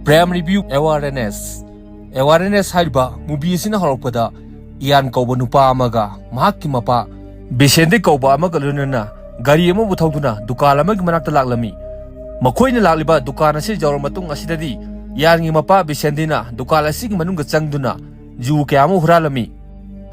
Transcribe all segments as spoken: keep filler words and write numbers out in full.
Prime Review Awareness꯫ Awareness ꯍꯥꯏꯔꯤꯕ movie ꯑꯁꯤꯅ ꯍꯧꯔꯛꯄꯗ ꯏꯌꯥꯟ ꯀꯧꯕ ꯅꯨꯄꯥ ꯑꯃꯒ ꯃꯍꯥꯛꯀꯤ ꯃꯄꯥ ꯕꯤꯁꯦꯟꯗꯤ ꯀꯧꯕ ꯑꯃꯒ ꯂꯣꯏꯅꯅ ꯒꯥꯔꯤ ꯑꯃꯕꯨ ꯊꯧꯗꯨꯅ ꯗꯨꯀꯥꯟ ꯑꯃꯒꯤ ꯃꯅꯥꯛꯇ ꯂꯥꯛꯂꯝꯃꯤ꯫ ꯃꯈꯣꯏꯅ ꯂꯥꯛꯂꯤꯕ ꯗꯨꯀꯥꯟ ꯑꯁꯤ ꯌꯧꯔꯕ ꯃꯇꯨꯡ ꯑꯁꯤꯗꯗꯤ ꯏꯌꯥꯟꯒꯤ ꯃꯄꯥ ꯕꯤꯁꯦꯟꯗꯤꯅ ꯗꯨꯀꯥꯟ ꯑꯁꯤꯒꯤ ꯃꯅꯨꯡꯗ ꯆꯪꯗꯨꯅ ꯌꯨ ꯀꯌꯥ ꯑꯃ ꯍꯨꯔꯥꯜꯂꯝꯃꯤ꯫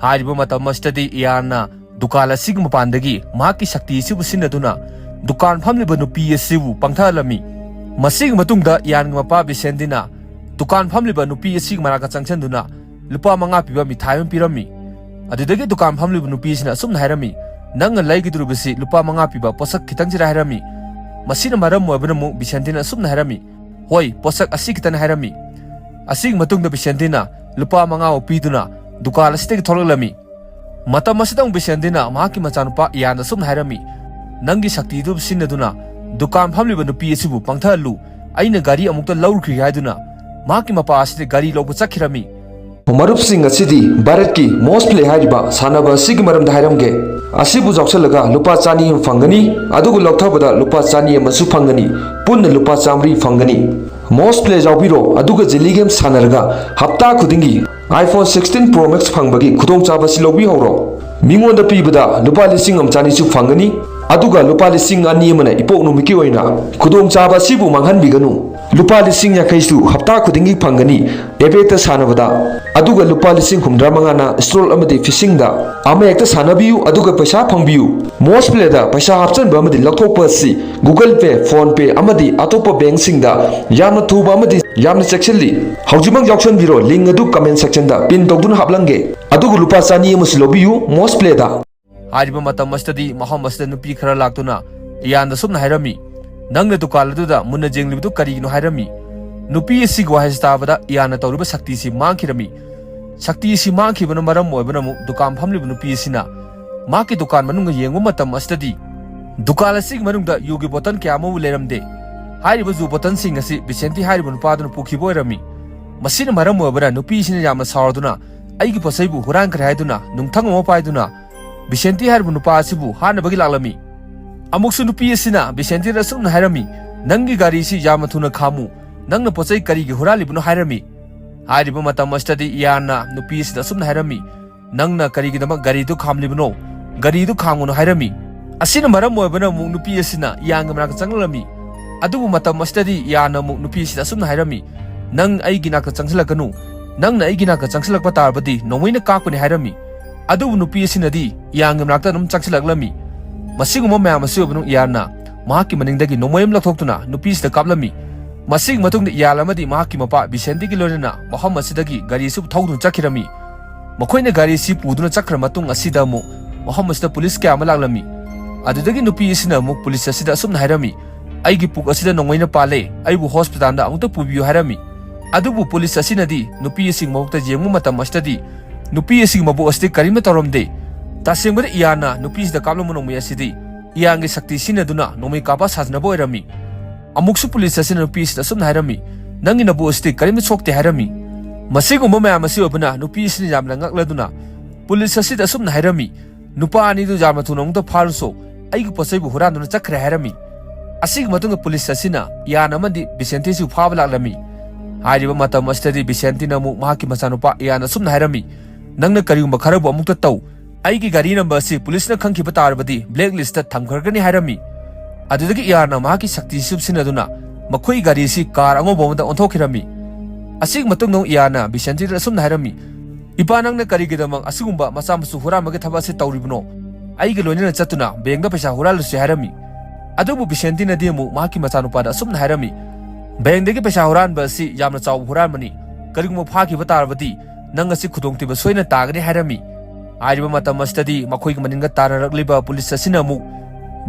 ꯍꯥꯏꯔꯤꯕ ꯃꯇꯝ ꯑꯁꯤꯗꯗꯤ ꯏꯌꯥꯟꯅ ꯗꯨꯀꯥꯟ ꯑꯁꯤꯒꯤ ꯃꯄꯥꯟꯗꯒꯤ ꯃꯍꯥꯛꯀꯤ ꯁꯛꯇꯤ ꯑꯁꯤꯕꯨ ꯁꯤꯖꯤꯟꯅꯗꯨꯅ ꯗꯨꯀꯥꯟ ꯐꯝꯂꯤꯕ ꯅꯨꯄꯤ ꯑꯁꯤꯕꯨ ꯄꯪꯊꯍꯜꯂꯝꯃꯤ꯫ ꯃꯁꯤꯒꯤ ꯃꯇꯨꯡꯗ ꯏꯌꯥꯟꯒꯤ ꯃꯄꯥ ꯕꯤꯁꯦꯟꯗꯤꯅ ꯗꯨꯀꯥꯟ ꯐꯝꯂꯤꯕ ꯅꯨꯄꯤ ꯑꯁꯤꯒꯤ ꯃꯅꯥꯛꯇ ꯆꯪꯁꯤꯟꯗꯨꯅ ꯂꯨꯄꯥ ꯃꯉꯥ ꯄꯤꯕ ꯃꯤꯊꯥꯏ ꯑꯃ ꯄꯤꯔꯝꯃꯤ꯫ ꯑꯗꯨꯗꯒꯤ ꯗꯨꯀꯥꯟ ꯐꯝꯂꯤꯕ ꯅꯨꯄꯤ ꯑꯁꯤꯅ ꯑꯁꯨꯝꯅ ꯍꯥꯏꯔꯝꯃꯤ, "ꯅꯪꯅ ꯂꯩꯒꯗꯧꯔꯤꯕꯁꯤ ꯂꯨꯄꯥ ꯃꯉꯥ ꯄꯤꯕ ꯄꯣꯠꯁꯛ ꯈꯤꯇꯪꯁꯤꯔ?" ꯍꯥꯏꯔꯝꯃꯤ꯫ ꯃꯁꯤꯅ ꯃꯔꯝ ꯑꯣꯏꯕꯅ ꯑꯃꯨꯛ ꯕꯤꯁꯦꯟꯗꯤꯅ ꯑꯁꯨꯝꯅ ꯍꯥꯏꯔꯝꯃꯤ, "ꯍꯣꯏ, ꯄꯣꯠꯁꯛ ꯑꯁꯤ ꯈꯤꯇꯪ" ꯍꯥꯏꯔꯝꯃꯤ꯫ ꯑꯁꯤꯒꯤ ꯃꯇꯨꯡꯗ ꯕꯤꯁꯦꯟꯗꯤꯅ ꯂꯨꯄꯥ ꯃꯉꯥ ꯑꯃ ꯄꯤꯗꯨꯅ ꯗꯨꯀꯥꯟ ꯑꯁꯤꯗꯒꯤ ꯊꯣꯛꯂꯛꯂꯝꯃꯤ꯫ ꯃꯇꯝ ꯑꯁꯤꯗ ꯑꯃꯨꯛ ꯕꯤꯁꯦꯟꯗꯤꯅ ꯃꯍꯥꯛꯀꯤ ꯃꯆꯥꯅꯨꯄꯥ ꯏꯌꯥꯟꯗ ꯑꯁꯨꯝꯅ ꯍꯥꯏꯔꯝꯃꯤ, "ꯅꯪꯒꯤ ꯁꯛꯇꯤꯗꯨ ꯁꯤꯖꯤꯟꯅꯗꯨꯅ ꯗꯨꯀꯥꯟ ꯐꯝꯂꯤꯕ ꯅꯨꯄꯤ ꯑꯁꯤꯕꯨ ꯄꯪꯊꯍꯜꯂꯨ, ꯑꯩꯅ ꯒꯥꯔꯤ ꯑꯃꯨꯛꯇ ꯂꯧꯔꯨꯈꯤꯒꯦ" ꯍꯥꯏꯗꯨꯅ ꯃꯍꯥꯛꯀꯤ ꯃꯄꯥ ꯑꯁꯤꯗ ꯒꯥꯔꯤ ꯂꯧꯕ ꯆꯠꯈꯤꯔꯝꯃꯤ꯫ ꯃꯔꯨꯞꯁꯤꯡ, ꯑꯁꯤꯗꯤ ꯚꯥꯔꯠꯀꯤ ꯃꯣꯁ ꯄ꯭ꯂꯦ ꯍꯥꯏꯔꯤꯕ ꯁꯥꯟꯅꯕ ꯑꯁꯤꯒꯤ ꯃꯔꯝꯗ ꯍꯥꯏꯔꯝꯒꯦ꯫ ꯑꯁꯤꯕꯨ ꯌꯥꯎꯁꯜꯂꯒ ꯂꯨꯄꯥ ꯆꯅꯤ ꯑꯃ ꯐꯪꯒꯅꯤ, ꯑꯗꯨꯒ ꯂꯧꯊꯕꯗ ꯂꯨꯄꯥ ꯆꯅꯤ ꯑꯃꯁꯨ ꯐꯪꯒꯅꯤ, ꯄꯨꯟꯅ ꯂꯨꯄꯥ ꯆꯥꯃꯔꯤ ꯐꯪꯒꯅꯤ꯫ ꯃꯣꯁ ꯄ꯭ꯂꯦ ꯌꯥꯎꯕꯤꯔꯣ, ꯑꯗꯨꯒ ꯖꯤꯂꯤ ꯒꯦꯝ ꯁꯥꯟꯅꯔꯒ ꯍꯞꯇꯥ ꯈꯨꯗꯤꯡꯒꯤ iPhone sixteen Pro Max ꯐꯪꯕꯒꯤ ꯈꯨꯗꯣꯡꯆꯥꯕ ꯑꯁꯤ ꯂꯧꯕꯤꯍꯧꯔꯣ꯫ ꯃꯤꯉꯣꯟꯗ ꯄꯤꯕꯗ ꯂꯨꯄꯥ ꯂꯤꯁꯤꯡ ꯑꯃ ꯆꯅꯤꯁꯨ ꯐꯪꯒꯅꯤ, ꯑꯗꯨꯒ ꯂꯨꯄꯥ ꯂꯤꯁꯤꯡ ꯑꯅꯤ ꯑꯃꯅ ꯏꯄꯣꯛ ꯅꯨꯃꯤꯠꯀꯤ ꯑꯣꯏꯅ꯫ ꯈꯨꯗꯣꯡꯆꯥꯕ ꯑꯁꯤꯕꯨ ꯃꯥꯡꯍꯟꯕꯤꯒꯅꯨ꯫ ꯂꯨꯄꯥ ꯂꯤꯁꯤꯡ ꯌꯥꯡꯈꯩꯁꯨ ꯍꯞꯇꯥ ꯈꯨꯗꯤꯡꯒꯤ ꯐꯪꯒꯅꯤ ꯑꯦꯕꯦꯛꯇ ꯁꯥꯟꯅꯕꯗ, ꯑꯗꯨꯒ ꯂꯨꯄꯥ ꯂꯤꯁꯤꯡ ꯍꯨꯝꯗ꯭ꯔꯥ ꯃꯉꯥꯅ ꯁ꯭ꯇꯣꯜ ꯑꯃꯗꯤ ꯐꯤꯁꯤꯡꯗ꯫ ꯑꯃ ꯍꯦꯛꯇ ꯁꯥꯟꯅꯕꯤꯌꯨ ꯑꯗꯨꯒ ꯄꯩꯁꯥ ꯐꯪꯕꯤꯌꯨ꯫ ꯃꯣꯁ ꯄ꯭ꯂꯦꯗ ꯄꯩꯁꯥ ꯍꯥꯞꯆꯤꯟꯕ ꯑꯃꯗꯤ ꯂꯧꯊꯣꯛꯄ ꯑꯁꯤ Google Pay, PhonePe ꯑꯃꯗꯤ ꯑꯇꯣꯞꯄ ꯕꯦꯡꯛꯁꯤꯡꯗ ꯌꯥꯝꯅ ꯊꯨꯕ ꯑꯃꯗꯤ ꯌꯥꯝꯅ ꯆꯦꯛꯁꯤꯜꯂꯤ꯫ ꯍꯧꯖꯤꯛꯃꯛ ꯌꯥꯎꯁꯟꯕꯤꯔꯣ, ꯂꯤꯡ ꯑꯗꯨ ꯀꯃꯦꯟ ꯁꯦꯛꯁꯟꯗ ꯄꯤꯟ ꯇꯧꯗꯨꯅ ꯍꯥꯞꯂꯝꯒꯦ꯫ ꯑꯗꯨꯒ ꯂꯨꯄꯥ ꯆꯅꯤ ꯑꯃꯁꯨ ꯂꯧꯕꯤꯌꯨ ꯃꯣꯁ ꯄ꯭ꯂꯦꯗ꯫ ꯍꯥꯏꯔꯤꯕ ꯃꯇꯝ ꯑꯁꯤꯗꯗꯤ ꯃꯐꯝ ꯑꯁꯤꯗ ꯅꯨꯄꯤ ꯈꯔ ꯂꯥꯛꯇꯨꯅ ꯏꯌꯥꯟꯗ ꯁꯨꯝꯅ ꯍꯥꯏꯔꯝꯃꯤ, "ꯅꯪꯅ ꯗꯨꯀꯥꯟ ꯑꯗꯨꯗ ꯃꯨꯟꯅ ꯌꯦꯡꯂꯤꯕꯗꯨ ꯀꯔꯤꯒꯤꯅꯣ?" ꯍꯥꯏꯔꯝꯃꯤ꯫ ꯅꯨꯄꯤ ꯑꯁꯤꯒꯤ ꯋꯥꯍꯩꯁꯤ ꯇꯥꯕꯗ ꯏꯌꯥꯟꯅ ꯇꯧꯔꯤꯕ ꯁꯛꯇꯤꯁꯤ ꯃꯥꯡꯈꯤꯔꯝꯃꯤ꯫ ꯁꯛꯇꯤꯁꯤ ꯃꯥꯡꯈꯤꯕꯅ ꯃꯔꯝ ꯑꯣꯏꯕꯅ ꯑꯃꯨꯛ ꯗꯨꯀꯥꯟ ꯐꯝꯂꯤꯕ ꯅꯨꯄꯤ ꯑꯁꯤꯅ ꯃꯍꯥꯛꯀꯤ ꯗꯨꯀꯥꯟ ꯃꯅꯨꯡꯗ ꯌꯦꯡꯕ ꯃꯇꯝ ꯑꯁꯤꯗꯗꯤ ꯗꯨꯀꯥꯟ ꯑꯁꯤꯒꯤ ꯃꯅꯨꯡꯗ ꯌꯨꯒꯤ ꯕꯣꯇꯜ ꯀꯌꯥ ꯑꯃꯕꯨ ꯂꯩꯔꯝꯗꯦ꯫ ꯍꯥꯏꯔꯤꯕ ꯌꯨ ꯕꯣꯇꯜꯁꯤꯡ ꯑꯁꯤ ꯕꯤꯁꯦꯟꯇꯤ ꯍꯥꯏꯔꯤꯕ ꯅꯨꯄꯥꯗꯨꯅ ꯄꯨꯈꯤꯕ ꯑꯣꯏꯔꯝꯃꯤ꯫ ꯃꯁꯤꯅ ꯃꯔꯝ ꯑꯣꯏꯕꯅ ꯅꯨꯄꯤꯁꯤꯅ ꯌꯥꯝꯅ ꯁꯥꯎꯔꯗꯨꯅ ꯑꯩꯒꯤ ꯄꯣꯠꯆꯩꯕꯨ ꯍꯨꯔꯥꯟꯈ꯭ꯔꯦ ꯍꯥꯏꯗꯨꯅ ꯅꯨꯡꯊꯪ ꯑꯃ ꯄꯥꯏꯗꯨꯅ ꯕꯤꯁꯦꯟꯇꯤ ꯍꯥꯏꯔꯤꯕ ꯅꯨꯄꯥ ꯑꯁꯤꯕꯨ ꯍꯥꯠꯅꯕꯒꯤ ꯂꯥꯛꯂꯝꯃꯤ꯫ ꯑꯃꯨꯛꯁꯨ ꯅꯨꯄꯤ ꯑꯁꯤꯅ ꯕꯤꯁꯦꯟꯇꯤꯗ ꯑꯁꯨꯝꯅ ꯍꯥꯏꯔꯝꯃꯤ, "ꯅꯪꯒꯤ ꯒꯥꯔꯤꯁꯤ ꯌꯥꯝꯅ ꯊꯨꯅ ꯈꯥꯝꯃꯨ, "ꯅꯪꯅ ꯄꯣꯠ ꯆꯩ ꯀꯔꯤꯒꯤ ꯍꯨꯔꯥꯜꯂꯤꯕꯅꯣ?" ꯍꯥꯏꯔꯝꯃꯤ꯫ ꯍꯥꯏꯔꯤꯕ ꯃꯇꯝ ꯑꯁꯤꯗꯗꯤ ꯏꯌꯥꯟꯅ ꯅꯨꯄꯤ ꯑꯁꯤꯗ ꯑꯁꯨꯝꯅ ꯍꯥꯏꯔꯝꯃꯤ, "ꯅꯪꯅ ꯀꯔꯤꯒꯤꯗꯃꯛ ꯒꯥꯔꯤꯗꯨ ꯈꯥꯝꯂꯤꯕꯅꯣ? ꯒꯥꯔꯤꯗꯨ ꯈꯥꯝꯒꯅꯨ" ꯍꯥꯏꯔꯝꯃꯤ꯫ ꯑꯁꯤꯅ ꯃꯔꯝ ꯑꯣꯏꯕꯅ ꯑꯃꯨꯛ ꯅꯨꯄꯤ ꯑꯁꯤꯅ ꯏꯌꯥꯟꯒꯤ ꯃꯅꯥꯛꯇ ꯆꯪꯂꯛꯂꯝꯃꯤ꯫ ꯑꯗꯨꯕꯨ ꯃꯇꯝ ꯑꯁꯤꯗꯗꯤ ꯏꯌꯥꯟꯅ ꯑꯃꯨꯛ ꯅꯨꯄꯤ ꯑꯁꯤꯗ ꯑꯁꯨꯝꯅ ꯍꯥꯏꯔꯝꯃꯤ, "ꯅꯪ ꯑꯩꯒꯤ ꯅꯥꯛꯇ ꯆꯪꯁꯤꯜꯂꯛꯀꯅꯨ꯫ ꯅꯪꯅ ꯑꯩꯒꯤ ꯅꯥꯛꯇ ꯆꯪꯁꯤꯜꯂꯛꯄ ꯇꯥꯔꯕꯗꯤ ꯅꯣꯡꯃꯩꯅ ꯀꯥꯞꯀꯅꯤ" ꯍꯥꯏꯔꯝꯃꯤ꯫ ꯑꯗꯨꯕꯨ ꯅꯨꯄꯤ ꯑꯁꯤꯅꯗꯤ ꯏꯌꯥꯟꯒꯤ ꯃꯅꯥꯛꯇ ꯑꯗꯨꯝ ꯆꯪꯁꯤꯜꯂꯛꯂꯝꯃꯤ꯫ ꯃꯁꯤꯒꯨꯝꯕ ꯃꯌꯥꯝ ꯑꯁꯤ ꯑꯣꯏꯕꯅ ꯏꯌꯥꯟꯅ ꯃꯍꯥꯛꯀꯤ ꯃꯅꯤꯡꯗꯒꯤ ꯅꯣꯡꯃꯩ ꯑꯃ ꯂꯧꯊꯣꯛꯇꯨꯅ ꯅꯨꯄꯤ ꯑꯁꯤꯗ ꯀꯥꯞꯂꯝꯃꯤ꯫ ꯃꯁꯤꯒꯤ ꯃꯇꯨꯡꯗ ꯏꯌꯥꯟ ꯑꯃꯗꯤ ꯃꯍꯥꯛꯀꯤ ꯃꯄꯥ ꯕꯤꯁꯦꯟꯇꯤꯒꯤ ꯂꯣꯏꯅꯅ ꯃꯐꯝ ꯑꯁꯤꯗꯒꯤ ꯒꯥꯔꯤ ꯑꯁꯤ ꯊꯧꯗꯨꯅ ꯆꯠꯈꯤꯔꯝꯃꯤ꯫ ꯃꯈꯣꯏꯅ ꯒꯥꯔꯤ ꯑꯁꯤ ꯄꯨꯗꯨꯅ ꯆꯠꯈ꯭ꯔ ꯃꯇꯨꯡ ꯑꯁꯤꯗ ꯑꯃꯨꯛ ꯃꯐꯝ ꯑꯁꯤꯗ ꯄꯨꯂꯤꯁ ꯀꯌꯥ ꯑꯃ ꯂꯥꯛꯂꯝꯃꯤ꯫ ꯑꯗꯨꯗꯒꯤ ꯅꯨꯄꯤ ꯑꯁꯤꯅ ꯑꯃꯨꯛ ꯄꯨꯂꯤꯁ ꯑꯁꯤꯗ ꯑꯁꯨꯝꯅ ꯍꯥꯏꯔꯝꯃꯤ, "ꯑꯩꯒꯤ ꯄꯨꯛ ꯑꯁꯤꯗ ꯅꯣꯡꯃꯩꯅ ꯄꯥꯜꯂꯦ, ꯑꯩꯕꯨ ꯍꯣꯁꯄꯤꯇꯥꯜꯗ ꯑꯃꯨꯛꯇ ꯄꯨꯕꯤꯌꯨ" ꯍꯥꯏꯔꯝꯃꯤ꯫ ꯑꯗꯨꯕꯨ ꯄꯨꯂꯤꯁ ꯑꯁꯤꯅꯗꯤ ꯅꯨꯄꯤ ꯑꯁꯤ ꯃꯕꯨꯛꯇ ꯌꯦꯡꯕ ꯃꯇꯝ ꯑꯁꯤꯗꯗꯤ ꯅꯨꯄꯤ ꯑꯁꯤꯒꯤ ꯃꯕꯨꯛ ꯑꯁꯤꯗꯤ ꯀꯔꯤꯝꯇ ꯇꯧꯔꯝꯗꯦ꯫ ꯇꯁꯦꯡꯕꯗ ꯏꯌꯥꯟꯅ ꯅꯨꯄꯤ ꯑꯁꯤꯗ ꯀꯥꯞꯂꯝꯕ ꯅꯣꯡꯃꯩ ꯑꯁꯤꯗꯤ ꯏꯌꯥꯟꯒꯤ ꯁꯛꯇꯤ ꯁꯤꯖꯤꯟꯅꯗꯨꯅ ꯅꯣꯡꯃꯩ ꯀꯥꯞꯄ ꯁꯥꯖꯅꯕ ꯑꯣꯏꯔꯝꯃꯤ꯫ ꯑꯃꯨꯛꯁꯨ ꯄꯨꯂꯤꯁ ꯑꯁꯤꯅ ꯅꯨꯄꯤ ꯑꯁꯤꯗ ꯑꯁꯨꯝꯅ ꯍꯥꯏꯔꯝꯃꯤ, "ꯅꯪꯒꯤ ꯅꯕꯨꯛ ꯑꯁꯤꯗꯤ ꯀꯔꯤꯝꯇ ꯁꯣꯛꯇꯦ" ꯍꯥꯏꯔꯝꯃꯤ꯫ ꯃꯁꯤꯒꯨꯝꯕ ꯃꯌꯥꯝ ꯑꯁꯤ ꯑꯣꯏꯕꯅ ꯅꯨꯄꯤ ꯑꯁꯤꯅ ꯌꯥꯝꯅ ꯉꯛꯂꯗꯨꯅ ꯄꯨꯂꯤꯁ ꯑꯁꯤꯗ ꯑꯁꯨꯝꯅ ꯍꯥꯏꯔꯝꯃꯤ, "ꯅꯨꯄꯥ ꯑꯅꯤꯗꯨ ꯌꯥꯝꯅ ꯊꯨꯅ ꯑꯃꯨꯛꯇ ꯐꯥꯔꯨꯁꯣ, ꯑꯩꯒꯤ ꯄꯣꯠ ꯆꯩꯕꯨ ꯍꯨꯔꯥꯟꯗꯨꯅ ꯆꯠꯈ꯭ꯔꯦ" ꯍꯥꯏꯔꯝꯃꯤ꯫ ꯑꯁꯤꯒꯤ ꯃꯇꯨꯡꯗ ꯄꯨꯂꯤꯁ ꯑꯁꯤꯅ ꯏꯌꯥꯟ ꯑꯃꯗꯤ ꯕꯤꯁꯦꯟꯇꯤꯁꯨ ꯐꯥꯕ ꯂꯥꯛꯂꯝꯃꯤ꯫ ꯍꯥꯏꯔꯤꯕ ꯃꯇꯝ ꯑꯁꯤꯗꯗꯤ ꯕꯤꯁꯦꯟꯇꯤꯅ ꯑꯃꯨꯛ ꯃꯍꯥꯛꯀꯤ ꯃꯆꯥꯅꯨꯄꯥ ꯏꯌꯥꯟ ꯑꯁꯨꯝꯅ ꯍꯥꯏꯔꯝꯃꯤ, "ꯅꯪꯅ ꯀꯔꯤꯒꯨꯝꯕ ꯈꯔꯕꯨ ꯑꯃꯨꯛꯇ ꯇꯧ, ꯑꯩꯒꯤ ꯒꯥꯔꯤ ꯅꯝꯕꯔ ꯑꯁꯤ ꯄꯨꯂꯤꯁꯅ ꯈꯪꯈꯤꯕ ꯇꯥꯔꯕꯗꯤ ꯕ꯭ꯂꯦꯛ ꯂꯤꯁꯇ ꯊꯝꯈ꯭ꯔꯒꯅꯤ" ꯍꯥꯏꯔꯝꯃꯤ꯫ ꯑꯗꯨꯗꯒꯤ ꯏꯌꯥꯟꯅ ꯃꯍꯥꯛꯀꯤ ꯁꯛꯇꯤ ꯁꯤꯖꯤꯟꯅꯗꯨꯅ ꯃꯈꯣꯏꯒꯤ ꯒꯥꯔꯤ ꯑꯁꯤ ꯀꯥꯔ ꯑꯉꯧꯕ ꯑꯃꯗ ꯑꯣꯟꯊꯣꯛꯈꯤꯔꯝꯃꯤ꯫ ꯑꯁꯤꯒꯤ ꯃꯇꯨꯡꯗ ꯑꯃꯨꯛ ꯏꯌꯥꯟꯅ ꯕꯤꯁꯦꯟꯇꯤꯗ ꯑꯁꯨꯝꯅ ꯍꯥꯏꯔꯝꯃꯤ, "ꯏꯄꯥ, ꯅꯪꯅ ꯀꯔꯤꯒꯤꯗꯃꯛ ꯑꯁꯤꯒꯨꯝꯕ ꯃꯆꯥ ꯃꯁꯨ ꯍꯨꯔꯥꯟꯕꯒꯤ ꯊꯕꯛ ꯑꯁꯤ ꯇꯧꯔꯤꯕꯅꯣ? ꯑꯩꯒ ꯂꯣꯏꯅꯅ ꯆꯠꯇꯨꯅ ꯕꯦꯡꯗ ꯄꯩꯁꯥ ꯍꯨꯔꯥꯜꯂꯨꯁꯤ" ꯍꯥꯏꯔꯝꯃꯤ꯫ ꯑꯗꯨꯕꯨ ꯕꯤꯁꯦꯟꯇꯤꯅꯗꯤ ꯑꯃꯨꯛ ꯃꯍꯥꯛꯀꯤ ꯃꯆꯥꯅꯨꯄꯥꯗ ꯑꯁꯨꯝꯅ ꯍꯥꯏꯔꯝꯃꯤ, "ꯕꯦꯡꯗꯒꯤ ꯄꯩꯁꯥ ꯍꯨꯔꯥꯟꯕ ꯑꯁꯤ ꯌꯥꯝꯅ ꯆꯥꯎꯕ ꯍꯨꯔꯥꯟꯕꯅꯤ꯫ ꯀꯔꯤꯒꯨꯝꯕ ꯐꯥꯈꯤꯕ ꯇꯥꯔꯕꯗꯤ ꯅꯪ ꯑꯁꯤ ꯈꯨꯗꯣꯡꯊꯤꯕ ꯁꯣꯏꯅ ꯇꯥꯒꯅꯤ" ꯍꯥꯏꯔꯝꯃꯤ꯫ ꯍꯥꯏꯔꯤꯕ ꯃꯇꯝ ꯑꯁꯤꯗꯗꯤ ꯃꯈꯣꯏꯒꯤ ꯃꯅꯤꯡꯗ ꯇꯥꯟꯅꯔꯛꯂꯤꯕ ꯄꯨꯂꯤꯁ ꯑꯁꯤꯅ ꯑꯃꯨꯛ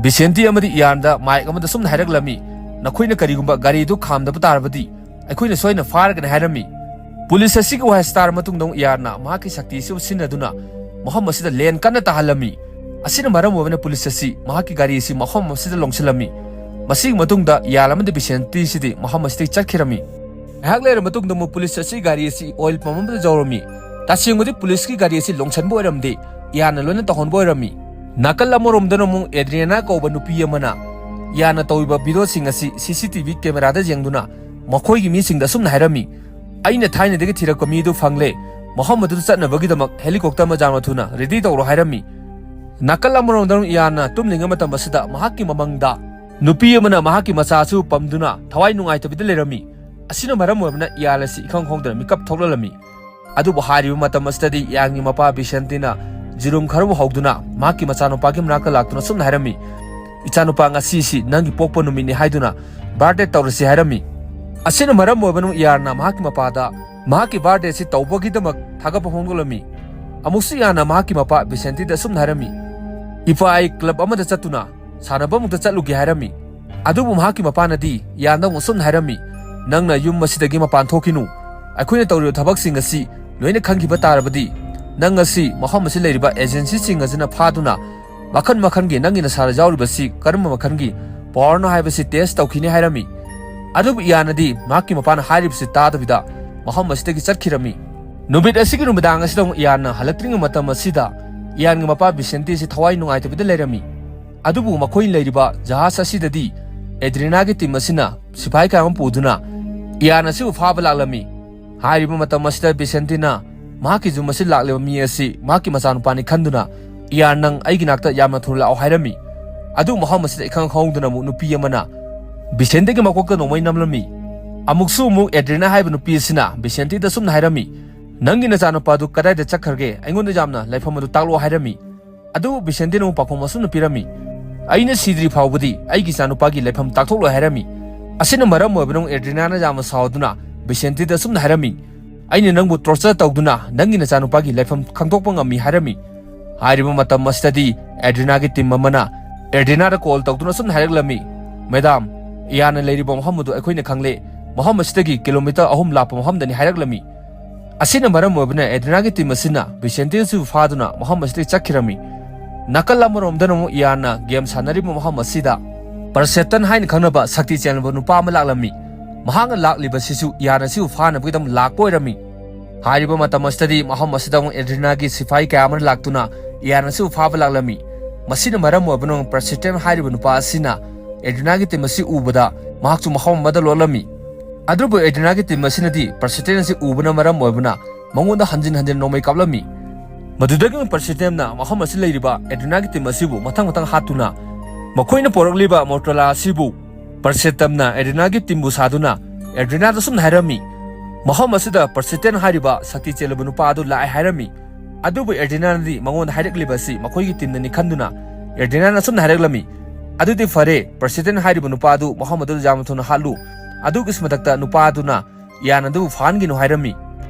ꯕꯤꯁꯦꯟꯇꯤ ꯑꯃꯗꯤ ꯏꯌꯥꯟꯗ ꯃꯥꯏꯛ ꯑꯃꯗ ꯑꯁꯨꯝꯅ ꯍꯥꯏꯔꯛꯂꯝꯃꯤ, "ꯅꯈꯣꯏꯅ ꯀꯔꯤꯒꯨꯝꯕ ꯒꯥꯔꯤꯗꯨ ꯈꯥꯝꯗꯕ ꯇꯥꯔꯕꯗꯤ ꯑꯩꯈꯣꯏꯅ ꯁꯣꯏꯅ ꯐꯥꯔꯒꯅꯤ" ꯍꯥꯏꯔꯝꯃꯤ꯫ ꯄꯨꯂꯤꯁ ꯑꯁꯤꯒꯤ ꯋꯥꯍꯩ ꯇꯥꯔꯕ ꯃꯇꯨꯡꯗ ꯑꯃꯨꯛ ꯏꯌꯥꯟꯅ ꯃꯍꯥꯛꯀꯤ ꯁꯛꯇꯤ ꯑꯁꯤꯕꯨ ꯁꯤꯖꯤꯟꯅꯗꯨꯅ ꯃꯐꯝ ꯑꯁꯤꯗ ꯂꯦꯟ ꯀꯟꯅ ꯇꯥꯍꯜꯂꯝꯃꯤ꯫ ꯑꯁꯤꯅ ꯃꯔꯝ ꯑꯣꯏꯕꯅ ꯄꯨꯂꯤꯁ ꯑꯁꯤ ꯃꯍꯥꯛꯀꯤ ꯒꯥꯔꯤ ꯑꯁꯤ ꯃꯐꯝ ꯑꯁꯤꯗ ꯂꯣꯡꯁꯤꯜꯂꯝꯃꯤ꯫ ꯃꯁꯤꯒꯤ ꯃꯇꯨꯡꯗ ꯏꯌꯥꯟ ꯑꯃꯗꯤ ꯕꯤꯁꯦꯟꯇꯤꯁꯤꯗꯤ ꯃꯐꯝ ꯑꯁꯤꯗꯒꯤ ꯆꯠꯈꯤꯔꯝꯃꯤ꯫ ꯉꯥꯏꯍꯥꯛ ꯂꯩꯔꯕ ꯃꯇꯨꯡꯗ ꯑꯃꯨꯛ ꯄꯨꯂꯤꯁ ꯑꯁꯤ ꯒꯥꯔꯤ ꯑꯁꯤ ꯑꯣꯏꯜ ꯄꯝ ꯑꯃꯗ ꯌꯧꯔꯝꯃꯤ꯫ ꯇꯁꯦꯡꯕꯗꯤ ꯄꯨꯂꯤꯁꯀꯤ ꯒꯥꯔꯤ ꯑꯁꯤ ꯂꯣꯡꯁꯟꯕ ꯑꯣꯏꯔꯝꯗꯦ, ꯏꯌꯥꯟꯅ ꯂꯣꯏꯅ ꯇꯧꯍꯟꯕ ꯑꯣꯏꯔꯝꯃꯤ꯫ ꯅꯥꯀꯜ ꯑꯃꯔꯣꯝꯗꯅ ꯑꯃꯨꯛ ꯑꯦꯗ꯭ꯔꯤꯌꯥꯅꯥ ꯀꯧꯕ ꯅꯨꯄꯤ ꯑꯃꯅ ꯏꯌꯥꯟꯅ ꯇꯧꯔꯤꯕ ꯚꯤꯗꯤꯑꯣꯁꯤꯡ ꯑꯁꯤ ꯁꯤ ꯁꯤ ꯇꯤ ꯚꯤ ꯀꯦꯃꯦꯔꯥꯗ ꯌꯦꯡꯗꯨꯅ ꯃꯈꯣꯏꯒꯤ ꯃꯤꯁꯤꯡꯗ ꯑꯁꯨꯝꯅ ꯍꯥꯏꯔꯝꯃꯤ, "ꯑꯩꯅ ꯊꯥꯏꯅꯗꯒꯤ ꯊꯤꯔꯛꯄ ꯃꯤꯗꯨ ꯐꯪꯂꯦ, ꯃꯐꯝ ꯑꯗꯨꯗ ꯆꯠꯅꯕꯒꯤꯗꯃꯛ ꯍꯦꯂꯤꯀꯣꯞꯇꯔ ꯑꯃ ꯌꯥꯝꯅ ꯊꯨꯅ ꯔꯦꯗꯤ ꯇꯧꯔꯣ" ꯍꯥꯏꯔꯝꯃꯤ꯫ ꯅꯥꯀꯜ ꯑꯃꯔꯣꯝꯗ ꯏꯌꯥꯟꯅ ꯇꯨꯝꯂꯤꯉꯩ ꯃꯇꯝ ꯑꯁꯤꯗ ꯃꯍꯥꯛꯀꯤ ꯃꯃꯪꯗ ꯅꯨꯄꯤ ꯑꯃꯅ ꯃꯍꯥꯛꯀꯤ ꯃꯆꯥꯁꯨ ꯄꯝꯗꯨꯅ ꯊꯋꯥꯏ ꯅꯨꯡꯉꯥꯏꯇꯕꯤꯗ ꯂꯩꯔꯝꯃꯤ꯫ ꯑꯁꯤꯅ ꯃꯔꯝ ꯑꯣꯏꯕꯅ ꯏꯌꯥꯟ ꯑꯁꯤ ꯏꯈꯪ ꯈꯪꯍꯧꯗꯅ ꯃꯤꯀꯞ ꯊꯣꯛꯂꯛꯂꯝꯃꯤ꯫ ꯑꯗꯨꯕꯨ ꯍꯥꯏꯔꯤꯕ ꯃꯇꯝ ꯑꯁꯤꯗꯗꯤ ꯏꯌꯥꯟꯒꯤ ꯃꯄꯥ ꯕꯤꯁꯦꯟꯇꯤꯅ ꯖꯤꯔꯨꯝ ꯈꯔꯕꯨ ꯍꯧꯗꯨꯅ ꯃꯍꯥꯛꯀꯤ ꯃꯆꯥꯅꯨꯄꯥꯒꯤ ꯃꯅꯥꯛꯇ ꯂꯥꯛꯇꯨꯅ ꯑꯁꯨꯝꯅ ꯍꯥꯏꯔꯝꯃꯤ, "ꯏꯆꯥꯅꯨꯄꯥ, ꯉꯁꯤꯁꯤ ꯅꯪꯒꯤ ꯄꯣꯛꯄ ꯅꯨꯃꯤꯠꯅꯤ ꯍꯥꯏꯗꯨꯅ ꯕꯥꯔꯗꯦ ꯇꯧꯔꯁꯤ" ꯍꯥꯏꯔꯝꯃꯤ꯫ ꯑꯁꯤꯅ ꯃꯔꯝ ꯑꯣꯏꯕꯅ ꯏꯌꯥꯟꯅ ꯃꯍꯥꯛꯀꯤ ꯃꯄꯥꯗ ꯃꯍꯥꯛꯀꯤ ꯕꯥꯔꯗꯦ ꯑꯁꯤ ꯇꯧꯕꯒꯤꯗꯃꯛ ꯊꯥꯒꯠꯄ ꯐꯣꯡꯗꯣꯛꯂꯝꯃꯤ꯫ ꯑꯃꯨꯛꯁꯨ ꯏꯌꯥꯟꯅ ꯃꯍꯥꯛꯀꯤ ꯃꯄꯥ ꯕꯤꯁꯦꯟꯇꯤꯗ ꯑꯁꯨꯝꯅ ꯍꯥꯏꯔꯝꯃꯤ, "ꯏꯄꯥ, ꯑꯩ ꯀ꯭ꯂꯕ ꯑꯃꯗ ꯆꯠꯇꯨꯅ ꯁꯥꯟꯅꯕꯃꯨꯛꯇ ꯆꯠꯂꯨꯒꯦ" ꯍꯥꯏꯔꯝꯃꯤ꯫ ꯑꯗꯨꯕꯨ ꯃꯍꯥꯛꯀꯤ ꯃꯄꯥꯅꯗꯤ ꯏꯌꯥꯟꯗ ꯑꯃꯨꯛ ꯑꯁꯨꯝꯅ ꯍꯥꯏꯔꯝꯃꯤ, "ꯅꯪꯅ ꯌꯨꯝ ꯑꯁꯤꯗꯒꯤ ꯃꯄꯥꯟ ꯊꯣꯛꯈꯤꯅꯨ꯫ ꯑꯩꯈꯣꯏꯅ ꯇꯧꯔꯤꯕ ꯊꯕꯛꯁꯤꯡ ꯑꯁꯤ ꯂꯣꯏꯅ ꯈꯪꯈꯤꯕ ꯇꯥꯔꯕꯗꯤ ꯅꯪ ꯑꯁꯤ ꯃꯐꯝ ꯑꯁꯤ ꯂꯩꯔꯤꯕ ꯑꯦꯖꯦꯟꯁꯤꯁꯤꯡ ꯑꯁꯤꯅ ꯐꯥꯗꯨꯅ ꯃꯈꯜ ꯃꯈꯜꯒꯤ ꯅꯪꯒꯤ ꯅꯁꯥꯗ ꯌꯥꯎꯔꯤꯕꯁꯤ ꯀꯔꯝꯕ ꯃꯈꯜꯒꯤ ꯄꯋꯥꯔꯅꯣ ꯍꯥꯏꯕꯁꯤ ꯇꯦꯁ ꯇꯧꯈꯤꯅꯤ" ꯍꯥꯏꯔꯝꯃꯤ꯫ ꯑꯗꯨꯕꯨ ꯏꯌꯥꯟꯅꯗꯤ ꯃꯍꯥꯛꯀꯤ ꯃꯄꯥꯅ ꯍꯥꯏꯔꯤꯕꯁꯤ ꯇꯥꯗꯕꯤꯗ ꯃꯐꯝ ꯑꯁꯤꯗꯒꯤ ꯆꯠꯈꯤꯔꯝꯃꯤ꯫ ꯅꯨꯃꯤꯠ ꯑꯁꯤꯒꯤ ꯅꯨꯃꯤꯗꯥꯡ ꯑꯁꯤꯗ ꯑꯃꯨꯛ ꯏꯌꯥꯟꯅ ꯍꯜꯂꯛꯇ꯭ꯔꯤꯉꯩ ꯃꯇꯝ ꯑꯁꯤꯗ ꯏꯌꯥꯟꯒꯤ ꯃꯄꯥ ꯕꯤꯁꯦꯟꯇꯤꯁꯤ ꯊꯋꯥꯏ ꯅꯨꯡꯉꯥꯏꯇꯕꯤꯗ ꯂꯩꯔꯝꯃꯤ꯫ ꯑꯗꯨꯕꯨ ꯃꯈꯣꯏꯅ ꯂꯩꯔꯤꯕ ꯖꯍꯥꯖ ꯑꯁꯤꯗꯗꯤ ꯑꯦꯗ꯭ꯔꯤꯅꯥꯒꯤ ꯇꯤꯝ ꯑꯁꯤꯅ ꯁꯤꯐꯥꯏ ꯀꯌꯥ ꯑꯃ ꯄꯨꯗꯨꯅ ꯏꯌꯥꯟ ꯑꯁꯤꯕꯨ ꯐꯥꯕ ꯂꯥꯛꯂꯝꯃꯤ꯫ ꯍꯥꯏꯔꯤꯕ ꯃꯇꯝ ꯑꯁꯤꯗ ꯕꯤꯁꯦꯟꯇꯤꯅ ꯃꯍꯥꯛꯀꯤ ꯌꯨꯝ ꯑꯁꯤ ꯂꯥꯛꯂꯤꯕ ꯃꯤ ꯑꯁꯤ ꯃꯍꯥꯛꯀꯤ ꯃꯆꯥꯅꯨꯄꯥꯅꯤ ꯈꯟꯗꯨꯅ, "ꯏꯌꯥꯟ, ꯅꯪ ꯑꯩꯒꯤ ꯅꯥꯛꯇ ꯌꯥꯝꯅ ꯊꯨꯅ ꯂꯥꯛꯑꯣ" ꯍꯥꯏꯔꯝꯃꯤ꯫ ꯑꯗꯨ ꯃꯐꯝ ꯑꯁꯤꯗ ꯏꯈꯪ ꯈꯪꯍꯧꯗꯅ ꯑꯃꯨꯛ ꯅꯨꯄꯤ ꯑꯃꯅ ꯕꯤꯁꯦꯟꯇꯤꯒꯤ ꯃꯀꯣꯛꯇ ꯅꯣꯡꯃꯩ ꯅꯝꯂꯝꯃꯤ꯫ ꯑꯃꯨꯛꯁꯨ ꯑꯃꯨꯛ ꯑꯦꯗ꯭ꯔꯤꯅꯥ ꯍꯥꯏꯕ ꯅꯨꯄꯤ ꯑꯁꯤꯅ ꯕꯤꯁꯦꯟꯇꯤꯗ ꯑꯁꯨꯝꯅ ꯍꯥꯏꯔꯝꯃꯤ, "ꯅꯪꯒꯤ ꯅꯆꯥꯅꯨꯄꯥꯗꯨ ꯀꯗꯥꯏꯗ ꯆꯠꯈ꯭ꯔꯒꯦ? ꯑꯩꯉꯣꯟꯗ ꯌꯥꯝꯅ ꯂꯩꯐꯝ ꯑꯗꯨ ꯇꯥꯛꯂꯛꯑꯣ" ꯍꯥꯏꯔꯝꯃꯤ꯫ ꯑꯗꯨꯕꯨ ꯕꯤꯁꯦꯟꯇꯤꯅ ꯑꯃꯨꯛ ꯄꯥꯎꯈꯨꯝ ꯑꯁꯨꯝꯅ ꯄꯤꯔꯝꯃꯤ, "ꯑꯩꯅ ꯁꯤꯗ꯭ꯔꯤ ꯐꯥꯎꯕꯗꯤ ꯑꯩꯒꯤ ꯏꯆꯥꯅꯨꯄꯥꯒꯤ ꯂꯩꯐꯝ ꯇꯥꯛꯊꯣꯛꯂꯣꯏ" ꯍꯥꯏꯔꯝꯃꯤ꯫ ꯑꯁꯤꯅ ꯃꯔꯝ ꯑꯣꯏꯕꯅ ꯑꯃꯨꯛ ꯑꯦꯗ꯭ꯔꯤꯅꯥꯅ ꯌꯥꯝꯅ ꯁꯥꯎꯗꯨꯅ ꯕꯤꯁꯦꯟꯇꯤꯗ ꯑꯁꯨꯝꯅ ꯍꯥꯏꯔꯝꯃꯤ, "ꯑꯩꯅ ꯅꯪꯕꯨ ꯇꯣꯔꯆꯔ ꯇꯧꯗꯨꯅ ꯅꯪꯒꯤ ꯅꯆꯥꯅꯨꯄꯥꯒꯤ ꯂꯩꯐꯝ ꯈꯪꯗꯣꯛꯄ ꯉꯝꯃꯤ" ꯍꯥꯏꯔꯝꯃꯤ꯫ ꯍꯥꯏꯔꯤꯕ ꯃꯇꯝ ꯑꯁꯤꯗꯗꯤ ꯑꯦꯗ꯭ꯔꯤꯅꯥꯒꯤ ꯇꯤꯝ ꯑꯃꯅ ꯑꯦꯗ꯭ꯔꯤꯅꯥꯗ ꯀꯣꯜ ꯇꯧꯗꯨꯅ ꯑꯁꯨꯝꯅ ꯍꯥꯏꯔꯛꯂꯝꯃꯤ, "ꯃꯦꯗꯥꯝ, ꯏꯌꯥꯟꯅ ꯂꯩꯔꯤꯕ ꯃꯐꯝ ꯑꯗꯨ ꯑꯩꯈꯣꯏꯅ ꯈꯪꯂꯦ, ꯃꯐꯝ ꯑꯁꯤꯗꯒꯤ ꯀꯤꯂꯣꯃꯤꯇꯔ ꯑꯍꯨꯝ ꯂꯥꯞꯄ ꯃꯐꯝꯗꯅꯤ" ꯍꯥꯏꯔꯛꯂꯝꯃꯤ꯫ ꯑꯁꯤꯅ ꯃꯔꯝ ꯑꯣꯏꯕꯅ ꯑꯦꯗ꯭ꯔꯤꯅꯥꯒꯤ ꯇꯤꯝ ꯑꯁꯤꯅ ꯕꯤꯁꯦꯟꯇꯤꯁꯨ ꯐꯥꯗꯨꯅ ꯃꯐꯝ ꯑꯁꯤꯗꯒꯤ ꯆꯠꯈꯤꯔꯝꯃꯤ꯫ ꯅꯥꯀꯜ ꯑꯃꯔꯣꯝꯗꯅ ꯑꯃꯨꯛ ꯏꯌꯥꯟꯅ ꯒꯦꯝ ꯁꯥꯟꯅꯔꯤꯕ ꯃꯐꯝ ꯑꯁꯤꯗ ꯄꯔꯁꯦꯇꯟ ꯍꯥꯏꯅ ꯈꯪꯅꯕ ꯁꯛꯇꯤ ꯆꯦꯟꯕ ꯅꯨꯄꯥ ꯑꯃ ꯂꯥꯛꯂꯝꯃꯤ꯫ ꯃꯍꯥꯛꯅ ꯂꯥꯛꯂꯤꯕꯁꯤꯁꯨ ꯏꯌꯥꯟ ꯑꯁꯤꯕꯨ ꯐꯥꯅꯕꯒꯤꯗꯃꯛ ꯂꯥꯛꯄ ꯑꯣꯏꯔꯝꯃꯤ꯫ ꯍꯥꯏꯔꯤꯕ ꯃꯇꯝ ꯑꯁꯤꯗꯗꯤ ꯃꯐꯝ ꯑꯁꯤꯗ ꯑꯃꯨꯛ ꯑꯦꯗ꯭ꯔꯤꯅꯥꯒꯤ ꯁꯤꯐꯥꯏ ꯀꯌꯥ ꯑꯃ ꯂꯥꯛꯇꯨꯅ ꯏꯌꯥꯟ ꯑꯁꯤꯕꯨ ꯐꯥꯕ ꯂꯥꯛꯂꯝꯃꯤ꯫ ꯃꯁꯤꯅ ꯃꯔꯝ ꯑꯣꯏꯕꯅ ꯄ꯭ꯔꯦꯁꯤꯗꯦꯟ ꯍꯥꯏꯔꯤꯕ ꯅꯨꯄꯥ ꯑꯁꯤꯅ ꯑꯦꯗ꯭ꯔꯤꯅꯥꯒꯤ ꯇꯤꯝ ꯑꯁꯤ ꯎꯕꯗ ꯃꯍꯥꯛꯁꯨ ꯃꯐꯝ ꯑꯃꯗ ꯂꯣꯠꯂꯝꯃꯤ꯫ ꯑꯗꯨꯕꯨ ꯑꯦꯗ꯭ꯔꯤꯅꯥꯒꯤ ꯇꯤꯝ ꯑꯁꯤꯅꯗꯤ ꯄ꯭ꯔꯁꯤꯗꯦꯟ ꯑꯁꯤ ꯎꯕꯅ ꯃꯔꯝ ꯑꯣꯏꯕꯅ ꯃꯉꯣꯟꯗ ꯍꯟꯖꯤꯟ ꯍꯟꯖꯤꯟ ꯅꯣꯡꯃꯩ ꯀꯥꯞꯂꯝꯃꯤ꯫ ꯃꯗꯨꯗꯒꯤ ꯄ꯭ꯔꯁꯤꯗꯦꯟꯅ ꯃꯐꯝ ꯑꯁꯤ ꯂꯩꯔꯤꯕ ꯑꯦꯗ꯭ꯔꯤꯅꯥꯒꯤ ꯇꯤꯝ ꯑꯁꯤꯕꯨ ꯃꯊꯪ ꯃꯊꯪ ꯍꯥꯠꯇꯨꯅ ꯃꯈꯣꯏꯅ ꯄꯣꯔꯛꯂꯤꯕ ꯃꯣꯔꯇꯣꯂꯥ ꯑꯁꯤꯕꯨ ꯄ꯭ꯔꯁꯦꯇꯝꯅ ꯑꯦꯗ꯭ꯔꯤꯅꯥꯒꯤ ꯇꯤꯝꯕꯨ ꯁꯥꯗꯨꯅ ꯑꯦꯗ꯭ꯔꯤꯅꯥꯗ ꯑꯁꯨꯝꯅ ꯍꯥꯏꯔꯝꯃꯤ, ꯃꯐꯝ ꯑꯁꯤꯗ ꯄ꯭ꯔꯁꯤꯗꯦꯟ ꯍꯥꯏꯔꯤꯕ ꯁꯛꯇꯤ ꯆꯦꯜꯂꯕ ꯅꯨꯄꯥ ꯑꯗꯨ ꯂꯥꯛꯑꯦ ꯍꯥꯏꯔꯝꯃꯤ꯫ ꯑꯗꯨꯕꯨ ꯑꯦꯗ꯭ꯔꯤꯅꯥꯅꯗꯤ ꯃꯉꯣꯟꯗ ꯍꯥꯏꯔꯛꯂꯤꯕ ꯑꯁꯤ ꯃꯈꯣꯏꯒꯤ ꯇꯤꯝꯅꯅꯤ ꯈꯟꯗꯨꯅ ꯑꯦꯗ꯭ꯔꯤꯅꯥꯅ ꯑꯁꯨꯝꯅ ꯍꯥꯏꯔꯛꯂꯝꯃꯤ, "ꯑꯗꯨꯗꯤ ꯐꯔꯦ, ꯄ꯭ꯔꯁꯤꯗꯦꯟ ꯍꯥꯏꯔꯤꯕ ꯅꯨꯄꯥ ꯑꯗꯨ ꯃꯐꯝ ꯑꯗꯨꯗ ꯌꯥꯝꯅ ꯊꯨꯅ ꯍꯥꯠꯂꯨ, ꯑꯗꯨꯒꯤꯁꯨ ꯃꯊꯛꯇ ꯅꯨꯄꯥ ꯑꯗꯨꯅ ꯏꯌꯥꯟ ꯑꯗꯨꯕꯨ ꯐꯥꯍꯟꯒꯅꯨ" ꯍꯥꯏꯔꯝꯃꯤ꯫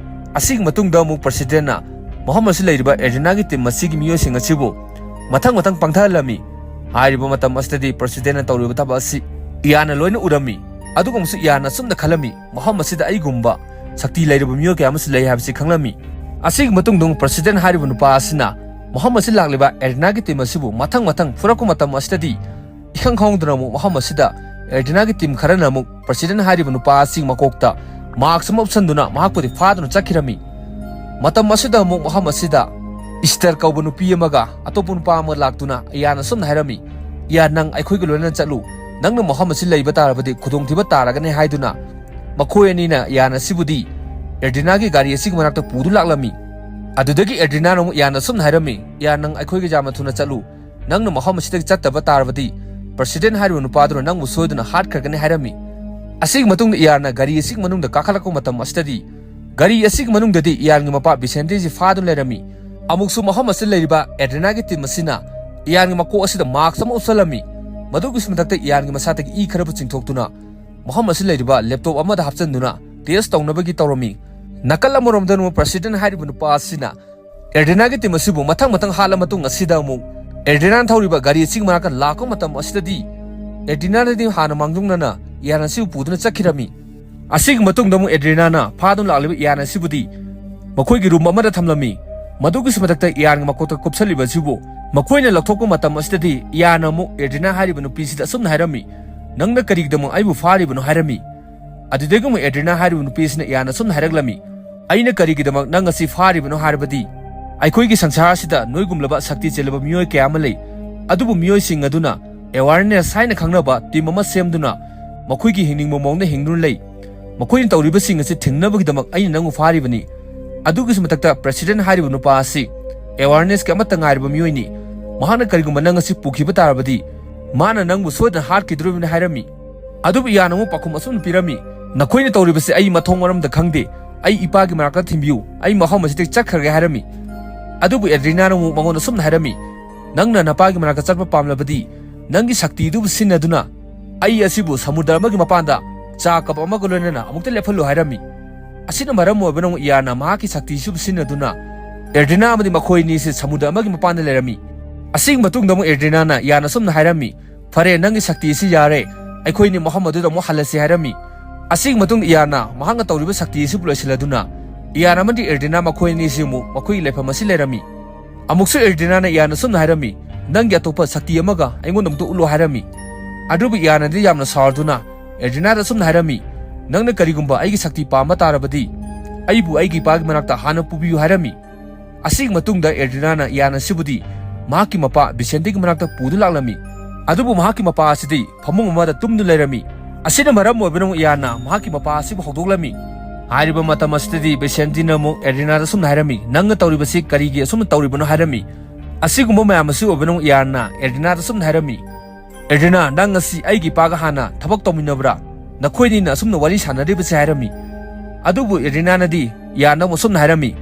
ꯑꯁꯤꯒꯤ ꯃꯇꯨꯡꯗ ꯑꯃꯨꯛ ꯄ꯭ꯔꯁꯤꯗꯦꯟꯅ ꯃꯐꯝ ꯑꯁꯤ ꯂꯩꯔꯤꯕ ꯑꯦꯗ꯭ꯔꯤꯅꯥꯒꯤ ꯇꯤꯝ ꯑꯁꯤꯒꯤ ꯃꯤꯑꯣꯏꯁꯤꯡ ꯑꯁꯤꯕꯨ ꯃꯊꯪ ꯃꯊꯪ ꯄꯪꯊꯍꯜꯂꯝꯃꯤ꯫ ꯍꯥꯏꯔꯤꯕ ꯃꯇꯝ ꯑꯁꯤꯗꯗꯤ ꯄ꯭ꯔꯁꯤꯗꯦꯟꯅ ꯇꯧꯔꯤꯕ ꯊꯕꯛ ꯑꯁꯤ ꯏꯌꯥꯟꯅ ꯂꯣꯏꯅ ꯎꯔꯝꯃꯤ꯫ ꯑꯗꯨꯒꯨꯝꯕꯁꯨ ꯏꯌꯥꯟꯅ ꯑꯁꯨꯝꯅ ꯈꯜꯂꯝꯃꯤ, ꯃꯐꯝ ꯑꯁꯤꯗ ꯑꯩꯒꯨꯝꯕ ꯁꯛꯇꯤ ꯂꯩꯔꯕ ꯃꯤꯑꯣꯏ ꯀꯌꯥ ꯑꯃꯁꯨ ꯂꯩ ꯍꯥꯏꯕꯁꯤ ꯈꯪꯂꯝꯃꯤ꯫ ꯑꯁꯤꯒꯤ ꯃꯇꯨꯡꯗ ꯑꯃꯨꯛ ꯄ꯭ꯔꯁꯤꯗꯦꯟ ꯍꯥꯏꯔꯤꯕ ꯅꯨꯄꯥ ꯑꯁꯤꯅ ꯃꯐꯝ ꯑꯁꯤ ꯂꯥꯛꯂꯤꯕ ꯑꯦꯗ꯭ꯔꯤꯅꯥꯒꯤ ꯇꯤꯝ ꯑꯁꯤꯕꯨ ꯃꯊꯪ ꯃꯊꯪ ꯐꯨꯔꯛꯄ ꯃꯇꯝ ꯑꯁꯤꯗꯗꯤ ꯏꯈꯪ ꯈꯪꯍꯧꯗꯅ ꯑꯃꯨꯛ ꯃꯐꯝ ꯑꯁꯤꯗ ꯑꯦꯗ꯭ꯔꯤꯅꯥꯒꯤ ꯇꯤꯝ ꯈꯔꯅ ꯑꯃꯨꯛ ꯄ꯭ꯔꯁꯤꯗꯦꯟ ꯍꯥꯏꯔꯤꯕ ꯅꯨꯄꯥ ꯑꯁꯤ ꯃꯀꯣꯛꯇ ꯃꯥꯛꯁ ꯑꯃ ꯎꯞꯁꯟꯗꯨꯅ ꯃꯍꯥꯛꯄꯨꯗꯤ ꯐꯥꯗꯨꯅ ꯆꯠꯈꯤꯔꯝꯃꯤ꯫ ꯃꯇꯝ ꯑꯁꯤꯗ ꯑꯃꯨꯛ ꯃꯐꯝ ꯑꯁꯤꯗ ꯏꯁꯇꯔ ꯀꯧꯕ ꯅꯨꯄꯤ ꯑꯃꯒ ꯑꯇꯣꯞꯄ ꯅꯨꯄꯥ ꯑꯃ ꯂꯥꯛꯇꯨꯅ ꯏꯌꯥꯟꯅ ꯑꯁꯨꯝꯅ ꯍꯥꯏꯔꯝꯃꯤ, "ꯏꯌꯥꯟ, ꯅꯪ ꯑꯩꯈꯣꯏꯒ ꯂꯣꯏꯅꯅ ꯆꯠꯂꯨ, ꯅꯪꯅ ꯃꯐꯝ ꯑꯁꯤ ꯂꯩꯕ ꯇꯥꯔꯕꯗꯤ ꯈꯨꯗꯣꯡꯊꯤꯕ ꯇꯥꯔꯒꯅꯤ" ꯍꯥꯏꯗꯨꯅ ꯃꯈꯣꯏ ꯑꯅꯤꯅ ꯏꯌꯥꯟ ꯑꯁꯤꯕꯨꯗꯤ ꯑꯦꯗ꯭ꯔꯤꯅꯥꯒꯤ ꯒꯥꯔꯤ ꯑꯁꯤꯒꯤ ꯃꯅꯥꯛꯇ ꯄꯨꯗꯨ ꯂꯥꯛꯂꯝꯃꯤ꯫ ꯑꯗꯨꯗꯒꯤ ꯑꯦꯗ꯭ꯔꯤꯅꯥꯅ ꯑꯃꯨꯛ ꯏꯌꯥꯟꯅ ꯑꯁꯨꯝꯅ ꯍꯥꯏꯔꯝꯃꯤ, "ꯏꯌꯥꯟ, ꯅꯪ ꯑꯩꯈꯣꯏꯒ ꯌꯥꯝꯅ ꯊꯨꯅ ꯆꯠꯂꯨ, ꯅꯪꯅ ꯃꯐꯝ ꯑꯁꯤꯗꯒꯤ ꯆꯠꯇꯕ ꯇꯥꯔꯕꯗꯤ ꯄ꯭ꯔꯁꯤꯗꯦꯟ ꯍꯥꯏꯔꯤꯕ ꯅꯨꯄꯥꯗꯨꯅ ꯅꯪꯕꯨ ꯁꯣꯏꯗꯅ ꯍꯥꯠꯈ꯭ꯔꯒꯅꯤ" ꯍꯥꯏꯔꯝꯃꯤ꯫ ꯑꯁꯤꯒꯤ ꯃꯇꯨꯡꯗ ꯏꯌꯥꯟꯅ ꯒꯥꯔꯤ ꯑꯁꯤꯒꯤ ꯃꯅꯨꯡꯗ ꯀꯥꯈꯠꯂꯛꯄ ꯃꯇꯝ ꯑꯁꯤꯗꯗꯤ ꯒꯥꯔꯤ ꯑꯁꯤꯒꯤ ꯃꯅꯨꯡꯗꯗꯤ ꯏꯌꯥꯟꯒꯤ ꯃꯄꯥ ꯕꯤꯁꯦꯟꯇꯤꯁꯤ ꯐꯥꯗꯨꯅ ꯂꯩꯔꯝꯃꯤ꯫ ꯑꯃꯨꯛꯁꯨ ꯃꯐꯝ ꯑꯁꯤꯗ ꯂꯩꯔꯤꯕ ꯑꯦꯗ꯭ꯔꯤꯅꯥꯒꯤ ꯇꯤꯝ ꯑꯁꯤꯅ ꯏꯌꯥꯟꯒꯤ ꯃꯀꯣꯛ ꯑꯁꯤꯗ ꯃꯥꯛꯁ ꯑꯃ ꯎꯞꯁꯜꯂꯝꯃꯤ꯫ ꯃꯗꯨꯒꯤꯁꯨ ꯃꯊꯛꯇ ꯏꯌꯥꯟꯒꯤ ꯃꯁꯥꯗꯒꯤ ꯏ ꯈꯔꯕꯨ ꯆꯤꯡꯊꯣꯛꯇꯨꯅ ꯃꯐꯝ ꯑꯁꯤ ꯂꯩꯔꯤꯕ ꯂꯦꯞꯇꯣꯞ ꯑꯃꯗ ꯍꯥꯞꯆꯤꯟꯗꯨꯅ ꯇꯦꯁ ꯇꯧꯅꯕꯒꯤ ꯇꯧꯔꯝꯃꯤ꯫ ꯅꯥꯀꯜ ꯑꯃꯔꯣꯝꯗꯅ ꯄ꯭ꯔꯁꯤꯗꯦꯟ ꯍꯥꯏꯔꯤꯕ ꯅꯨꯄꯥ ꯑꯁꯤꯅ ꯑꯦꯗ꯭ꯔꯤꯅꯥꯒꯤ ꯇꯤꯝ ꯑꯁꯤꯕꯨ ꯃꯊꯪ ꯃꯊꯪ ꯍꯥꯠꯂ ꯃꯇꯨꯡ ꯑꯁꯤꯗ ꯑꯃꯨꯛ ꯑꯦꯗ꯭ꯔꯤꯅꯥꯅ ꯊꯧꯔꯤꯕ ꯒꯥꯔꯤ ꯑꯁꯤꯒꯤ ꯃꯅꯥꯛꯇ ꯂꯥꯛꯄ ꯃꯇꯝ ꯑꯁꯤꯗꯗꯤ ꯑꯦꯗ꯭ꯔꯤꯅꯥꯅꯗꯤ ꯍꯥꯟꯅ ꯃꯥꯡꯖꯧꯅꯅ ꯏꯌꯥꯟ ꯑꯁꯤꯕꯨ ꯄꯨꯗꯨꯅ ꯆꯠꯈꯤꯔꯝꯃꯤ꯫ ꯑꯁꯤꯒꯤ ꯃꯇꯨꯡꯗ ꯑꯃꯨꯛ ꯑꯦꯗ꯭ꯔꯤꯅꯥꯅ ꯐꯥꯗꯨꯅ ꯂꯥꯛꯂꯤꯕ ꯏꯌꯥꯟ ꯑꯁꯤꯕꯨꯗꯤ ꯃꯈꯣꯏꯒꯤ ꯔꯨꯝ ꯑꯃꯗ ꯊꯝꯂꯝꯃꯤ꯫ ꯃꯗꯨꯒꯤꯁꯨ ꯃꯊꯛꯇ ꯏꯌꯥꯟꯒꯤ ꯃꯀꯣꯛꯇ ꯀꯨꯞꯁꯜꯂꯤꯕ ꯑꯁꯤꯕꯨ ꯃꯈꯣꯏꯅ ꯂꯧꯊꯣꯛꯄ ꯃꯇꯝ ꯑꯁꯤꯗꯗꯤ ꯏꯌꯥꯟꯅ ꯑꯃꯨꯛ ꯑꯦꯗ꯭ꯔꯤꯅꯥ ꯍꯥꯏꯔꯤꯕ ꯅꯨꯄꯤꯁꯤꯗ ꯑꯁꯨꯝꯅ ꯍꯥꯏꯔꯝꯃꯤ, "ꯅꯪꯅ ꯀꯔꯤꯒꯤꯗꯃꯛ ꯑꯩꯕꯨ ꯐꯥꯔꯤꯕꯅꯣ?" ꯍꯥꯏꯔꯝꯃꯤ꯫ ꯑꯗꯨꯗꯒꯤ ꯑꯃꯨꯛ ꯑꯦꯗ꯭ꯔꯤꯅꯥ ꯍꯥꯏꯔꯤꯕ ꯅꯨꯄꯤꯁꯤꯅ ꯏꯌꯥꯟ ꯑꯁꯨꯝꯅ ꯍꯥꯏꯔꯛꯂꯝꯃꯤ, "ꯑꯩꯅ ꯀꯔꯤꯒꯤꯗꯃꯛ ꯅꯪ ꯑꯁꯤ ꯐꯥꯔꯤꯕꯅꯣ ꯍꯥꯏꯔꯕꯗꯤ ꯑꯩꯈꯣꯏꯒꯤ ꯁꯪꯁꯥꯔ ꯑꯁꯤꯗ ꯅꯣꯏꯒꯨꯝꯂꯕ ꯁꯛꯇꯤ ꯆꯦꯜꯂꯕ ꯃꯤꯑꯣꯏ ꯀꯌꯥ ꯑꯃ ꯂꯩ꯫ ꯑꯗꯨꯕꯨ ꯃꯤꯑꯣꯏꯁꯤꯡ ꯑꯗꯨꯅ ꯑꯦꯋꯥꯔꯅꯦꯁ ꯍꯥꯏꯅ ꯈꯪꯅꯕ ꯇꯤꯝ ꯑꯃ ꯁꯦꯝꯗꯨꯅ ꯃꯈꯣꯏꯒꯤ ꯍꯤꯡꯅꯤꯡꯕ ꯃꯑꯣꯡꯗ ꯍꯤꯡꯗꯨꯅ ꯂꯩ꯫ ꯃꯈꯣꯏꯅ ꯇꯧꯔꯤꯕꯁꯤꯡ ꯑꯁꯤ ꯊꯤꯡꯅꯕꯒꯤꯗꯃꯛ ꯑꯩꯅ ꯅꯪꯕꯨ ꯐꯥꯔꯤꯕꯅꯤ꯫ ꯑꯗꯨꯒꯤꯁꯨ ꯃꯊꯛꯇ president ꯍꯥꯏꯔꯤꯕ ꯅꯨꯄꯥ ꯑꯁꯤ awareness ꯀꯤ ꯑꯃꯠꯇ ꯉꯥꯏꯔꯕ ꯃꯤꯑꯣꯏꯅꯤ꯫ ꯃꯍꯥꯛꯅ ꯀꯔꯤꯒꯨꯝꯕ ꯅꯪ ꯑꯁꯤ ꯄꯨꯈꯤꯕ ꯇꯥꯔꯕꯗꯤ ꯃꯥꯅ ꯅꯪꯕꯨ ꯁꯣꯏꯗꯅ ꯍꯥꯠꯈꯤꯗꯣꯔꯤꯕꯅꯤ ꯍꯥꯏꯔꯝꯃꯤ꯫ ꯑꯗꯨꯕꯨ ꯏꯌꯥꯟ ꯑꯃꯨꯛ ꯄꯥꯎꯈꯨꯝ ꯑꯁꯨꯝꯅ ꯄꯤꯔꯝꯃꯤ, "ꯅꯈꯣꯏꯅ ꯇꯧꯔꯤꯕꯁꯤ ꯑꯩ ꯃꯊꯣꯡ ꯃꯔꯝꯗ ꯈꯪꯗꯦ꯫ ꯑꯩ ꯏꯄꯥꯒꯤ ꯃꯅꯥꯛꯇ ꯊꯤꯟꯕꯤꯌꯨ, ꯑꯩ ꯃꯐꯝ ꯑꯁꯤꯗꯒꯤ ꯆꯠꯈ꯭ꯔꯒꯦ" ꯍꯥꯏꯔꯝꯃꯤ꯫ ꯑꯗꯨꯕꯨ ꯑꯦꯗ꯭ꯔꯤꯅꯥꯅ ꯑꯃꯨꯛ ꯃꯉꯣꯟꯗ ꯑꯁꯨꯝꯅ ꯍꯥꯏꯔꯝꯃꯤ, "ꯅꯪꯅ ꯅꯄꯥꯒꯤ ꯃꯅꯥꯛꯇ ꯆꯠꯄ ꯄꯥꯝꯂꯕꯗꯤ ꯅꯪꯒꯤ ꯁꯛꯇꯤꯗꯨꯕꯨ ꯁꯤꯖꯤꯟꯅꯗꯨꯅ ꯑꯩ ꯑꯁꯤꯕꯨ ꯁꯃꯨꯗ꯭ꯔ ꯑꯃꯒꯤ ꯃꯄꯥꯟꯗ ꯆꯥ ꯀꯞ ꯑꯃꯒ ꯂꯣꯏꯅꯅ ꯑꯃꯨꯛꯇ ꯂꯦꯞꯍꯜꯂꯨ" ꯍꯥꯏꯔꯝꯃꯤ꯫ ꯑꯁꯤꯅ ꯃꯔꯝ ꯑꯣꯏꯕꯅ ꯑꯃꯨꯛ ꯏꯌꯥꯟꯅ ꯃꯍꯥꯛꯀꯤ ꯁꯛꯇꯤꯁꯤꯕꯨ ꯁꯤꯖꯤꯟꯅꯗꯨꯅ ꯑꯦꯗ꯭ꯔꯤꯅꯥ ꯑꯃꯗꯤ ꯃꯈꯣꯏ ꯑꯅꯤ ꯑꯁꯤ ꯁꯃꯨꯗ꯭ꯔ ꯑꯃꯒꯤ ꯃꯄꯥꯟꯗ ꯂꯩꯔꯝꯃꯤ꯫ ꯑꯁꯤꯒꯤ ꯃꯇꯨꯡꯗ ꯑꯃꯨꯛ ꯑꯦꯗ꯭ꯔꯤꯅꯥꯅ ꯏꯌꯥꯟ ꯑꯁꯨꯝꯅ ꯍꯥꯏꯔꯝꯃꯤ, "ꯐꯔꯦ, ꯅꯪꯒꯤ ꯁꯛꯇꯤ ꯑꯁꯤ ꯌꯥꯔꯦ, ꯑꯩꯈꯣꯏꯅꯤ ꯃꯐꯝ ꯑꯗꯨꯗ ꯑꯃꯨꯛ ꯍꯜꯂꯁꯤ" ꯍꯥꯏꯔꯝꯃꯤ꯫ ꯑꯁꯤꯒꯤ ꯃꯇꯨꯡꯗ ꯏꯌꯥꯟꯅ ꯃꯍꯥꯛꯅ ꯇꯧꯔꯤꯕ ꯁꯛꯇꯤ ꯑꯁꯤꯕꯨ ꯂꯣꯏꯁꯤꯜꯂꯗꯨꯅ ꯏꯌꯥꯟ ꯑꯃꯗꯤ ꯑꯦꯗ꯭ꯔꯤꯅꯥ ꯃꯈꯣꯏ ꯑꯅꯤ ꯑꯁꯤ ꯑꯃꯨꯛ ꯃꯈꯣꯏꯒꯤ ꯂꯩꯐꯝ ꯑꯁꯤ ꯂꯩꯔꯝꯃꯤ꯫ ꯑꯃꯨꯛꯁꯨ ꯑꯦꯗ꯭ꯔꯤꯅꯥꯅ ꯏꯌꯥꯟ ꯑꯁꯨꯝꯅ ꯍꯥꯏꯔꯝꯃꯤ, "ꯅꯪꯒꯤ ꯑꯇꯣꯞꯄ ꯁꯛꯇꯤ ꯑꯃꯒ ꯑꯩꯉꯣꯟꯗ ꯑꯃꯨꯛꯇ ꯎꯠꯂꯣ" ꯍꯥꯏꯔꯝꯃꯤ꯫ ꯑꯗꯨꯕꯨ ꯏꯌꯥꯟꯅꯗꯤ ꯌꯥꯝꯅ ꯁꯥꯎꯔꯗꯨꯅ ꯑꯦꯗ꯭ꯔꯤꯅꯥꯗ ꯑꯁꯨꯝꯅ ꯍꯥꯏꯔꯝꯃꯤ, "ꯅꯪꯅ ꯀꯔꯤꯒꯨꯝꯕ ꯑꯩꯒꯤ ꯁꯛꯇꯤ ꯄꯥꯝꯕ ꯇꯥꯔꯕꯗꯤ ꯑꯩꯕꯨ ꯑꯩꯒꯤ ꯏꯄꯥꯒꯤ ꯃꯅꯥꯛꯇ ꯍꯥꯟꯅ ꯄꯨꯕꯤꯌꯨ" ꯍꯥꯏꯔꯝꯃꯤ꯫ ꯑꯁꯤꯒꯤ ꯃꯇꯨꯡꯗ ꯑꯦꯗ꯭ꯔꯤꯅꯥꯅ ꯏꯌꯥꯟ ꯑꯁꯤꯕꯨꯗꯤ ꯃꯍꯥꯛꯀꯤ ꯃꯄꯥ ꯕꯤꯁꯦꯟꯇꯤꯒꯤ ꯃꯅꯥꯛꯇ ꯄꯨꯗꯨꯅ ꯂꯥꯛꯂꯝꯃꯤ꯫ ꯑꯗꯨꯕꯨ ꯃꯍꯥꯛꯀꯤ ꯃꯄꯥ ꯑꯁꯤꯗꯤ ꯐꯃꯨꯡ ꯑꯃꯗ ꯇꯨꯝꯗꯨꯅ ꯂꯩꯔꯝꯃꯤ꯫ ꯑꯁꯤꯅ ꯃꯔꯝ ꯑꯣꯏꯕꯅ ꯑꯃꯨꯛ ꯏꯌꯥꯟꯅ ꯃꯍꯥꯛꯀꯤ ꯃꯄꯥ ꯑꯁꯤꯕꯨ ꯍꯧꯗꯣꯛꯂꯝꯃꯤ꯫ ꯍꯥꯏꯔꯤꯕ ꯃꯇꯝ ꯑꯁꯤꯗꯗꯤ ꯕꯤꯁꯦꯟꯇꯤꯅ ꯑꯃꯨꯛ ꯑꯦꯗ꯭ꯔꯤꯅꯥꯗ ꯑꯁꯨꯝꯅ ꯍꯥꯏꯔꯝꯃꯤ, "ꯅꯪꯅ ꯇꯧꯔꯤꯕꯁꯤ ꯀꯔꯤꯒꯤ ꯑꯁꯨꯝꯅ ꯇꯧꯔꯤꯕꯅꯣ?" ꯍꯥꯏꯔꯝꯃꯤ꯫ ꯑꯁꯤꯒꯨꯝꯕ ꯃꯌꯥꯝ ꯑꯁꯤ ꯑꯣꯏꯕꯅ ꯑꯃꯨꯛ ꯏꯌꯥꯟꯅ ꯑꯦꯗ꯭ꯔꯤꯅꯥꯗ ꯑꯁꯨꯝꯅ ꯍꯥꯏꯔꯝꯃꯤ, "ꯑꯦꯗ꯭ꯔꯤꯅꯥ, ꯅꯪ ꯉꯁꯤ ꯑꯩꯒꯤ ꯏꯄꯥꯒ ꯍꯥꯟꯅ ꯊꯕꯛ ꯇꯧꯃꯤꯟꯅꯕ꯭ꯔꯥ? ꯅꯈꯣꯏꯅꯤꯅ ꯑꯁꯨꯝꯅ ꯋꯥꯔꯤ ꯁꯥꯟꯅꯔꯤꯕꯁꯦ?" ꯍꯥꯏꯔꯝꯃꯤ꯫ ꯑꯗꯨꯕꯨ ꯑꯦꯗ꯭ꯔꯤꯅꯥꯅꯗꯤ ꯏꯌꯥꯟꯗ ꯑꯃꯨꯛ ꯑꯁꯨꯝꯅ ꯍꯥꯏꯔꯝꯃꯤ,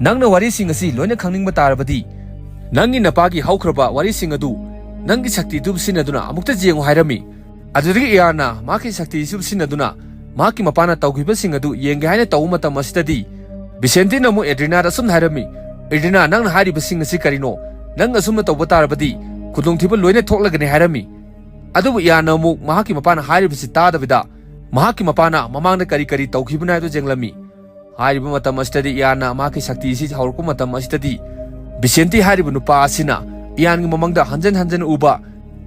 "ꯅꯪꯅ ꯋꯥꯔꯤꯁꯤꯡ ꯑꯁꯤ ꯂꯣꯏꯅ ꯈꯪꯅꯤꯡꯕ ꯇꯥꯔꯕꯗꯤ ꯅꯪꯒꯤ ꯅꯄꯥꯒꯤ ꯍꯧꯈ꯭ꯔꯕ ꯋꯥꯔꯤꯁꯤꯡ ꯑꯗꯨ ꯅꯪꯒꯤ ꯁꯛꯇꯤꯗꯨ ꯁꯤꯖꯤꯟꯅꯗꯨꯅ ꯑꯃꯨꯛꯇ ꯌꯦꯡꯉꯨ" ꯍꯥꯏꯔꯝꯃꯤ꯫ ꯑꯗꯨꯗꯒꯤ ꯏꯌꯥꯟꯅ ꯃꯍꯥꯛꯀꯤ ꯁꯛꯇꯤꯁꯨ ꯁꯤꯖꯤꯟꯅꯗꯨꯅ ꯃꯍꯥꯛꯀꯤ ꯃꯄꯥꯅ ꯇꯧꯈꯤꯕꯁꯤꯡ ꯑꯗꯨ ꯌꯦꯡꯒꯦ ꯍꯥꯏꯅ ꯇꯧꯕ ꯃꯇꯝ ꯑꯁꯤꯗꯗꯤ ꯕꯤꯁꯦꯟꯇꯤꯅ ꯑꯃꯨꯛ ꯑꯦꯗ꯭ꯔꯤꯅꯥꯗ ꯑꯁꯨꯝꯅ ꯍꯥꯏꯔꯝꯃꯤ, "ꯑꯦꯗ꯭ꯔꯤꯅꯥ, ꯅꯪꯅ ꯍꯥꯏꯔꯤꯕꯁꯤꯡ ꯑꯁꯤ ꯀꯔꯤꯅꯣ? ꯅꯪ ꯑꯁꯨꯝꯅ ꯇꯧꯕ ꯇꯥꯔꯕꯗꯤ ꯈꯨꯗꯣꯡꯊꯤꯕ ꯂꯣꯏꯅ ꯊꯣꯛꯂꯒꯅꯤ" ꯍꯥꯏꯔꯝꯃꯤ꯫ ꯑꯗꯨꯕꯨ ꯏꯌꯥꯟꯅ ꯑꯃꯨꯛ ꯃꯍꯥꯛꯀꯤ ꯃꯄꯥꯅ ꯍꯥꯏꯔꯤꯕꯁꯤ ꯇꯥꯗꯕꯤꯗ ꯃꯍꯥꯛꯀꯤ ꯃꯄꯥꯅ ꯃꯃꯥꯡꯗ ꯀꯔꯤ ꯀꯔꯤ ꯇꯧꯈꯤꯕꯅꯣ ꯍꯥꯏꯕꯗꯨ ꯌꯦꯡꯂꯝꯃꯤ꯫ ꯍꯥꯏꯔꯤꯕ ꯃꯇꯝ ꯑꯁꯤꯗꯗꯤ ꯏꯌꯥꯟꯅ ꯃꯍꯥꯛꯀꯤ ꯁꯛꯇꯤ ꯑꯁꯤ ꯍꯧꯔꯛꯄ ꯃꯇꯝ ꯑꯁꯤꯗꯗꯤ ꯕꯤꯁꯦꯟꯇꯤ ꯍꯥꯏꯔꯤꯕ ꯅꯨꯄꯥ ꯑꯁꯤꯅ ꯏꯌꯥꯟꯒꯤ ꯃꯃꯥꯡꯗ ꯍꯟꯖꯟ ꯍꯟꯖꯟ ꯎꯕ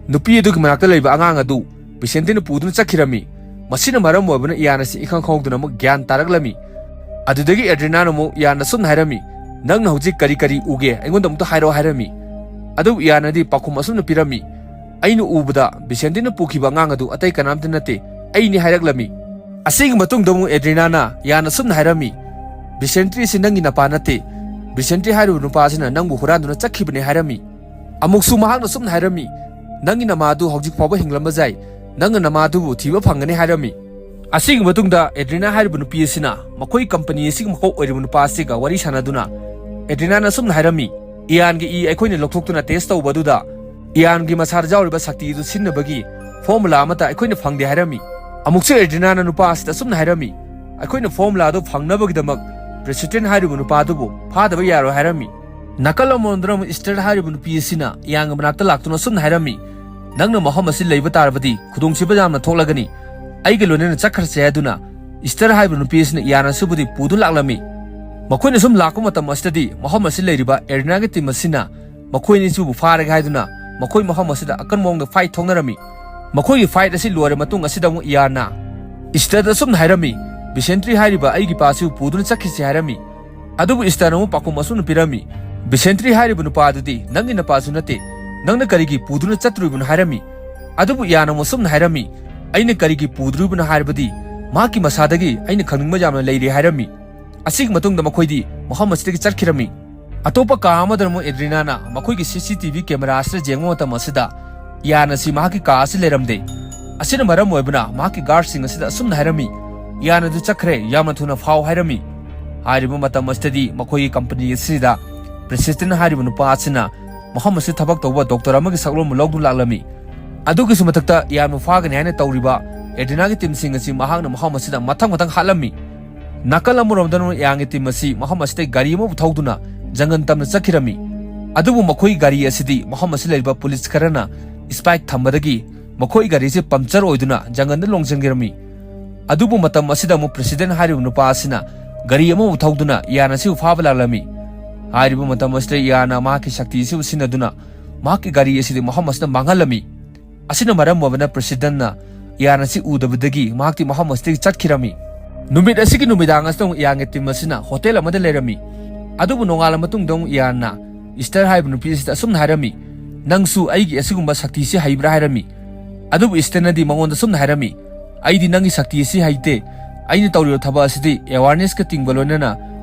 ꯅꯨꯄꯤ ꯑꯗꯨꯒꯤ ꯃꯅꯥꯛꯇ ꯂꯩꯕ ꯑꯉꯥꯡ ꯑꯗꯨ ꯕꯤꯁꯦꯟꯇꯤꯅ ꯄꯨꯗꯨꯅ ꯆꯠꯈꯤꯔꯝꯃꯤ꯫ ꯃꯁꯤꯅ ꯃꯔꯝ ꯑꯣꯏꯕꯅ ꯏꯌꯥꯟ ꯑꯁꯤ ꯏꯈꯪ ꯈꯪꯍꯧꯗꯅ ꯑꯃꯨꯛ ꯒ꯭ꯌꯥꯟ ꯇꯥꯔꯛꯂꯝꯃꯤ꯫ ꯑꯗꯨꯗꯒꯤ ꯑꯦꯗ꯭ꯔꯤꯅꯥꯅ ꯑꯃꯨꯛ ꯏꯌꯥꯟꯗ ꯑꯁꯨꯝꯅ ꯍꯥꯏꯔꯝꯃꯤ, "ꯅꯪꯅ ꯍꯧꯖꯤꯛ ꯀꯔꯤ ꯀꯔꯤ ꯎꯒꯦ? ꯑꯩꯉꯣꯟꯗ ꯑꯃꯨꯛꯇ ꯍꯥꯏꯔꯛꯑꯣ" ꯍꯥꯏꯔꯝꯃꯤ꯫ ꯑꯗꯨꯕꯨ ꯏꯌꯥꯟꯅꯗꯤ ꯄꯥꯎꯈꯨꯝ ꯑꯁꯨꯝꯅ ꯄꯤꯔꯝꯃꯤ, "ꯑꯩꯅ ꯎꯕꯗ ꯕꯤꯁꯦꯟꯇꯤꯅ ꯄꯨꯈꯤꯕ ꯑꯉꯥꯡ ꯑꯗꯨ ꯑꯇꯩ ꯀꯅꯥꯝꯇ ꯅꯠꯇꯦ, ꯑꯩꯅꯤ" ꯍꯥꯏꯔꯛꯂꯝꯃꯤ꯫ ꯑꯁꯤꯒꯤ ꯃꯇꯨꯡꯗ ꯑꯃꯨꯛ ꯑꯦꯗ꯭ꯔꯤꯅꯥꯅ ꯌꯥꯟ ꯑꯁꯨꯝꯅ ꯍꯥꯏꯔꯝꯃꯤ, "ꯕꯤꯁꯦꯟꯇ꯭ꯔꯤ ꯑꯁꯤ ꯅꯪꯒꯤ ꯅꯄꯥ ꯅꯠꯇꯦ꯫ ꯕꯤꯁꯦꯟꯇ꯭ꯔꯤ ꯍꯥꯏꯔꯤꯕ ꯅꯨꯄꯥ ꯑꯁꯤꯅ ꯅꯪꯕꯨ ꯍꯨꯔꯥꯟꯗꯨꯅ ꯆꯠꯈꯤꯕꯅꯤ" ꯍꯥꯏꯔꯝꯃꯤ꯫ ꯑꯃꯨꯛꯁꯨ ꯃꯍꯥꯛꯅ ꯑꯁꯨꯝꯅ ꯍꯥꯏꯔꯝꯃꯤ, "ꯅꯪꯒꯤ ꯅꯃꯥꯗꯨ ꯍꯧꯖꯤꯛ ꯐꯥꯎꯕ ꯍꯤꯡꯂꯝꯕ ꯌꯥꯏ꯫ ꯅꯪꯅ ꯅꯃꯥꯗꯨꯕꯨ ꯊꯤꯕ ꯐꯪꯒꯅꯤ" ꯍꯥꯏꯔꯝꯃꯤ꯫ ꯑꯁꯤꯒꯤ ꯃꯇꯨꯡꯗ ꯑꯦꯗ꯭ꯔꯤꯅꯥ ꯍꯥꯏꯔꯤꯕ ꯅꯨꯄꯤ ꯑꯁꯤꯅ ꯃꯈꯣꯏ ꯀꯝꯄꯅꯤ ꯑꯁꯤꯒꯤ ꯃꯀꯣꯛ ꯑꯣꯏꯔꯤꯕ ꯅꯨꯄꯥ ꯑꯁꯤꯒ ꯋꯥꯔꯤ ꯁꯥꯟꯅꯗꯨꯅ ꯑꯦꯗ꯭ꯔꯤꯅꯥꯅ ꯑꯁꯨꯝꯅ ꯍꯥꯏꯔꯝꯃꯤ, "ꯏꯌꯥꯟꯒꯤ ꯏ ꯑꯩꯈꯣꯏꯅ ꯂꯧꯊꯣꯛꯇꯨꯅ ꯇꯦꯁ ꯇꯧꯕ ꯑꯗꯨꯗ ꯏꯌꯥꯟꯒꯤ ꯃꯁꯥꯗ ꯌꯥꯎꯔꯤꯕ ꯁꯛꯇꯤ ꯑꯗꯨ ꯁꯤꯟꯅꯕꯒꯤ ꯐꯣꯔꯃꯨꯂꯥ ꯑꯃꯠꯇ ꯑꯩꯈꯣꯏꯅ ꯐꯪꯗꯦ" ꯍꯥꯏꯔꯝꯃꯤ꯫ ꯑꯃꯨꯛꯁꯨ ꯑꯦꯗ꯭ꯔꯤꯅꯥꯅ ꯅꯨꯄꯥ ꯑꯁꯤꯗ ꯑꯁꯨꯝꯅ ꯍꯥꯏꯔꯝꯃꯤ, "ꯑꯩꯈꯣꯏꯅ ꯐꯣꯔꯃꯨꯂꯥ ꯑꯗꯨ ꯐꯪꯅꯕꯒꯤꯗꯃꯛ ꯄ꯭ꯔꯦꯁꯤꯗꯦꯟ ꯍꯥꯏꯔꯤꯕ ꯅꯨꯄꯥ ꯑꯗꯨꯕꯨ ꯐꯥꯗꯕ ꯌꯥꯔꯣꯏ" ꯍꯥꯏꯔꯝꯃꯤ꯫ ꯅꯥꯀꯜ ꯑꯃꯔꯣꯝꯗꯅ ꯑꯃꯨꯛ ꯏꯁꯇꯔ ꯍꯥꯏꯔꯤꯕ ꯅꯨꯄꯤ ꯑꯁꯤꯅ ꯏꯌꯥꯟꯒꯤ ꯃꯅꯥꯛꯇ ꯂꯥꯛꯇꯨꯅ ꯑꯁꯨꯝꯅ ꯍꯥꯏꯔꯝꯃꯤ, "ꯅꯪꯅ ꯃꯐꯝ ꯑꯁꯤ ꯂꯩꯕ ꯇꯥꯔꯕꯗꯤ ꯈꯨꯗꯣꯡꯊꯤꯕ ꯌꯥꯝꯅ ꯊꯣꯛꯂꯒꯅꯤ꯫ ꯑꯩꯒ ꯂꯣꯏꯅꯅ ꯆꯠꯈ꯭ꯔꯁꯦ" ꯍꯥꯏꯗꯨꯅ ꯏꯁꯇꯔ ꯍꯥꯏꯔꯤꯕ ꯅꯨꯄꯤ ꯑꯁꯤꯅ ꯏꯌꯥꯟ ꯑꯁꯤꯕꯨꯗꯤ ꯄꯨꯗꯨꯅ ꯂꯥꯛꯂꯝꯃꯤ꯫ ꯃꯈꯣꯏꯅ ꯁꯨꯝ ꯂꯥꯛꯄ ꯃꯇꯝ ꯑꯁꯤꯗꯗꯤ ꯃꯐꯝ ꯑꯁꯤ ꯂꯩꯔꯤꯕ ꯑꯦꯗ꯭ꯔꯤꯅꯥꯒꯤ ꯇꯤꯝ ꯑꯁꯤꯅ ꯃꯈꯣꯏ ꯑꯅꯤꯁꯤꯕꯨ ꯐꯥꯔꯒꯦ ꯍꯥꯏꯗꯨꯅ ꯃꯈꯣꯏ ꯃꯐꯝ ꯑꯁꯤꯗ ꯑꯀꯟꯕ ꯃꯑꯣꯡꯗ ꯐꯥꯏꯠ ꯊꯣꯛꯅꯔꯝꯃꯤ꯫ ꯃꯈꯣꯏꯒꯤ ꯐꯥꯏꯠ ꯑꯁꯤ ꯂꯣꯏꯔ ꯃꯇꯨꯡ ꯑꯁꯤꯗ ꯑꯃꯨꯛ ꯏꯌꯥꯟꯅ ꯏꯁꯇꯔꯗ ꯑꯁꯨꯝꯅ ꯍꯥꯏꯔꯝꯃꯤ, "ꯕꯤꯁꯦꯟꯇ꯭ꯔꯤ ꯍꯥꯏꯔꯤꯕ ꯑꯩꯒꯤ ꯄꯥꯁꯤꯕꯨ ꯄꯨꯗꯨꯅ ꯆꯠꯈꯤꯁꯤ" ꯍꯥꯏꯔꯝꯃꯤ꯫ ꯑꯗꯨꯕꯨ ꯏꯁꯇꯔꯅ ꯑꯃꯨꯛ ꯄꯥꯎꯈꯨꯝ ꯑꯁꯨꯝꯅ ꯄꯤꯔꯝꯃꯤ, "ꯕꯤꯁꯦꯟꯇ꯭ꯔꯤ ꯍꯥꯏꯔꯤꯕ ꯅꯨꯄꯥ ꯑꯗꯨꯗꯤ ꯅꯪꯒꯤ ꯅꯄꯥꯁꯨ ꯅꯠꯇꯦ꯫ ꯅꯪꯅ ꯀꯔꯤꯒꯤ ꯄꯨꯗꯨꯅ ꯆꯠꯇ꯭ꯔꯤꯕꯅꯣ?" ꯍꯥꯏꯔꯝꯃꯤ꯫ ꯑꯗꯨꯕꯨ ꯏꯌꯥꯟꯅ ꯑꯃꯨꯛ ꯑꯁꯨꯝꯅ ꯍꯥꯏꯔꯝꯃꯤ, "ꯑꯩꯅ ꯀꯔꯤꯒꯤ ꯄꯨꯗ꯭ꯔꯤꯕꯅꯣ ꯍꯥꯏꯔꯕꯗꯤ ꯃꯍꯥꯛꯀꯤ ꯃꯁꯥꯗꯒꯤ ꯑꯩꯅ ꯈꯪꯅꯤꯡꯕ ꯌꯥꯝꯅ ꯂꯩꯔꯤ" ꯍꯥꯏꯔꯝꯃꯤ꯫ ꯑꯁꯤꯒꯤ ꯃꯇꯨꯡꯗ ꯃꯈꯣꯏꯗꯤ ꯃꯐꯝ ꯑꯁꯤꯗꯒꯤ ꯆꯠꯈꯤꯔꯝꯃꯤ꯫ ꯑꯇꯣꯞꯄ ꯀꯥ ꯑꯃꯗꯅ ꯑꯃꯨꯛ ꯑꯦꯗ꯭ꯔꯤꯅꯥꯅ ꯃꯈꯣꯏꯒꯤ ꯁꯤ ꯁꯤ ꯇꯤ ꯚꯤ ꯀꯦꯃꯦꯔꯥ ꯑꯁꯤꯗ ꯌꯦꯡꯕ ꯃꯇꯝ ꯑꯁꯤꯗ ꯏꯌꯥꯟ ꯑꯁꯤ ꯃꯍꯥꯛꯀꯤ ꯀꯥ ꯑꯁꯤ ꯂꯩꯔꯝꯗꯦ꯫ ꯑꯁꯤꯅ ꯃꯔꯝ ꯑꯣꯏꯕꯅ ꯃꯍꯥꯛꯀꯤ ꯒꯥꯔꯗꯁꯤꯡ ꯑꯁꯤꯗ ꯑꯁꯨꯝꯅ ꯍꯥꯏꯔꯝꯃꯤ, "ꯏꯌꯥꯟ ꯑꯗꯨ ꯆꯠꯈ꯭ꯔꯦ, ꯌꯥꯝꯅ ꯊꯨꯅ ꯐꯥꯎ" ꯍꯥꯏꯔꯝꯃꯤ꯫ ꯍꯥꯏꯔꯤꯕ ꯃꯇꯝ ꯑꯁꯤꯗꯗꯤ ꯃꯈꯣꯏꯒꯤ ꯀꯝꯄꯅꯤ ꯑꯁꯤꯗ ꯄ꯭ꯔꯦꯁꯤꯗꯦꯟ ꯍꯥꯏꯔꯤꯕ ꯅꯨꯄꯥ ꯑꯁꯤꯅ ꯃꯐꯝ ꯑꯁꯤꯗ ꯊꯕꯛ ꯇꯧꯕ ꯗꯣꯛꯇꯔ ꯑꯃꯒꯤ ꯁꯛꯂꯣꯟꯕꯨ ꯂꯧꯗꯨꯅ ꯂꯥꯛꯂꯝꯃꯤ꯫ ꯑꯗꯨꯒꯤꯁꯨ ꯃꯊꯛꯇ ꯏꯌꯥꯟꯕꯨ ꯐꯥꯒꯅꯤ ꯍꯥꯏꯅ ꯇꯧꯔꯤꯕ ꯑꯦꯗ꯭ꯔꯤꯅꯥꯒꯤ ꯇꯤꯝꯁꯤꯡ ꯑꯁꯤ ꯃꯍꯥꯛꯅ ꯃꯐꯝ ꯑꯁꯤꯗ ꯃꯊꯪ ꯃꯊꯪ ꯍꯥꯠꯂꯝꯃꯤ꯫ ꯅꯥꯀꯜ ꯑꯃꯔꯣꯝꯗꯅ ꯏꯌꯥꯟꯒꯤ ꯇꯤꯝ ꯑꯁꯤ ꯃꯐꯝ ꯑꯁꯤꯗ ꯒꯥꯔꯤ ꯑꯃꯕꯨ ꯊꯧꯗꯨꯅ ꯖꯪꯒꯜ ꯇꯝꯅ ꯆꯠꯈꯤꯔꯝꯃꯤ꯫ ꯑꯗꯨꯕꯨ ꯃꯈꯣꯏꯒꯤ ꯒꯥꯔꯤ ꯑꯁꯤꯗꯤ ꯃꯐꯝ ꯑꯁꯤꯗ ꯂꯩꯔꯤꯕ ꯄꯨꯂꯤꯁ ꯈꯔꯅ ꯏꯁꯄꯥꯏꯛ ꯊꯝꯕꯗꯒꯤ ꯃꯈꯣꯏ ꯒꯥꯔꯤꯁꯤ ꯄꯝꯆꯔ ꯑꯣꯏꯗꯨꯅ ꯖꯪꯒꯜꯗ ꯂꯣꯡꯁꯤꯟꯈꯤꯔꯝꯃꯤ꯫ ꯑꯗꯨꯕꯨ ꯃꯇꯝ ꯑꯁꯤꯗ ꯑꯃꯨꯛ ꯄ꯭ꯔꯦꯁꯤꯗꯦꯟ ꯍꯥꯏꯔꯤꯕ ꯅꯨꯄꯥ ꯑꯁꯤꯅ ꯒꯥꯔꯤ ꯑꯃꯕꯨ ꯊꯧꯗꯨꯅ ꯏꯌꯥꯟ ꯑꯁꯤꯕꯨ ꯐꯥꯕ ꯂꯥꯛꯂꯝꯃꯤ꯫ ꯍꯥꯏꯔꯤꯕ ꯃꯇꯝ ꯑꯁꯤꯗ ꯏꯌꯥꯟꯅ ꯃꯍꯥꯛꯀꯤ ꯁꯛꯇꯤ ꯑꯁꯤꯕꯨ ꯁꯤꯖꯤꯟꯅꯗꯨꯅ ꯃꯍꯥꯛꯀꯤ ꯒꯥꯔꯤ ꯑꯁꯤꯗꯤ ꯃꯐꯝ ꯑꯁꯤꯗ ꯃꯥꯡꯍꯜꯂꯝꯃꯤ꯫ ꯑꯁꯤꯅ ꯃꯔꯝ ꯑꯣꯏꯕꯅ ꯄ꯭ꯔꯦꯁꯤꯗꯦꯟꯅ ꯏꯌꯥꯟ ꯑꯁꯤ ꯎꯗꯕꯗꯒꯤ ꯃꯍꯥꯛꯇꯤ ꯃꯐꯝ ꯑꯁꯤꯗꯒꯤ ꯆꯠꯈꯤꯔꯝꯃꯤ꯫ ꯅꯨꯃꯤꯠ ꯑꯁꯤꯒꯤ ꯅꯨꯃꯤꯗꯥꯡ ꯑꯁꯤꯗ ꯑꯃꯨꯛ ꯏꯌꯥꯟꯒꯤ ꯇꯤꯝ ꯑꯁꯤꯅ ꯍꯣꯇꯦꯜ ꯑꯃꯗ ꯂꯩꯔꯝꯃꯤ꯫ ꯑꯗꯨꯕꯨ ꯅꯣꯡꯉꯥꯜꯂ ꯃꯇꯨꯡꯗ ꯑꯃꯨꯛ ꯏꯌꯥꯟꯅ ꯏꯁꯇꯔ ꯍꯥꯏꯔꯤꯕ ꯅꯨꯄꯤ ꯑꯁꯤꯗ ꯑꯁꯨꯝꯅ ꯍꯥꯏꯔꯝꯃꯤ, "ꯅꯪꯁꯨ ꯑꯩꯒꯤ ꯑꯁꯤꯒꯨꯝꯕ ꯁꯛꯇꯤꯁꯤ ꯍꯩꯕ꯭ꯔꯥ?" ꯍꯥꯏꯔꯝꯃꯤ꯫ ꯑꯗꯨꯕꯨ ꯏꯁꯇꯔꯅꯗꯤ ꯃꯉꯣꯟꯗ ꯑꯁꯨꯝꯅ ꯍꯥꯏꯔꯝꯃꯤ, "ꯑꯩꯗꯤ ꯅꯪꯒꯤ ꯁꯛꯇꯤ ꯑꯁꯤ ꯍꯩꯇꯦ꯫ ꯑꯩꯅ ꯇꯧꯔꯤꯕ ꯊꯕꯛ ꯑꯁꯤꯗꯤ awareness-ꯀ ꯇꯤꯡꯕ ꯂꯣꯏꯅꯅ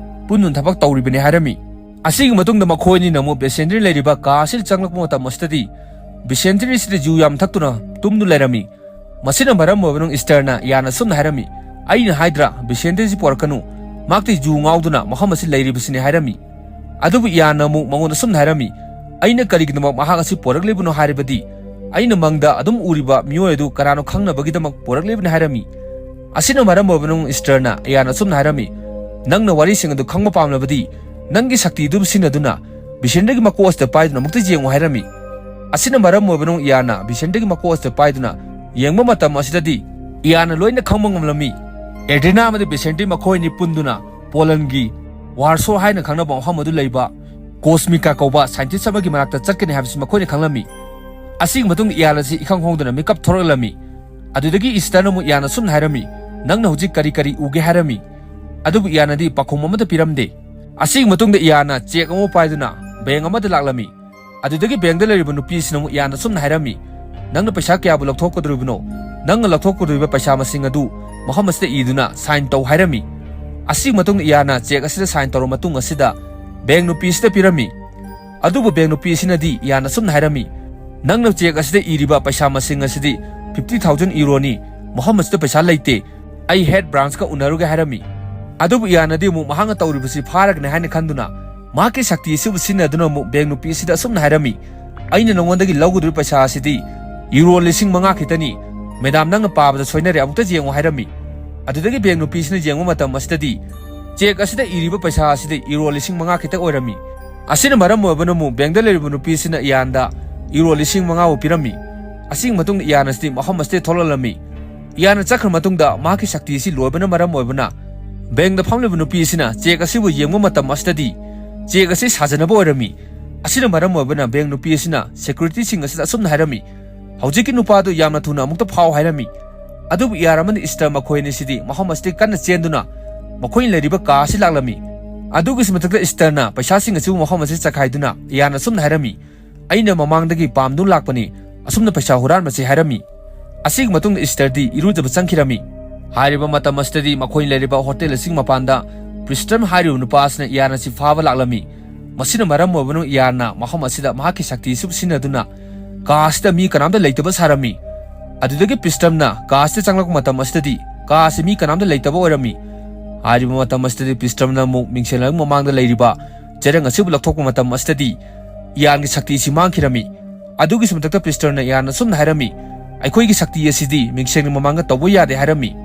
ꯄꯨꯟꯗꯨꯅ ꯊꯕꯛ ꯇꯧꯔꯤꯕꯅꯤ" ꯍꯥꯏꯔꯝꯃꯤ꯫ ꯑꯁꯤꯒꯤ ꯃꯇꯨꯡꯗ ꯃꯈꯣꯏ ꯑꯅꯤꯅ ꯑꯃꯨꯛ ꯕꯤꯁꯦꯟꯗ꯭ꯔꯤ ꯂꯩꯔꯤꯕ ꯀꯥ ꯑꯁꯤꯗ ꯆꯪꯂꯛꯄ ꯃꯇꯝ ꯑꯁꯤꯗꯗꯤ ꯕꯤꯁꯦꯟꯗ꯭ꯔꯤ ꯑꯁꯤꯗ ꯌꯨ ꯌꯥꯝ ꯊꯛꯇꯨꯅ ꯇꯨꯝꯗꯨꯅ ꯂꯩꯔꯝꯃꯤ꯫ ꯃꯁꯤꯅ ꯃꯔꯝ ꯑꯣꯏꯕꯅ ꯏꯁꯇꯔꯅ ꯏꯌꯥꯟꯅ ꯑꯁꯨꯝꯅ ꯍꯥꯏꯔꯝꯃꯤ, "ꯑꯩꯅ ꯍꯥꯏꯗ꯭ꯔꯥ, ꯕꯤꯁꯦꯟꯗ꯭ꯔꯤꯁꯤ ꯄꯣꯔꯛꯀꯅꯨ꯫ ꯃꯍꯥꯛꯇꯤ ꯌꯨ ꯉꯥꯎꯗꯨꯅ ꯃꯐꯝ ꯑꯁꯤ ꯂꯩꯔꯤꯕꯁꯤꯅꯤ" ꯍꯥꯏꯔꯝꯃꯤ꯫ ꯑꯗꯨꯕꯨ ꯏꯌꯥꯟꯅ ꯑꯃꯨꯛ ꯃꯉꯣꯟꯗ ꯑꯁꯨꯝꯅ ꯍꯥꯏꯔꯝꯃꯤ, "ꯑꯩꯅ ꯀꯔꯤꯒꯤꯗꯃꯛ ꯃꯍꯥꯛ ꯑꯁꯤ ꯄꯣꯔꯛꯂꯤꯕꯅꯣ ꯍꯥꯏꯔꯕꯗꯤ, ꯑꯩꯅ ꯃꯪꯗ ꯑꯗꯨꯝ ꯎꯔꯤꯕ ꯃꯤꯑꯣꯏ ꯑꯗꯨ ꯀꯅꯥꯅꯣ ꯈꯪꯅꯕꯒꯤꯗꯃꯛ ꯄꯣꯔꯛꯂꯤꯕꯅꯤ" ꯍꯥꯏꯔꯝꯃꯤ꯫ ꯑꯁꯤꯅ ꯃꯔꯝ ꯑꯣꯏꯕꯅ ꯏꯁꯇꯔꯅ ꯏꯌꯥꯟꯅ ꯑꯁꯨꯝꯅ ꯍꯥꯏꯔꯝꯃꯤ, "ꯅꯪꯅ ꯋꯥꯔꯤꯁꯤꯡ ꯑꯗꯨ ꯈꯪꯕ ꯄꯥꯝꯂꯕꯗꯤ, ꯅꯪꯒꯤ ꯁꯛꯇꯤ ꯑꯗꯨ ꯁꯤꯖꯤꯟꯅꯗꯨꯅ ꯕꯤꯁꯦꯟꯗ꯭ꯔꯤꯒꯤ ꯃꯀꯣꯛ ꯑꯁꯤꯗ ꯄꯥꯏꯗꯨꯅ ꯑꯃꯨꯛꯇ ꯌꯦꯡꯉꯨ" ꯍꯥꯏꯔꯝꯃꯤ꯫ ꯑꯁꯤꯅ ꯃꯔꯝ ꯑꯣꯏꯕꯅ ꯏꯌꯥꯟꯅ ꯕꯤꯁꯦꯟꯗ꯭ꯔꯤꯒꯤ ꯃꯀꯣꯛ ꯑꯁꯤꯗ ꯄꯥꯏꯗꯨꯅ ꯌꯦꯡꯕ ꯃꯇꯝ ꯑꯁꯤꯗꯗꯤ ꯏꯌꯥꯟꯅ ꯂꯣꯏꯅ ꯈꯪꯕ ꯉꯝꯂꯝꯃꯤ꯫ ꯑꯦꯗ꯭ꯔꯤꯅꯥ ꯑꯃꯗꯤ ꯕꯤꯁꯦꯟꯗ꯭ꯔꯤ ꯃꯈꯣꯏ ꯑꯅꯤ ꯄꯨꯟꯗꯨꯅ ꯄꯣꯂꯟꯒꯤ ꯋꯥꯔꯁꯣ ꯍꯥꯏꯅ ꯈꯪꯅꯕ ꯃꯐꯝ ꯑꯗꯨ ꯂꯩꯕ ꯀꯣꯁꯃꯤꯀꯥ ꯀꯧꯕ scientist ꯑꯃꯒꯤ ꯃꯅꯥꯛꯇ ꯆꯠꯀꯅꯤ ꯍꯥꯏꯕꯁꯤ ꯃꯈꯣꯏꯅ ꯈꯪꯂꯝꯃꯤ꯫ ꯑꯁꯤꯒꯤ ꯃꯇꯨꯡꯗ ꯏꯌꯥꯟ ꯑꯁꯤ ꯏꯈꯪ ꯈꯪꯍꯧꯗꯅ ꯃꯤꯀꯞ ꯊꯣꯔꯛꯂꯝꯃꯤ꯫ ꯑꯗꯨꯗꯒꯤ ꯏꯁꯇꯔꯅ ꯑꯃꯨꯛ ꯏꯌꯥꯟ ꯑꯁꯨꯝꯅ ꯍꯥꯏꯔꯝꯃꯤ, "ꯅꯪꯅ ꯍꯧꯖꯤꯛ ꯀꯔꯤ ꯀꯔꯤ ꯎꯒꯦ?" ꯍꯥꯏꯔꯝꯃꯤ꯫ ꯑꯗꯨꯕꯨ ꯏꯌꯥꯟꯅꯗꯤ ꯄꯥꯎꯈꯨꯝ ꯑꯃꯠꯇ ꯄꯤꯔꯝꯗꯦ꯫ ꯑꯁꯤꯒꯤ ꯃꯇꯨꯡꯗ ꯏꯌꯥꯟꯅ ꯆꯦꯛ ꯑꯃ ꯄꯥꯏꯗꯨꯅ ꯕꯦꯡ ꯑꯃꯗ ꯂꯥꯛꯂꯝꯃꯤ꯫ ꯑꯗꯨꯗꯒꯤ ꯕꯦꯡꯗ ꯂꯩꯔꯤꯕ ꯅꯨꯄꯤ ꯑꯁꯤꯅ ꯑꯃꯨꯛ ꯏꯌꯥꯟꯅ ꯑꯁꯨꯝꯅ ꯍꯥꯏꯔꯝꯃꯤ, "ꯅꯪꯅ ꯄꯩꯁꯥ ꯀꯌꯥꯕꯨ ꯂꯧꯊꯣꯛꯀꯗꯧꯔꯤꯕꯅꯣ? ꯅꯪꯅ ꯂꯧꯊꯣꯛꯀꯗꯧꯔꯤꯕ ꯄꯩꯁꯥ ꯃꯁꯤꯡ ꯑꯗꯨ ꯃꯐꯝ ꯑꯁꯤꯗ ꯏꯗꯨꯅ ꯁꯥꯏꯟ ꯇꯧ" ꯍꯥꯏꯔꯝꯃꯤ꯫ ꯑꯁꯤꯒꯤ ꯃꯇꯨꯡꯗ ꯏꯌꯥꯟꯅ ꯆꯦꯛ ꯑꯁꯤꯗ ꯁꯥꯏꯟ ꯇꯧꯔꯕ ꯃꯇꯨꯡ ꯑꯁꯤꯗ ꯕꯦꯡ ꯅꯨꯄꯤ ꯑꯁꯤꯗ ꯄꯤꯔꯝꯃꯤ꯫ ꯑꯗꯨꯕꯨ ꯕꯦꯡ ꯅꯨꯄꯤ ꯑꯁꯤꯅꯗꯤ ꯏꯌꯥꯟꯅ ꯑꯁꯨꯝꯅ ꯍꯥꯏꯔꯝꯃꯤ, "ꯅꯪꯅ ꯆꯦꯛ ꯑꯁꯤꯗ ꯏꯔꯤꯕ ꯄꯩꯁꯥ ꯃꯁꯤꯡ ꯑꯁꯤꯗꯤ fifty thousand ꯏꯎꯔꯣꯅꯤ, ꯃꯐꯝ ꯑꯁꯤꯗ ꯄꯩꯁꯥ ꯂꯩꯇꯦ꯫ ꯑꯩ ꯍꯦꯗ ꯕ꯭ꯔꯥꯟꯁꯀ ꯎꯅꯔꯨꯒꯦ" ꯍꯥꯏꯔꯝꯃꯤ꯫ ꯑꯗꯨꯕꯨ ꯏꯌꯥꯟꯅꯗꯤ ꯑꯃꯨꯛ ꯃꯍꯥꯛꯅ ꯇꯧꯔꯤꯕꯁꯤ ꯐꯥꯔꯒꯅꯤ ꯍꯥꯏꯅ ꯈꯟꯗꯨꯅ ꯃꯍꯥꯛꯀꯤ ꯁꯛꯇꯤ ꯑꯁꯤꯕꯨ ꯁꯤꯖꯤꯟꯅꯗꯨꯅ ꯑꯃꯨꯛ ꯕꯦꯡ ꯅꯨꯄꯤ ꯑꯁꯤꯗ ꯑꯁꯨꯝꯅ ꯍꯥꯏꯔꯝꯃꯤ, "ꯑꯩꯅ ꯅꯉꯣꯟꯗꯒꯤ ꯂꯧꯒꯗꯧꯔꯤꯕ ꯄꯩꯁꯥ ꯑꯁꯤꯗꯤ ꯌꯨꯔꯣ ꯂꯤꯁꯤꯡ ꯃꯉꯥ ꯈꯤꯇꯅꯤ꯫ ꯃꯦꯗꯥꯝ, ꯅꯪꯅ ꯄꯥꯕꯗ ꯁꯣꯏꯅꯔꯦ, ꯑꯃꯨꯛꯇ ꯌꯦꯡꯉꯨ" ꯍꯥꯏꯔꯝꯃꯤ꯫ ꯑꯗꯨꯗꯒꯤ ꯕꯦꯡ ꯅꯨꯄꯤꯁꯤꯅ ꯌꯦꯡꯕ ꯃꯇꯝ ꯑꯁꯤꯗꯗꯤ ꯆꯦꯛ ꯑꯁꯤꯗ ꯏꯔꯤꯕ ꯄꯩꯁꯥ ꯑꯁꯤꯗꯤ ꯌꯨꯔꯣ ꯂꯤꯁꯤꯡ ꯃꯉꯥ ꯈꯤꯇ ꯑꯣꯏꯔꯝꯃꯤ꯫ ꯑꯁꯤꯅ ꯃꯔꯝ ꯑꯣꯏꯕꯅ ꯑꯃꯨꯛ ꯕꯦꯡꯗ ꯂꯩꯔꯤꯕ ꯅꯨꯄꯤꯁꯤꯅ ꯏꯌꯥꯟꯗ ꯌꯨꯔꯣ ꯂꯤꯁꯤꯡ ꯃꯉꯥꯕꯨ ꯄꯤꯔꯝꯃꯤ꯫ ꯑꯁꯤꯒꯤ ꯃꯇꯨꯡꯗ ꯏꯌꯥꯟ ꯑꯁꯤꯗꯤ ꯃꯐꯝ ꯑꯁꯤꯗ ꯊꯣꯛꯂꯛꯂꯝꯃꯤ꯫ ꯏꯌꯥꯟꯅ ꯆꯠꯈ꯭ꯔ ꯃꯇꯨꯡꯗ ꯃꯍꯥꯛꯀꯤ ꯁꯛꯇꯤ ꯑꯁꯤ ꯂꯣꯏꯕꯅ ꯃꯔꯝ ꯑꯣꯏꯕꯅ ꯕꯦꯡꯗ ꯐꯝꯂꯤꯕ ꯅꯨꯄꯤ ꯑꯁꯤꯅ ꯆꯦꯛ ꯑꯁꯤꯕꯨ ꯌꯦꯡꯕ ꯃꯇꯝ ꯑꯁꯤꯗꯗꯤ ꯆꯦꯛ ꯑꯁꯤ ꯁꯥꯖꯅꯕ ꯑꯣꯏꯔꯝꯃꯤ꯫ ꯑꯁꯤꯅ ꯃꯔꯝ ꯑꯣꯏꯕꯅ ꯕꯦꯡ ꯅꯨꯄꯤ ꯑꯁꯤꯅ ꯁꯦꯀ꯭ꯌꯨꯔꯤꯇꯤꯁꯤꯡ ꯑꯁꯤꯗ ꯑꯁꯨꯝꯅ ꯍꯥꯏꯔꯝꯃꯤ, "ꯍꯧꯖꯤꯛꯀꯤ ꯅꯨꯄꯥꯗꯨ ꯌꯥꯝꯅ ꯊꯨꯅ ꯑꯃꯨꯛꯇ ꯐꯥꯎ" ꯍꯥꯏꯔꯝꯃꯤ꯫ ꯑꯗꯨꯕꯨ ꯏꯌꯥꯟ ꯑꯃꯗꯤ ꯏꯁꯇꯔ ꯃꯈꯣꯏ ꯑꯅꯤꯁꯤꯗꯤ ꯃꯐꯝ ꯑꯁꯤꯗꯒꯤ ꯀꯟꯅ ꯆꯦꯟꯗꯨꯅ ꯃꯈꯣꯏꯅ ꯂꯩꯔꯤꯕ ꯀꯥ ꯑꯁꯤ ꯂꯥꯛꯂꯝꯃꯤ꯫ ꯑꯗꯨꯒꯤꯁꯨ ꯃꯊꯛꯇ ꯏꯁꯇꯔꯅ ꯄꯩꯁꯥꯁꯤꯡ ꯑꯁꯤꯕꯨ ꯃꯐꯝ ꯑꯁꯤꯗ ꯆꯈꯥꯏꯗꯨꯅ ꯏꯌꯥꯟ ꯑꯁꯨꯝꯅ ꯍꯥꯏꯔꯝꯃꯤ, "ꯑꯩꯅ ꯃꯃꯥꯡꯗꯒꯤ ꯄꯥꯝꯗꯨꯅ ꯂꯥꯛꯄꯅꯤ, ꯑꯁꯨꯝꯅ ꯄꯩꯁꯥ ꯍꯨꯔꯥꯟꯕꯁꯤ" ꯍꯥꯏꯔꯝꯃꯤ꯫ ꯑꯁꯤꯒꯤ ꯃꯇꯨꯡꯗ ꯏꯁꯇꯔꯗꯤ ꯏꯔꯨꯖꯕ ꯆꯪꯈꯤꯔꯝꯃꯤ꯫ ꯍꯥꯏꯔꯤꯕ ꯃꯇꯝ ꯑꯁꯤꯗꯗꯤ ꯃꯈꯣꯏꯅ ꯂꯩꯔꯤꯕ ꯍꯣꯇꯦꯜ ꯑꯁꯤꯒꯤ ꯃꯄꯥꯟꯗ ꯄ꯭ꯔꯤꯁꯇꯟ ꯍꯥꯏꯔꯤꯕ ꯅꯨꯄꯥ ꯑꯁꯤꯅ ꯏꯌꯥꯟ ꯑꯁꯤ ꯐꯥꯕ ꯂꯥꯛꯂꯝꯃꯤ꯫ ꯃꯁꯤꯅ ꯃꯔꯝ ꯑꯣꯏꯕꯅ ꯏꯌꯥꯟꯅ ꯃꯐꯝ ꯑꯁꯤꯗ ꯃꯍꯥꯛꯀꯤ ꯁꯛꯇꯤ ꯑꯁꯤ ꯁꯤꯖꯤꯟꯅꯗꯨꯅ ꯀꯥ ꯑꯁꯤꯗ ꯃꯤ ꯀꯅꯥꯝꯇ ꯂꯩꯇꯕ ꯁꯥꯔꯝꯃꯤ꯫ ꯑꯗꯨꯗꯒꯤ ꯄ꯭ꯔꯤꯁꯇꯟꯅ ꯀꯥ ꯑꯁꯤꯗ ꯆꯪꯂꯛꯄ ꯃꯇꯝ ꯑꯁꯤꯗꯗꯤ ꯀꯥ ꯑꯁꯤ ꯃꯤ ꯀꯅꯥꯝꯇ ꯂꯩꯇꯕ ꯑꯣꯏꯔꯝꯃꯤ꯫ ꯍꯥꯏꯔꯤꯕ ꯃꯇꯝ ꯑꯁꯤꯗꯗꯤ ꯄ꯭ꯔꯤꯁꯇꯟꯅ ꯑꯃꯨꯛ ꯃꯤꯡꯁꯦꯜ ꯑꯃꯒꯤ ꯃꯃꯥꯡꯗ ꯂꯩꯔꯤꯕ ꯆꯦꯔꯪ ꯑꯁꯤꯕꯨ ꯂꯧꯊꯣꯛꯄ ꯃꯇꯝ ꯑꯁꯤꯗꯗꯤ ꯏꯌꯥꯟꯒꯤ ꯁꯛꯇꯤ ꯑꯁꯤ ꯃꯥꯡꯈꯤꯔꯝꯃꯤ꯫ ꯑꯗꯨꯒꯤꯁꯨ ꯃꯊꯛꯇ ꯄ꯭ꯔꯤꯁꯇꯟꯅ ꯏꯌꯥꯟꯅ ꯑꯁꯨꯝꯅ ꯍꯥꯏꯔꯝꯃꯤ, "ꯑꯩꯈꯣꯏꯒꯤ ꯁꯛꯇꯤ ꯑꯁꯤꯗꯤ ꯃꯤꯡꯁꯦꯜꯒꯤ ꯃꯃꯥꯡꯗ ꯇꯧꯕ ꯌꯥꯗꯦ" ꯍꯥꯏꯔꯝꯃꯤ꯫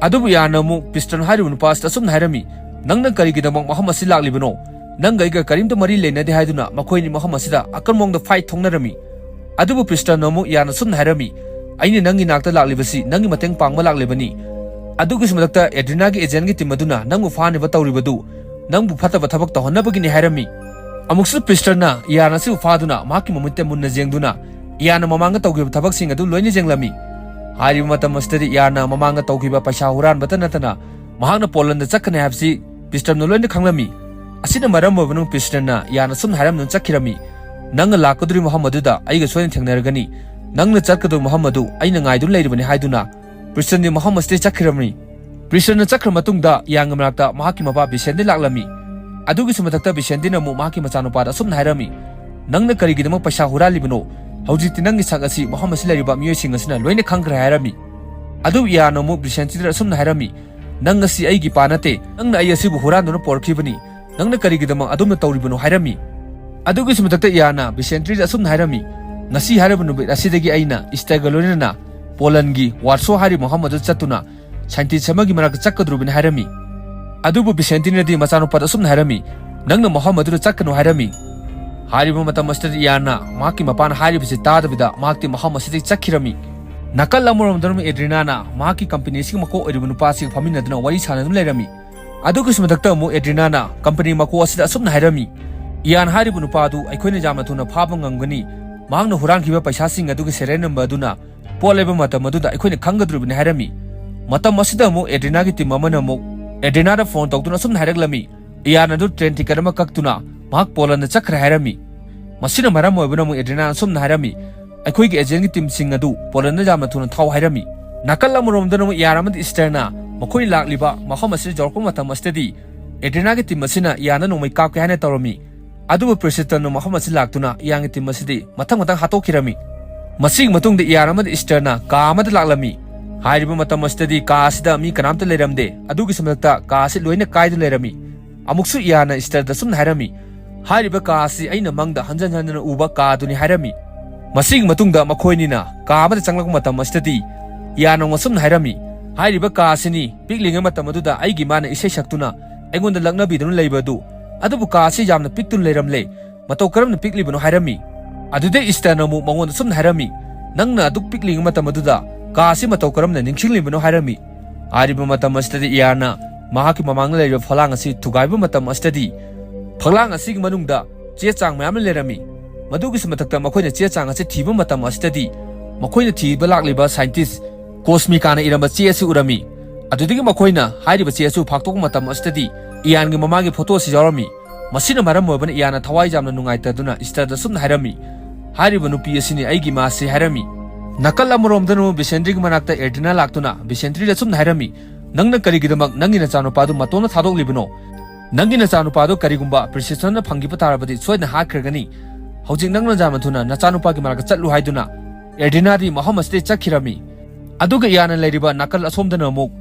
ꯑꯗꯨꯕꯨ ꯏꯌꯥꯟꯅ ꯑꯃꯨꯛ ꯄ꯭ꯔꯤꯁꯇꯟ ꯍꯥꯏꯔꯤꯕ ꯅꯨꯄꯥ ꯑꯁꯤꯗ ꯑꯁꯨꯝꯅ ꯍꯥꯏꯔꯝꯃꯤ, "ꯅꯪꯅ ꯀꯔꯤꯒꯤꯗꯃꯛ ꯃꯐꯝ ꯑꯁꯤ ꯂꯥꯛꯂꯤꯕꯅꯣ? ꯅꯪꯒ ꯑꯩꯒ ꯀꯔꯤꯝꯇ ꯃꯔꯤ ꯂꯩꯅꯗꯦ ꯍꯥꯏꯗꯨꯅ ꯃꯈꯣꯏꯅꯤ ꯃꯐꯝ ꯑꯁꯤꯗ ꯑꯀꯟꯕ ꯃꯑꯣꯡꯗ ꯐꯥꯏꯠ ꯊꯣꯛꯅꯔꯝꯃꯤ"꯫ ꯑꯗꯨꯕꯨ ꯄ꯭ꯔꯤꯁꯇꯟꯅ ꯑꯃꯨꯛ ꯏꯌꯥꯟꯅ ꯑꯁꯨꯝꯅ ꯍꯥꯏꯔꯝꯃꯤ, "ꯑꯩꯅ ꯅꯪꯒꯤ ꯅꯥꯛꯇ ꯂꯥꯛꯂꯤꯕꯁꯤ ꯅꯪꯒꯤ ꯃꯇꯦꯡ ꯄꯥꯡꯕ ꯂꯥꯛꯂꯤꯕꯅꯤ꯫ ꯑꯗꯨꯒꯤꯁꯨ ꯃꯊꯛꯇ ꯑꯦꯗ꯭ꯔꯤꯅꯥꯒꯤ ꯑꯦꯖꯦꯟꯒꯤ ꯇꯤꯝ ꯑꯗꯨꯅ ꯅꯪꯕꯨ ꯐꯥꯅꯕ ꯇꯧꯔꯤꯕꯗꯨ ꯅꯪꯕꯨ ꯐꯠꯇꯕ ꯊꯕꯛ ꯇꯧꯍꯟꯅꯕꯒꯤꯅꯤ" ꯍꯥꯏꯔꯝꯃꯤ꯫ ꯑꯃꯨꯛꯁꯨ ꯄ꯭ꯔꯤꯁꯇꯟꯅ ꯏꯌꯥꯟ ꯑꯁꯤꯕꯨ ꯐꯥꯗꯨꯅ ꯃꯍꯥꯛꯀꯤ ꯃꯃꯤꯠꯇ ꯃꯨꯟꯅ ꯌꯦꯡꯗꯨꯅ ꯏꯌꯥꯟꯅ ꯃꯃꯥꯡꯗ ꯇꯧꯈꯤꯕ ꯊꯕꯛꯁꯤꯡ ꯑꯗꯨ ꯂꯣꯏꯅ ꯌꯦꯡꯂꯝꯃꯤ꯫ ꯍꯥꯏꯔꯤꯕ ꯃꯇꯝ ꯑꯁꯤꯗꯗꯤ ꯏꯌꯥꯟꯅ ꯃꯃꯥꯡꯗ ꯇꯧꯈꯤꯕ ꯄꯩꯁꯥ ꯍꯨꯔꯥꯟꯕꯇ ꯅꯠꯇꯅ ꯃꯍꯥꯛꯅ ꯄꯣꯂꯟꯗ ꯆꯠꯀꯅꯤ ꯍꯥꯏꯕꯁꯤ ꯄ꯭ꯔꯤꯁꯇꯟꯅ ꯂꯣꯏꯅ ꯈꯪꯂꯝꯃꯤ꯫ ꯑꯁꯤꯅ ꯃꯔꯝ ꯑꯣꯏꯕꯅ ꯄ꯭ꯔꯤꯁꯇꯟꯅ ꯏꯌꯥꯟ ꯑꯁꯨꯝꯅ ꯍꯥꯏꯔꯝꯗꯨꯅ ꯆꯠꯈꯤꯔꯝꯃꯤ, "ꯅꯪꯅ ꯂꯥꯛꯀꯗꯧꯔꯤꯕ ꯃꯐꯝ ꯑꯗꯨꯗ ꯑꯩꯒ ꯁꯣꯏꯗꯅ ꯊꯦꯡꯅꯔꯒꯅꯤ꯫ ꯅꯪꯅ ꯆꯠꯀꯗꯧꯔꯤꯕ ꯃꯐꯝ ꯑꯗꯨ ꯑꯩꯅ ꯉꯥꯏꯗꯨꯅ ꯂꯩꯔꯤꯕꯅꯤ" ꯍꯥꯏꯗꯨꯅ ꯄ꯭ꯔꯤꯁꯇꯟꯗꯤ ꯃꯐꯝ ꯑꯁꯤꯗꯒꯤ ꯆꯠꯈꯤꯔꯝꯃꯤ꯫ ꯄ꯭ꯔꯤꯁꯇꯟꯅ ꯆꯠꯈ꯭ꯔ ꯃꯇꯨꯡꯗ ꯏꯌꯥꯟꯒꯤ ꯃꯅꯥꯛꯇ ꯃꯍꯥꯛꯀꯤ ꯃꯄꯥ ꯕꯤꯁꯦꯟꯇꯤ ꯂꯥꯛꯂꯝꯃꯤ꯫ ꯑꯗꯨꯒꯤꯁꯨ ꯃꯊꯛꯇ ꯕꯤꯁꯦꯟꯇꯤꯅ ꯑꯃꯨꯛ ꯃꯍꯥꯛꯀꯤ ꯃꯆꯥꯅꯨꯄꯥꯗ ꯑꯁꯨꯝꯅ ꯍꯥꯏꯔꯝꯃꯤ, "ꯅꯪꯅ ꯀꯔꯤꯒꯤꯗꯃꯛ ꯄꯩꯁꯥ ꯍꯨꯔꯥꯜꯂꯤꯕꯅꯣ? ꯍꯧꯖꯤꯛꯇꯤ ꯅꯪꯒꯤ ꯁꯛ ꯑꯁꯤ ꯃꯐꯝ ꯑꯁꯤꯗ ꯂꯩꯔꯤꯕ ꯃꯤꯑꯣꯏꯁꯤꯡ ꯑꯁꯤꯅ ꯂꯣꯏꯅ ꯈꯪꯈ꯭ꯔꯦ" ꯍꯥꯏꯔꯝꯃꯤ꯫ ꯑꯗꯨꯕꯨ ꯏꯌꯥꯟꯅ ꯑꯃꯨꯛ ꯕꯤꯁꯦꯟꯇꯤꯗ ꯑꯁꯨꯝꯅ ꯍꯥꯏꯔꯝꯃꯤ, "ꯅꯪ ꯑꯁꯤ ꯑꯩꯒꯤ ꯏꯄꯥ ꯅꯠꯇꯦ, ꯅꯪꯅ ꯑꯩ ꯑꯁꯤꯕꯨ ꯍꯨꯔꯥꯟꯗꯨꯅ ꯄꯣꯔꯛꯈꯤꯕꯅꯤ, ꯅꯪꯅ ꯀꯔꯤꯒꯤꯗꯃꯛ ꯑꯗꯨꯝꯅ ꯇꯧꯔꯤꯕꯅꯣ?" ꯍꯥꯏꯔꯝꯃꯤ꯫ ꯑꯗꯨꯒꯤꯁꯨ ꯃꯊꯛꯇ ꯏꯌꯥꯟꯅ ꯕꯤꯁꯦꯟꯇ꯭ꯔꯤꯗ ꯑꯁꯨꯝꯅ ꯍꯥꯏꯔꯝꯃꯤ, "ꯉꯁꯤ ꯍꯥꯏꯔꯤꯕ ꯅꯨꯃꯤꯠ ꯑꯁꯤꯗꯒꯤ ꯑꯩꯅ ꯏꯁꯇꯔꯒ ꯂꯣꯏꯅꯅ ꯄꯣꯂꯟꯒꯤ ꯋꯥꯔꯁꯣ ꯍꯥꯏꯔꯤꯕ ꯃꯐꯝ ꯑꯗꯨꯗ ꯆꯠꯇꯨꯅ ꯁꯥꯏꯟꯇꯤꯁ ꯑꯃꯒꯤ ꯃꯅꯥꯛꯇ ꯆꯠꯀꯗꯧꯔꯤꯕꯅꯤ" ꯍꯥꯏꯔꯝꯃꯤ꯫ ꯑꯗꯨꯕꯨ ꯕꯤꯁꯦꯟꯇꯤꯅꯗꯤ ꯃꯆꯥꯅꯨꯄꯥꯗ ꯑꯁꯨꯝꯅ ꯍꯥꯏꯔꯝꯃꯤ, "ꯅꯪꯅ ꯃꯐꯝ ꯑꯗꯨꯗ ꯆꯠꯀꯅꯨ" ꯍꯥꯏꯔꯝꯃꯤ꯫ ꯍꯥꯏꯔꯤꯕ ꯃꯇꯝ ꯑꯁꯤꯗꯗꯤ ꯏꯌꯥꯟꯅ ꯃꯍꯥꯛꯀꯤ ꯃꯄꯥꯅ ꯍꯥꯏꯔꯤꯕꯁꯤ ꯇꯥꯗꯕꯤꯗ ꯃꯍꯥꯛꯇꯤ ꯃꯐꯝ ꯑꯁꯤꯗꯒꯤ ꯆꯠꯈꯤꯔꯝꯃꯤ꯫ ꯅꯥꯀꯜ ꯑꯃꯔꯣꯝꯗꯅ ꯑꯃꯨꯛ ꯑꯦꯗ꯭ꯔꯤꯅꯥꯅ ꯃꯍꯥꯛꯀꯤ ꯀꯝꯄꯅꯤ ꯑꯁꯤꯒꯤ ꯃꯀꯣꯛ ꯑꯣꯏꯔꯤꯕ ꯅꯨꯄꯥ ꯑꯁꯤꯒ ꯐꯝꯃꯤꯟꯅꯗꯨꯅ ꯋꯥꯔꯤ ꯁꯥꯟꯅꯗꯨꯅ ꯂꯩꯔꯝꯃꯤ꯫ ꯑꯗꯨꯒꯤꯁꯨ ꯃꯊꯛꯇ ꯑꯃꯨꯛ ꯑꯦꯗ꯭ꯔꯤꯅꯥꯅ ꯀꯝꯄꯅꯤ ꯃꯀꯣꯛ ꯑꯁꯤꯗ ꯑꯁꯨꯝꯅ ꯍꯥꯏꯔꯝꯃꯤ, "ꯏꯌꯥꯟ ꯍꯥꯏꯔꯤꯕ ꯅꯨꯄꯥ ꯑꯗꯨ ꯑꯩꯈꯣꯏꯅ ꯌꯥꯝꯅ ꯊꯨꯅ ꯐꯥꯕ ꯉꯝꯒꯅꯤ꯫ ꯃꯍꯥꯛꯅ ꯍꯨꯔꯥꯟꯈꯤꯕ ꯄꯩꯁꯥꯁꯤꯡ ꯑꯗꯨꯒꯤ ꯁꯦꯔꯤꯌꯦꯜ ꯅꯝꯕꯔ ꯑꯗꯨꯅ ꯄꯣꯠ ꯂꯩꯕ ꯃꯇꯝ ꯑꯗꯨꯗ ꯑꯩꯈꯣꯏꯅ ꯈꯪꯒꯗꯧꯔꯤꯕꯅꯤ" ꯍꯥꯏꯔꯝꯃꯤ꯫ ꯃꯇꯝ ꯑꯁꯤꯗ ꯑꯃꯨꯛ ꯑꯦꯗ꯭ꯔꯤꯅꯥꯒꯤ ꯇꯤꯝ ꯑꯃꯅ ꯑꯃꯨꯛ ꯑꯦꯗ꯭ꯔꯤꯅꯥꯗ ꯐꯣꯟ ꯇꯧꯗꯨꯅ ꯑꯁꯨꯝꯅ ꯍꯥꯏꯔꯛꯂꯝꯃꯤ, "ꯏꯌꯥꯟ ꯑꯗꯨ ꯇ꯭ꯔꯦꯟ ꯇꯤꯀꯦꯠ ꯑꯃ ꯀꯛꯇꯨꯅ ꯃꯍꯥꯛ ꯄꯣꯂꯟꯗ ꯆꯠꯈ꯭ꯔꯦ" ꯍꯥꯏꯔꯝꯃꯤ꯫ ꯃꯁꯤꯅ ꯃꯔꯝ ꯑꯣꯏꯕꯅ ꯑꯃꯨꯛ ꯑꯦꯗ꯭ꯔꯤꯅꯥꯅ ꯑꯁꯨꯝꯅ ꯍꯥꯏꯔꯝꯃꯤ, ꯑꯩꯈꯣꯏꯒꯤ ꯑꯦꯖꯦꯟꯒꯤ ꯇꯤꯝꯁꯤꯡ ꯑꯗꯨ ꯄꯣꯂꯟꯗ ꯌꯥꯝꯅ ꯊꯨꯅ ꯊꯥꯎ ꯍꯥꯏꯔꯝꯃꯤ꯫ ꯅꯥꯀꯜ ꯑꯃꯔꯣꯝꯗꯅ ꯑꯃꯨꯛ ꯏꯌꯥꯟ ꯑꯃꯗꯤ ꯏꯁꯇꯔꯅ ꯃꯈꯣꯏ ꯂꯥꯛꯂꯤꯕ ꯃꯐꯝ ꯑꯁꯤꯗ ꯌꯧꯔꯛꯄ ꯃꯇꯝ ꯑꯁꯤꯗꯗꯤ ꯑꯦꯗ꯭ꯔꯤꯅꯥꯒꯤ ꯇꯤꯝ ꯑꯁꯤꯅ ꯏꯌꯥꯟꯗ ꯅꯣꯡꯃꯩ ꯀꯥꯞꯀꯦ ꯍꯥꯏꯅ ꯇꯧꯔꯝꯃꯤ꯫ ꯑꯗꯨꯕꯨ ꯄ꯭ꯔꯤꯁꯤꯇꯟꯅ ꯃꯐꯝ ꯑꯁꯤ ꯂꯥꯛꯇꯨꯅ ꯏꯌꯥꯟꯒꯤ ꯇꯤꯝ ꯑꯁꯤꯗꯤ ꯃꯊꯪ ꯃꯊꯪ ꯍꯥꯠꯇꯣꯛꯈꯤꯔꯝꯃꯤ꯫ ꯃꯁꯤꯒꯤ ꯃꯇꯨꯡꯗ ꯏꯌꯥꯟ ꯑꯃꯗꯤ ꯏꯁꯇꯔꯅ ꯀꯥ ꯑꯃꯗ ꯂꯥꯛꯂꯝꯃꯤ꯫ ꯍꯥꯏꯔꯤꯕ ꯃꯇꯝ ꯑꯁꯤꯗꯗꯤ ꯀꯥ ꯑꯁꯤꯗ ꯃꯤ ꯀꯅꯥꯝꯇ ꯂꯩꯔꯝꯗꯦ꯫ ꯑꯗꯨꯒꯤꯁꯨ ꯃꯊꯛꯇ ꯀꯥ ꯑꯁꯤ ꯂꯣꯏꯅ ꯀꯥꯏꯗꯨꯅ ꯂꯩꯔꯝꯃꯤ꯫ ꯑꯃꯨꯛꯁꯨ ꯏꯌꯥꯟꯅ ꯏꯁꯇꯔꯗ ꯑꯁꯨꯝꯅ ꯍꯥꯏꯔꯝꯃꯤ, "ꯍꯥꯏꯔꯤꯕ ꯀꯥ ꯑꯁꯤ ꯑꯩꯅ ꯃꯪꯗ ꯍꯟꯖꯟ ꯍꯟꯖꯟꯅ ꯎꯕ ꯀꯥꯗꯨꯅꯤ" ꯍꯥꯏꯔꯝꯃꯤ꯫ ꯃꯁꯤꯒꯤ ꯃꯇꯨꯡꯗ ꯃꯈꯣꯏꯅꯤꯅ ꯀꯥ ꯑꯃꯗ ꯆꯪꯂꯛꯄ ꯃꯇꯝ ꯑꯁꯤꯗꯗꯤ ꯏꯌꯥꯟꯅ ꯑꯃꯨꯛ ꯑꯁꯨꯝꯅ ꯍꯥꯏꯔꯝꯃꯤ, "ꯍꯥꯏꯔꯤꯕ ꯀꯥ ꯑꯁꯤꯅꯤ ꯄꯤꯛꯂꯤꯉꯩ ꯃꯇꯝ ꯑꯗꯨꯗ ꯑꯩꯒꯤ ꯏꯃꯥꯅ ꯏꯁꯩ ꯁꯛꯇꯨꯅ ꯑꯩꯉꯣꯟꯗ ꯂꯛꯅꯕꯤꯗꯨꯅ ꯂꯩꯕ ꯑꯗꯨ꯫ ꯑꯗꯨꯕꯨ ꯀꯥ ꯑꯁꯤ ꯌꯥꯝꯅ ꯄꯤꯛꯇꯨꯅ ꯂꯩꯔꯝꯂꯦ꯫ ꯃꯇꯧ ꯀꯔꯝꯅ ꯄꯤꯛꯂꯤꯕꯅꯣ?" ꯍꯥꯏꯔꯝꯃꯤ꯫ ꯑꯗꯨꯗꯩ ꯏꯁꯇꯔꯅ ꯑꯃꯨꯛ ꯃꯉꯣꯟꯗ ꯁꯨꯝꯅ ꯍꯥꯏꯔꯝꯃꯤ, "ꯅꯪꯅ ꯑꯗꯨꯛ ꯄꯤꯛꯂꯤꯉꯩ ꯃꯇꯝ ꯑꯗꯨꯗ ꯀꯥ ꯑꯁꯤ ꯃꯇꯧ ꯀꯔꯝꯅ ꯅꯤꯡꯁꯤꯡꯂꯤꯕꯅꯣ?" ꯍꯥꯏꯔꯝꯃꯤ꯫ ꯍꯥꯏꯔꯤꯕ ꯃꯇꯝ ꯑꯁꯤꯗꯗꯤ ꯏꯌꯥꯟꯅ ꯃꯍꯥꯛꯀꯤ ꯃꯃꯥꯡꯗ ꯂꯩꯔꯤꯕ ꯐꯛꯂꯥꯡ ꯑꯁꯤ ꯊꯨꯒꯥꯏꯕ ꯃꯇꯝ ꯑꯁꯤꯗꯗꯤ ꯐꯛꯂꯥꯡ ꯑꯁꯤꯒꯤ ꯃꯅꯨꯡꯗ ꯆꯦ ꯆꯥꯡ ꯃꯌꯥꯝ ꯑꯃ ꯂꯩꯔꯝꯃꯤ꯫ ꯃꯗꯨꯒꯤꯁꯨ ꯃꯊꯛꯇ ꯃꯈꯣꯏꯅ ꯆꯦ ꯆꯥꯡ ꯑꯁꯤ ꯊꯤꯕ ꯃꯇꯝ ꯑꯁꯤꯗꯗꯤ ꯃꯈꯣꯏꯅ ꯊꯤꯕ ꯂꯥꯛꯂꯤꯕ ꯁꯥꯏꯟꯇꯤꯁ ꯀꯣꯁꯃꯤꯀꯥꯅ ꯏꯔꯝꯕ ꯆꯦ ꯑꯁꯤ ꯎꯔꯝꯃꯤ꯫ ꯑꯗꯨꯗꯒꯤ ꯃꯈꯣꯏꯅ ꯍꯥꯏꯔꯤꯕ ꯆꯦ ꯑꯁꯤ ꯐꯥꯛꯇꯣꯛꯄ ꯃꯇꯝ ꯑꯁꯤꯗꯗꯤ ꯏꯌꯥꯟꯒꯤ ꯃꯃꯥꯒꯤ ꯐꯣꯇꯣ ꯑꯁꯤ ꯌꯥꯎꯔꯝꯃꯤ꯫ ꯃꯁꯤꯅ ꯃꯔꯝ ꯑꯣꯏꯕꯅ ꯏꯌꯥꯟꯅ ꯊꯋꯥꯏ ꯌꯥꯝꯅ ꯅꯨꯡꯉꯥꯏꯇꯗꯨꯅ ꯏꯁꯇꯔꯗ ꯁꯨꯝꯅ ꯍꯥꯏꯔꯝꯃꯤ, "ꯍꯥꯏꯔꯤꯕ ꯅꯨꯄꯤ ꯑꯁꯤꯅꯤ ꯑꯩꯒꯤ ꯏꯃꯥꯁꯤ" ꯍꯥꯏꯔꯝꯃꯤ꯫ ꯅꯥꯀꯜ ꯑꯃꯔꯣꯝꯗꯅ ꯕꯤꯁꯦꯟꯗ꯭ꯔꯤꯒꯤ ꯃꯅꯥꯛꯇ ꯑꯦꯗ꯭ꯔꯤꯅꯥ ꯂꯥꯛꯇꯨꯅ ꯕꯤꯁꯦꯟꯗ꯭ꯔꯤꯗ ꯁꯨꯝꯅ ꯍꯥꯏꯔꯝꯃꯤ, "ꯅꯪꯅ ꯀꯔꯤꯒꯤꯗꯃꯛ ꯅꯪꯒꯤ ꯅꯆꯥꯅꯨꯄꯥꯗꯨ ꯃꯇꯣꯝꯅ ꯊꯥꯗꯣꯛꯂꯤꯕꯅꯣ? ꯅꯪꯒꯤ ꯅꯆꯥꯅꯨꯄꯥꯗꯨ ꯀꯔꯤꯒꯨꯝꯕ ꯄ꯭ꯔꯤꯁꯤꯁꯟꯅ ꯐꯪꯈꯤꯕ ꯇꯥꯔꯕꯗꯤ ꯁꯣꯏꯗꯅ ꯍꯥꯠꯈ꯭ꯔꯒꯅꯤ꯫ ꯍꯧꯖꯤꯛ ꯅꯪꯅ ꯌꯥꯝꯅ ꯊꯨꯅ ꯅꯆꯥꯅꯨꯄꯥꯒꯤ ꯃꯅꯥꯛꯇ ꯆꯠꯂꯨ" ꯍꯥꯏꯗꯨꯅ ꯑꯦꯗ꯭ꯔꯤꯅꯥꯗꯤ ꯃꯐꯝ ꯑꯁꯤꯗꯩ ꯆꯠꯈꯤꯔꯝꯃꯤ꯫ ꯑꯗꯨꯒ ꯏꯌꯥꯟꯅ ꯂꯩꯔꯤꯕ ꯅꯥꯀꯜ ꯑꯁꯣꯝꯗꯅ ꯑꯃꯨꯛ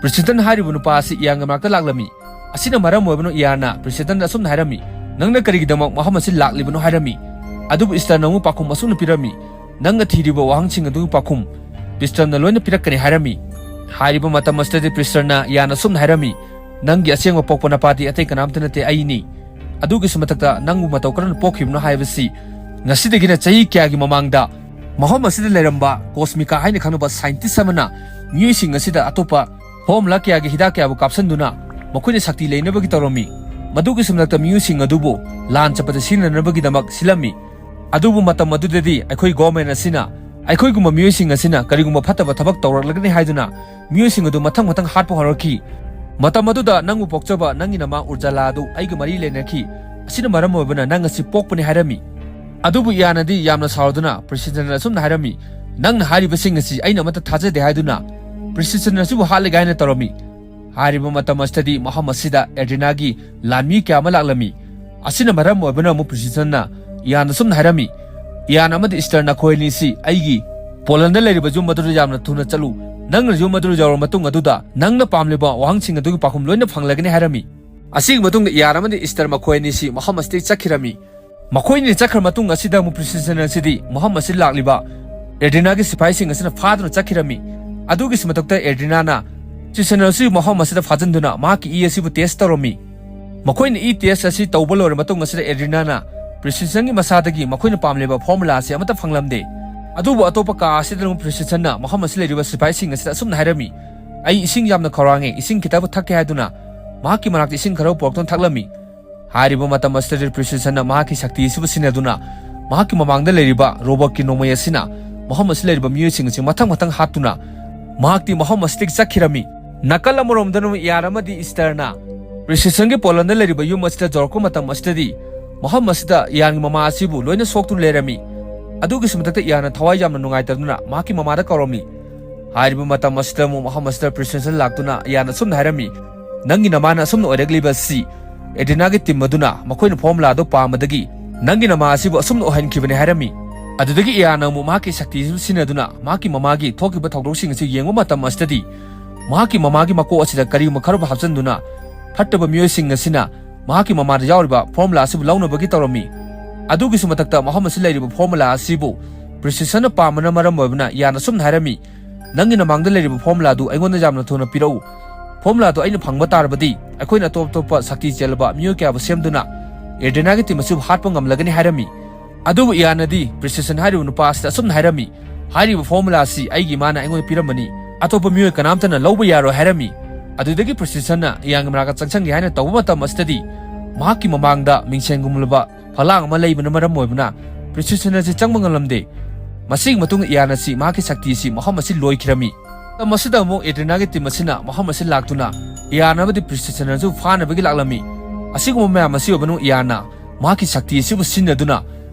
ꯄ꯭ꯔꯤꯁꯤꯇꯟ ꯍꯥꯏꯔꯤꯕ ꯅꯨꯄꯥ ꯑꯁꯤ ꯏꯌꯥꯟꯒꯤ ꯃꯅꯥꯛꯇ ꯂꯥꯛꯂꯝꯃꯤ꯫ ꯑꯁꯤꯅ ꯃꯔꯝ ꯑꯣꯏꯕꯅ ꯏꯌꯥꯟꯅ ꯄ꯭ꯔꯤꯁꯤꯇꯟꯗ ꯑꯁꯨꯝꯅ ꯍꯥꯏꯔꯝꯃꯤ, "ꯅꯪꯅ ꯀꯔꯤꯒꯤꯗꯃꯛ ꯃꯐꯝ ꯑꯁꯤ ꯂꯥꯛꯂꯤꯕꯅꯣ?" ꯍꯥꯏꯔꯝꯃꯤ꯫ ꯑꯗꯨꯕꯨ ꯏꯁꯇꯔꯅ ꯑꯃꯨꯛ ꯄꯥꯎꯈꯨꯝ ꯑꯁꯨꯝꯅ ꯄꯤꯔꯝꯃꯤ, "ꯅꯪꯅ ꯊꯤꯔꯤꯕ ꯋꯥꯍꯪꯁꯤꯡ ꯑꯗꯨꯒꯤ ꯄꯥꯎꯈꯨꯝ ꯄꯤꯁꯇꯔꯅ ꯂꯣꯏꯅ ꯄꯤꯔꯛꯀꯅꯤ" ꯍꯥꯏꯔꯝꯃꯤ꯫ ꯍꯥꯏꯔꯤꯕ ꯃꯇꯝ ꯑꯁꯤꯗꯗꯤ ꯄꯤꯁꯇꯔꯅ ꯏꯌꯥꯟꯅ ꯑꯁꯨꯝꯅ ꯍꯥꯏꯔꯝꯃꯤ, "ꯅꯪꯒꯤ ꯑꯁꯦꯡꯕ ꯄꯣꯛꯄ ꯅꯄꯥꯗꯤ ꯑꯇꯩ ꯀꯅꯥꯝꯇ ꯅꯠꯇꯦ, ꯑꯩꯅꯤ꯫ ꯑꯗꯨꯒꯤꯁꯨ ꯃꯊꯛꯇ ꯅꯪꯕꯨ ꯃꯇꯧ ꯀꯔꯝꯅ ꯄꯣꯛꯈꯤꯕꯅꯣ ꯍꯥꯏꯕꯁꯤ ꯉꯁꯤꯗꯒꯤꯅ ꯆꯍꯤ ꯀꯌꯥꯒꯤ ꯃꯃꯥꯡꯗ ꯃꯐꯝ ꯑꯁꯤꯗ ꯂꯩꯔꯝꯕ ꯀꯣꯁꯃꯤꯀꯥ ꯍꯥꯏꯅ ꯈꯪꯅꯕ ꯁꯥꯏꯟꯇꯤꯁ ꯑꯃꯅ ꯃꯤꯑꯣꯏꯁꯤꯡ ꯑꯁꯤꯗ ꯑꯇꯣꯞꯄ ꯐꯣꯔꯃꯨꯂꯥ ꯀꯌꯥꯒꯤ ꯍꯤꯗꯥꯛ ꯀꯌꯥꯕꯨ ꯀꯥꯞꯁꯤꯟꯗꯨꯅ ꯃꯈꯣꯏꯅ ꯁꯛꯇꯤ ꯂꯩꯅꯕꯒꯤ ꯇꯧꯔꯝꯃꯤ꯫ ꯃꯗꯨꯒꯤꯁꯨ ꯃꯊꯛꯇ ꯃꯤꯑꯣꯏꯁꯤꯡ ꯑꯗꯨꯕꯨ ꯂꯥꯟ ꯆꯠꯄꯗ ꯁꯤꯖꯤꯟꯅꯅꯕꯒꯤꯗꯃꯛ ꯁꯤꯜꯂꯝꯃꯤ꯫ ꯑꯗꯨꯕꯨ ꯃꯇꯝ ꯑꯗꯨꯗꯗꯤ ꯑꯩꯈꯣꯏ ꯒꯣꯔꯃꯦꯟ ꯑꯁꯤꯅ ꯑꯩꯈꯣꯏꯒꯨꯝꯕ ꯃꯤꯑꯣꯏꯁꯤꯡ ꯑꯁꯤꯅ ꯀꯔꯤꯒꯨꯝꯕ ꯐꯠꯇꯕ ꯊꯕꯛ ꯇꯧꯔꯛꯂꯒꯅꯤ ꯍꯥꯏꯗꯨꯅ ꯃꯤꯑꯣꯏꯁꯤꯡ ꯑꯗꯨ ꯃꯊꯪ ꯃꯊꯪ ꯍꯥꯠꯄ ꯍꯧꯔꯛꯈꯤ꯫ ꯃꯇꯝ ꯑꯗꯨꯗ ꯅꯪꯕꯨ ꯄꯣꯛꯆꯕ ꯅꯪꯒꯤ ꯅꯃꯥ ꯎꯔꯖꯥꯂꯥ ꯑꯗꯨ ꯑꯩꯒ ꯃꯔꯤ ꯂꯩꯅꯈꯤ꯫ ꯑꯁꯤꯅ ꯃꯔꯝ ꯑꯣꯏꯕꯅ ꯅꯪ ꯑꯁꯤ ꯄꯣꯛꯄꯅꯤ" ꯍꯥꯏꯔꯝꯃꯤ꯫ ꯑꯗꯨꯕꯨ ꯏꯌꯥꯅꯗꯤ ꯌꯥꯝꯅ ꯁꯥꯎꯔꯗꯨꯅ ꯄ꯭ꯔꯤꯁꯤꯁꯟꯗ ꯑꯁꯨꯝꯅ ꯍꯥꯏꯔꯝꯃꯤ, "ꯅꯪꯅ ꯍꯥꯏꯔꯤꯕꯁꯤꯡ ꯑꯁꯤ ꯑꯩꯅ ꯑꯃꯠꯇ ꯊꯥꯖꯗꯦ" ꯍꯥꯏꯗꯨꯅ ꯄ꯭ꯔꯤꯁꯤꯁꯟ ꯑꯁꯤꯕꯨ ꯍꯥꯠꯂꯒꯦ ꯍꯥꯏꯅ ꯇꯧꯔꯝꯃꯤ꯫ ꯍꯥꯏꯔꯤꯕ ꯃꯇꯝ ꯑꯁꯤꯗꯗꯤ ꯃꯐꯝ ꯑꯁꯤꯗ ꯑꯦꯗ꯭ꯔꯤꯅꯥꯒꯤ ꯂꯥꯟꯃꯤ ꯀꯌꯥ ꯑꯃ ꯂꯥꯛꯂꯝꯃꯤ꯫ ꯑꯁꯤꯅ ꯃꯔꯝ ꯑꯣꯏꯕꯅ ꯑꯃꯨꯛ ꯄ꯭ꯔꯤꯁꯤꯁꯟꯅ ꯏꯌꯥꯟꯗ ꯑꯁꯨꯝꯅ ꯍꯥꯏꯔꯝꯃꯤ, "ꯏꯌꯥꯟ ꯑꯃꯗꯤ ꯏꯁꯇꯔ, ꯅꯈꯣꯏ ꯑꯅꯤꯁꯤ ꯑꯩꯒꯤ ꯄꯣꯂꯟꯗ ꯂꯩꯔꯤꯕ ꯌꯨꯝ ꯑꯗꯨꯗ ꯌꯥꯝꯅ ꯊꯨꯅ ꯆꯠꯂꯨ꯫ ꯅꯪꯅ ꯌꯨꯝ ꯑꯗꯨꯗ ꯌꯧꯔꯕ ꯃꯇꯨꯡ ꯑꯗꯨꯗ ꯅꯪꯅ ꯄꯥꯝꯂꯤꯕ ꯋꯥꯍꯪꯁꯤꯡ ꯑꯗꯨꯒꯤ ꯄꯥꯎꯈꯨꯝ ꯂꯣꯏꯅ ꯐꯪꯂꯒꯅꯤ" ꯍꯥꯏꯔꯝꯃꯤ꯫ ꯑꯁꯤꯒꯤ ꯃꯇꯨꯡꯗ ꯏꯌꯥꯟ ꯑꯃꯗꯤ ꯏꯁꯇꯔ ꯃꯈꯣꯏ ꯑꯅꯤꯁꯤ ꯃꯐꯝ ꯑꯁꯤꯗꯒꯤ ꯆꯠꯈꯤꯔꯝꯃꯤ꯫ ꯃꯈꯣꯏꯅ ꯆꯠꯈ꯭ꯔ ꯃꯇꯨꯡ ꯑꯁꯤꯗ ꯑꯃꯨꯛ ꯄ꯭ꯔꯤꯁꯤꯁꯟ ꯑꯁꯤꯗꯤ ꯃꯐꯝ ꯑꯁꯤꯗ ꯂꯥꯛꯂꯤꯕ ꯑꯦꯗ꯭ꯔꯤꯅꯥꯒꯤ ꯁꯤꯐꯥꯏꯁꯤꯡ ꯑꯁꯤꯅ ꯐꯥꯗꯨꯅ ꯆꯠꯈꯤꯔꯝꯃꯤ꯫ ꯑꯗꯨꯒꯤꯁꯨ ꯃꯊꯛꯇ ꯑꯦꯗ꯭ꯔꯤꯅꯥꯅ ꯄ꯭ꯔꯤꯁꯤꯁꯟ ꯑꯁꯤ ꯃꯐꯝ ꯑꯁꯤꯗ ꯐꯥꯖꯤꯟꯗꯨꯅ ꯃꯍꯥꯛꯀꯤ ꯏ ꯑꯁꯤꯕꯨ ꯇꯦꯁ ꯇꯧꯔꯝꯃꯤ꯫ ꯃꯈꯣꯏꯅ ꯏ ꯇꯦꯁ ꯑꯁꯤ ꯇꯧꯕ ꯂꯣꯏꯔ ꯃꯇꯨꯡ ꯑꯁꯤꯗ ꯑꯦꯗ꯭ꯔꯤꯅꯥꯅ ꯄ꯭ꯔꯤꯁꯤꯁꯟꯒꯤ ꯃꯁꯥꯗꯒꯤ ꯃꯈꯣꯏꯅ ꯄꯥꯝꯂꯤꯕ ꯐꯣꯔꯃꯨꯂꯥ ꯑꯁꯤ ꯑꯃꯠꯇ ꯐꯪꯂꯝꯗꯦ꯫ ꯑꯗꯨꯕꯨ ꯑꯇꯣꯞꯄ ꯀꯥ ꯑꯁꯤꯗ ꯑꯃꯨꯛ ꯄ꯭ꯔꯤꯁꯤꯁꯟꯅ ꯃꯐꯝ ꯑꯁꯤꯗ ꯂꯩꯔꯤꯕ ꯁꯤꯐꯥꯏꯁꯤꯡ ꯑꯁꯤꯗ ꯑꯁꯨꯝꯅ ꯍꯥꯏꯔꯝꯃꯤ, "ꯑꯩ ꯏꯁꯤꯡ ꯌꯥꯝꯅ ꯈꯧꯔꯥꯡꯉꯦ, ꯏꯁꯤꯡ ꯈꯤꯇꯕꯨ ꯊꯛꯀꯦ" ꯍꯥꯏꯗꯨꯅ ꯃꯍꯥꯛꯀꯤ ꯃꯅꯥꯛꯇ ꯏꯁꯤꯡ ꯈꯔ ꯄꯨꯔꯛꯇꯨꯅ ꯊꯛꯂꯝꯃꯤ꯫ ꯍꯥꯏꯔꯤꯕ ꯃꯇꯝ ꯑꯁꯤꯗꯗꯤ ꯄ꯭ꯔꯤꯁꯤꯁꯟꯅ ꯃꯍꯥꯛꯀꯤ ꯁꯛꯇꯤ ꯑꯁꯤꯕꯨ ꯁꯤꯖꯤꯟꯅꯗꯨꯅ ꯃꯍꯥꯛꯀꯤ ꯃꯃꯥꯡꯗ ꯂꯩꯔꯤꯕ ꯔꯣꯕꯣꯠꯀꯤ ꯅꯣꯡꯃꯩ ꯑꯁꯤꯅ ꯃꯐꯝ ꯑꯁꯤꯗ ꯂꯩꯔꯤꯕ ꯃꯤꯑꯣꯏꯁꯤꯡ ꯑꯁꯤ ꯃꯊꯪ ꯃꯊꯪ ꯍꯥꯠꯇꯨꯅ ꯃꯍꯥꯛꯇꯤ ꯃꯐꯝ ꯑꯁꯤꯗꯒꯤ ꯆꯠꯈꯤꯔꯝꯃꯤ꯫ ꯅꯥꯀꯜ ꯑꯃꯔꯣꯝꯗꯅ ꯏꯌꯥꯟ ꯑꯃꯗꯤ ꯏꯁꯇꯔꯅ ꯄ꯭ꯔꯤꯁꯤꯁꯟꯒꯤ ꯄꯣꯂꯟꯗ ꯂꯩꯔꯤꯕ ꯌꯨꯝ ꯑꯁꯤꯗ ꯌꯧꯔꯛꯄ ꯃꯇꯝ ꯑꯁꯤꯗꯗꯤ ꯃꯐꯝ ꯑꯁꯤꯗ ꯏꯌꯥꯟꯒꯤ ꯃꯃꯥ ꯑꯁꯤꯕꯨ ꯂꯣꯏꯅ ꯁꯣꯛꯇꯨꯅ ꯂꯩꯔꯝꯃꯤ꯫ ꯑꯗꯨꯒꯤꯁꯨ ꯃꯊꯛꯇ ꯏꯌꯥꯟꯅ ꯊꯋꯥꯏ ꯌꯥꯝꯅ ꯅꯨꯡꯉꯥꯏꯇꯗꯨꯅ ꯃꯍꯥꯛꯀꯤ ꯃꯃꯥꯗ ꯀꯧꯔꯝꯃꯤ꯫ ꯍꯥꯏꯔꯤꯕ ꯃꯇꯝ ꯑꯁꯤꯗ ꯑꯃꯨꯛ ꯃꯐꯝ ꯑꯁꯤꯗ ꯄ꯭ꯔꯤꯁꯤꯁꯟ ꯂꯥꯛꯇꯨꯅ ꯏꯌꯥꯟꯅ ꯑꯁꯨꯝꯅ ꯍꯥꯏꯔꯝꯃꯤ, "ꯅꯪꯒꯤ ꯅꯃꯥꯅ ꯑꯁꯨꯝꯅ ꯑꯣꯏꯔꯛꯂꯤꯕ ꯑꯁꯤ ꯑꯦꯗ꯭ꯔꯤꯅꯥꯒꯤ ꯇꯤꯝ ꯑꯗꯨꯅ ꯃꯈꯣꯏꯅ ꯐꯣꯔꯃꯨꯂꯥ ꯑꯗꯨ ꯄꯥꯝꯕꯗꯒꯤ ꯅꯪꯒꯤ ꯅꯃꯥ ꯑꯁꯤꯕꯨ ꯑꯁꯨꯝꯅ ꯑꯣꯏꯍꯟꯈꯤꯕꯅꯤ" ꯍꯥꯏꯔꯝꯃꯤ꯫ ꯑꯗꯨꯗꯒꯤ ꯏꯌꯥꯟꯅ ꯑꯃꯨꯛ ꯃꯍꯥꯛꯀꯤ ꯁꯛꯇꯤ ꯑꯁꯤ ꯁꯤꯖꯤꯟꯅꯗꯨꯅ ꯃꯍꯥꯛꯀꯤ ꯃꯃꯥꯒꯤ ꯊꯣꯛꯈꯤꯕ ꯊꯧꯗꯣꯛꯁꯤꯡ ꯑꯁꯤ ꯌꯦꯡꯕ ꯃꯇꯝ ꯑꯁꯤꯗꯗꯤ ꯃꯍꯥꯛꯀꯤ ꯃꯃꯥꯒꯤ ꯃꯀꯣꯛ ꯑꯁꯤꯗ ꯀꯔꯤꯒꯨꯝꯕ ꯈꯔꯕꯨ ꯍꯥꯞꯆꯤꯟꯗꯨꯅ ꯐꯠꯇꯕ ꯃꯤꯑꯣꯏꯁꯤꯡ ꯑꯁꯤꯅ ꯃꯍꯥꯛꯀꯤ ꯃꯃꯥꯗ ꯌꯥꯎꯔꯤꯕ ꯐꯣꯔꯃꯨꯂꯥ ꯑꯁꯤꯕꯨ ꯂꯧꯅꯕꯒꯤ ꯇꯧꯔꯝꯃꯤ꯫ ꯑꯗꯨꯒꯤꯁꯨ ꯃꯊꯛꯇ ꯃꯐꯝ ꯑꯁꯤꯗ ꯂꯩꯔꯤꯕ ꯐꯣꯔꯃꯨꯂꯥ ꯑꯁꯤꯕꯨ ꯄ꯭ꯔꯤꯁꯤꯁꯟꯅ ꯄꯥꯝꯕꯅ ꯃꯔꯝ ꯑꯣꯏꯕꯅ ꯏꯌꯥꯟꯅ ꯑꯁꯨꯝꯅ ꯍꯥꯏꯔꯝꯃꯤ, "ꯅꯪꯒꯤ ꯅꯃꯥꯡꯗ ꯂꯩꯔꯤꯕ ꯐꯣꯔꯃꯨꯂꯥꯗꯨ ꯑꯩꯉꯣꯟꯗ ꯌꯥꯝꯅ ꯊꯨꯅ ꯄꯤꯔꯛꯎ꯫ ꯐꯣꯔꯃꯨꯂꯥꯗꯨ ꯑꯩꯅ ꯐꯪꯕ ꯇꯥꯔꯕꯗꯤ ꯑꯩꯈꯣꯏꯅ ꯑꯇꯣꯞ ꯑꯇꯣꯞꯄ ꯁꯛꯇꯤ ꯆꯦꯜꯂꯕ ꯃꯤꯑꯣꯏ ꯀꯌꯥꯕꯨ ꯁꯦꯝꯗꯨꯅ ꯑꯦꯗ꯭ꯔꯤꯅꯥꯒꯤ ꯇꯤꯝ ꯑꯁꯤꯕꯨ ꯍꯥꯠꯄ ꯉꯝꯂꯒꯅꯤ" ꯍꯥꯏꯔꯝꯃꯤ꯫ ꯑꯗꯨꯕꯨ ꯏꯌꯥꯟꯅꯗꯤ ꯄ꯭ꯔꯤꯁꯤꯁꯟ ꯍꯥꯏꯔꯤꯕ ꯅꯨꯄꯥ ꯑꯁꯤꯗ ꯑꯁꯨꯝꯅ ꯍꯥꯏꯔꯝꯃꯤ, "ꯍꯥꯏꯔꯤꯕ ꯐꯣꯔꯃꯨꯂꯥ ꯑꯁꯤ ꯑꯩꯒꯤ ꯏꯃꯥꯅ ꯑꯩꯉꯣꯟꯗ ꯄꯤꯔꯝꯕꯅꯤ, ꯑꯇꯣꯞꯄ ꯃꯤꯑꯣꯏ ꯀꯅꯥꯝꯇꯅ ꯂꯧꯕ ꯌꯥꯔꯣꯏ" ꯍꯥꯏꯔꯝꯃꯤ꯫ ꯑꯗꯨꯗꯒꯤ ꯄ꯭ꯔꯤꯁꯤꯁꯟꯅ ꯏꯌꯥꯟꯒꯤ ꯃꯅꯥꯛꯇ ꯆꯪꯁꯟꯒꯦ ꯍꯥꯏꯅ ꯇꯧꯕ ꯃꯇꯝ ꯑꯁꯤꯗꯗꯤ ꯃꯍꯥꯛꯀꯤ ꯃꯃꯥꯡꯗ ꯃꯤꯡꯁꯦꯟꯒꯨꯝꯂꯕ ꯐꯂꯥꯡ ꯑꯃ ꯂꯩꯕꯅ ꯃꯔꯝ ꯑꯣꯏꯕꯅ ꯄ꯭ꯔꯤꯁꯤꯁꯟ ꯑꯁꯤ ꯆꯪꯕ ꯉꯝꯂꯝꯗꯦ꯫ ꯃꯁꯤꯒꯤ ꯃꯇꯨꯡꯗ ꯏꯌꯥꯟ ꯑꯁꯤ ꯃꯍꯥꯛꯀꯤ ꯁꯛꯇꯤ ꯑꯁꯤ ꯃꯐꯝ ꯑꯁꯤ ꯂꯣꯏꯈꯤꯔꯝꯃꯤ꯫ ꯃꯇꯝ ꯑꯁꯤꯗ ꯑꯃꯨꯛ ꯑꯦꯗ꯭ꯔꯤꯅꯥꯒꯤ ꯇꯤꯝ ꯑꯁꯤꯅ ꯃꯐꯝ ꯑꯁꯤ ꯂꯥꯛꯇꯨꯅ ꯏꯌꯥꯟ ꯑꯃꯗꯤ ꯄ꯭ꯔꯤꯁꯤꯁꯟ ꯑꯁꯨ ꯐꯥꯅꯕꯒꯤ ꯂꯥꯛꯂꯝꯃꯤ꯫ ꯑꯁꯤꯒꯨꯝꯕ ꯃꯌꯥꯝ ꯑꯁꯤ ꯑꯣꯏꯕꯅ ꯏꯌꯥꯟꯅ ꯃꯍꯥꯛꯀꯤ ꯁꯛꯇꯤ ꯑꯁꯤꯕꯨ ꯁꯤꯖꯤꯟꯅꯗꯨꯅ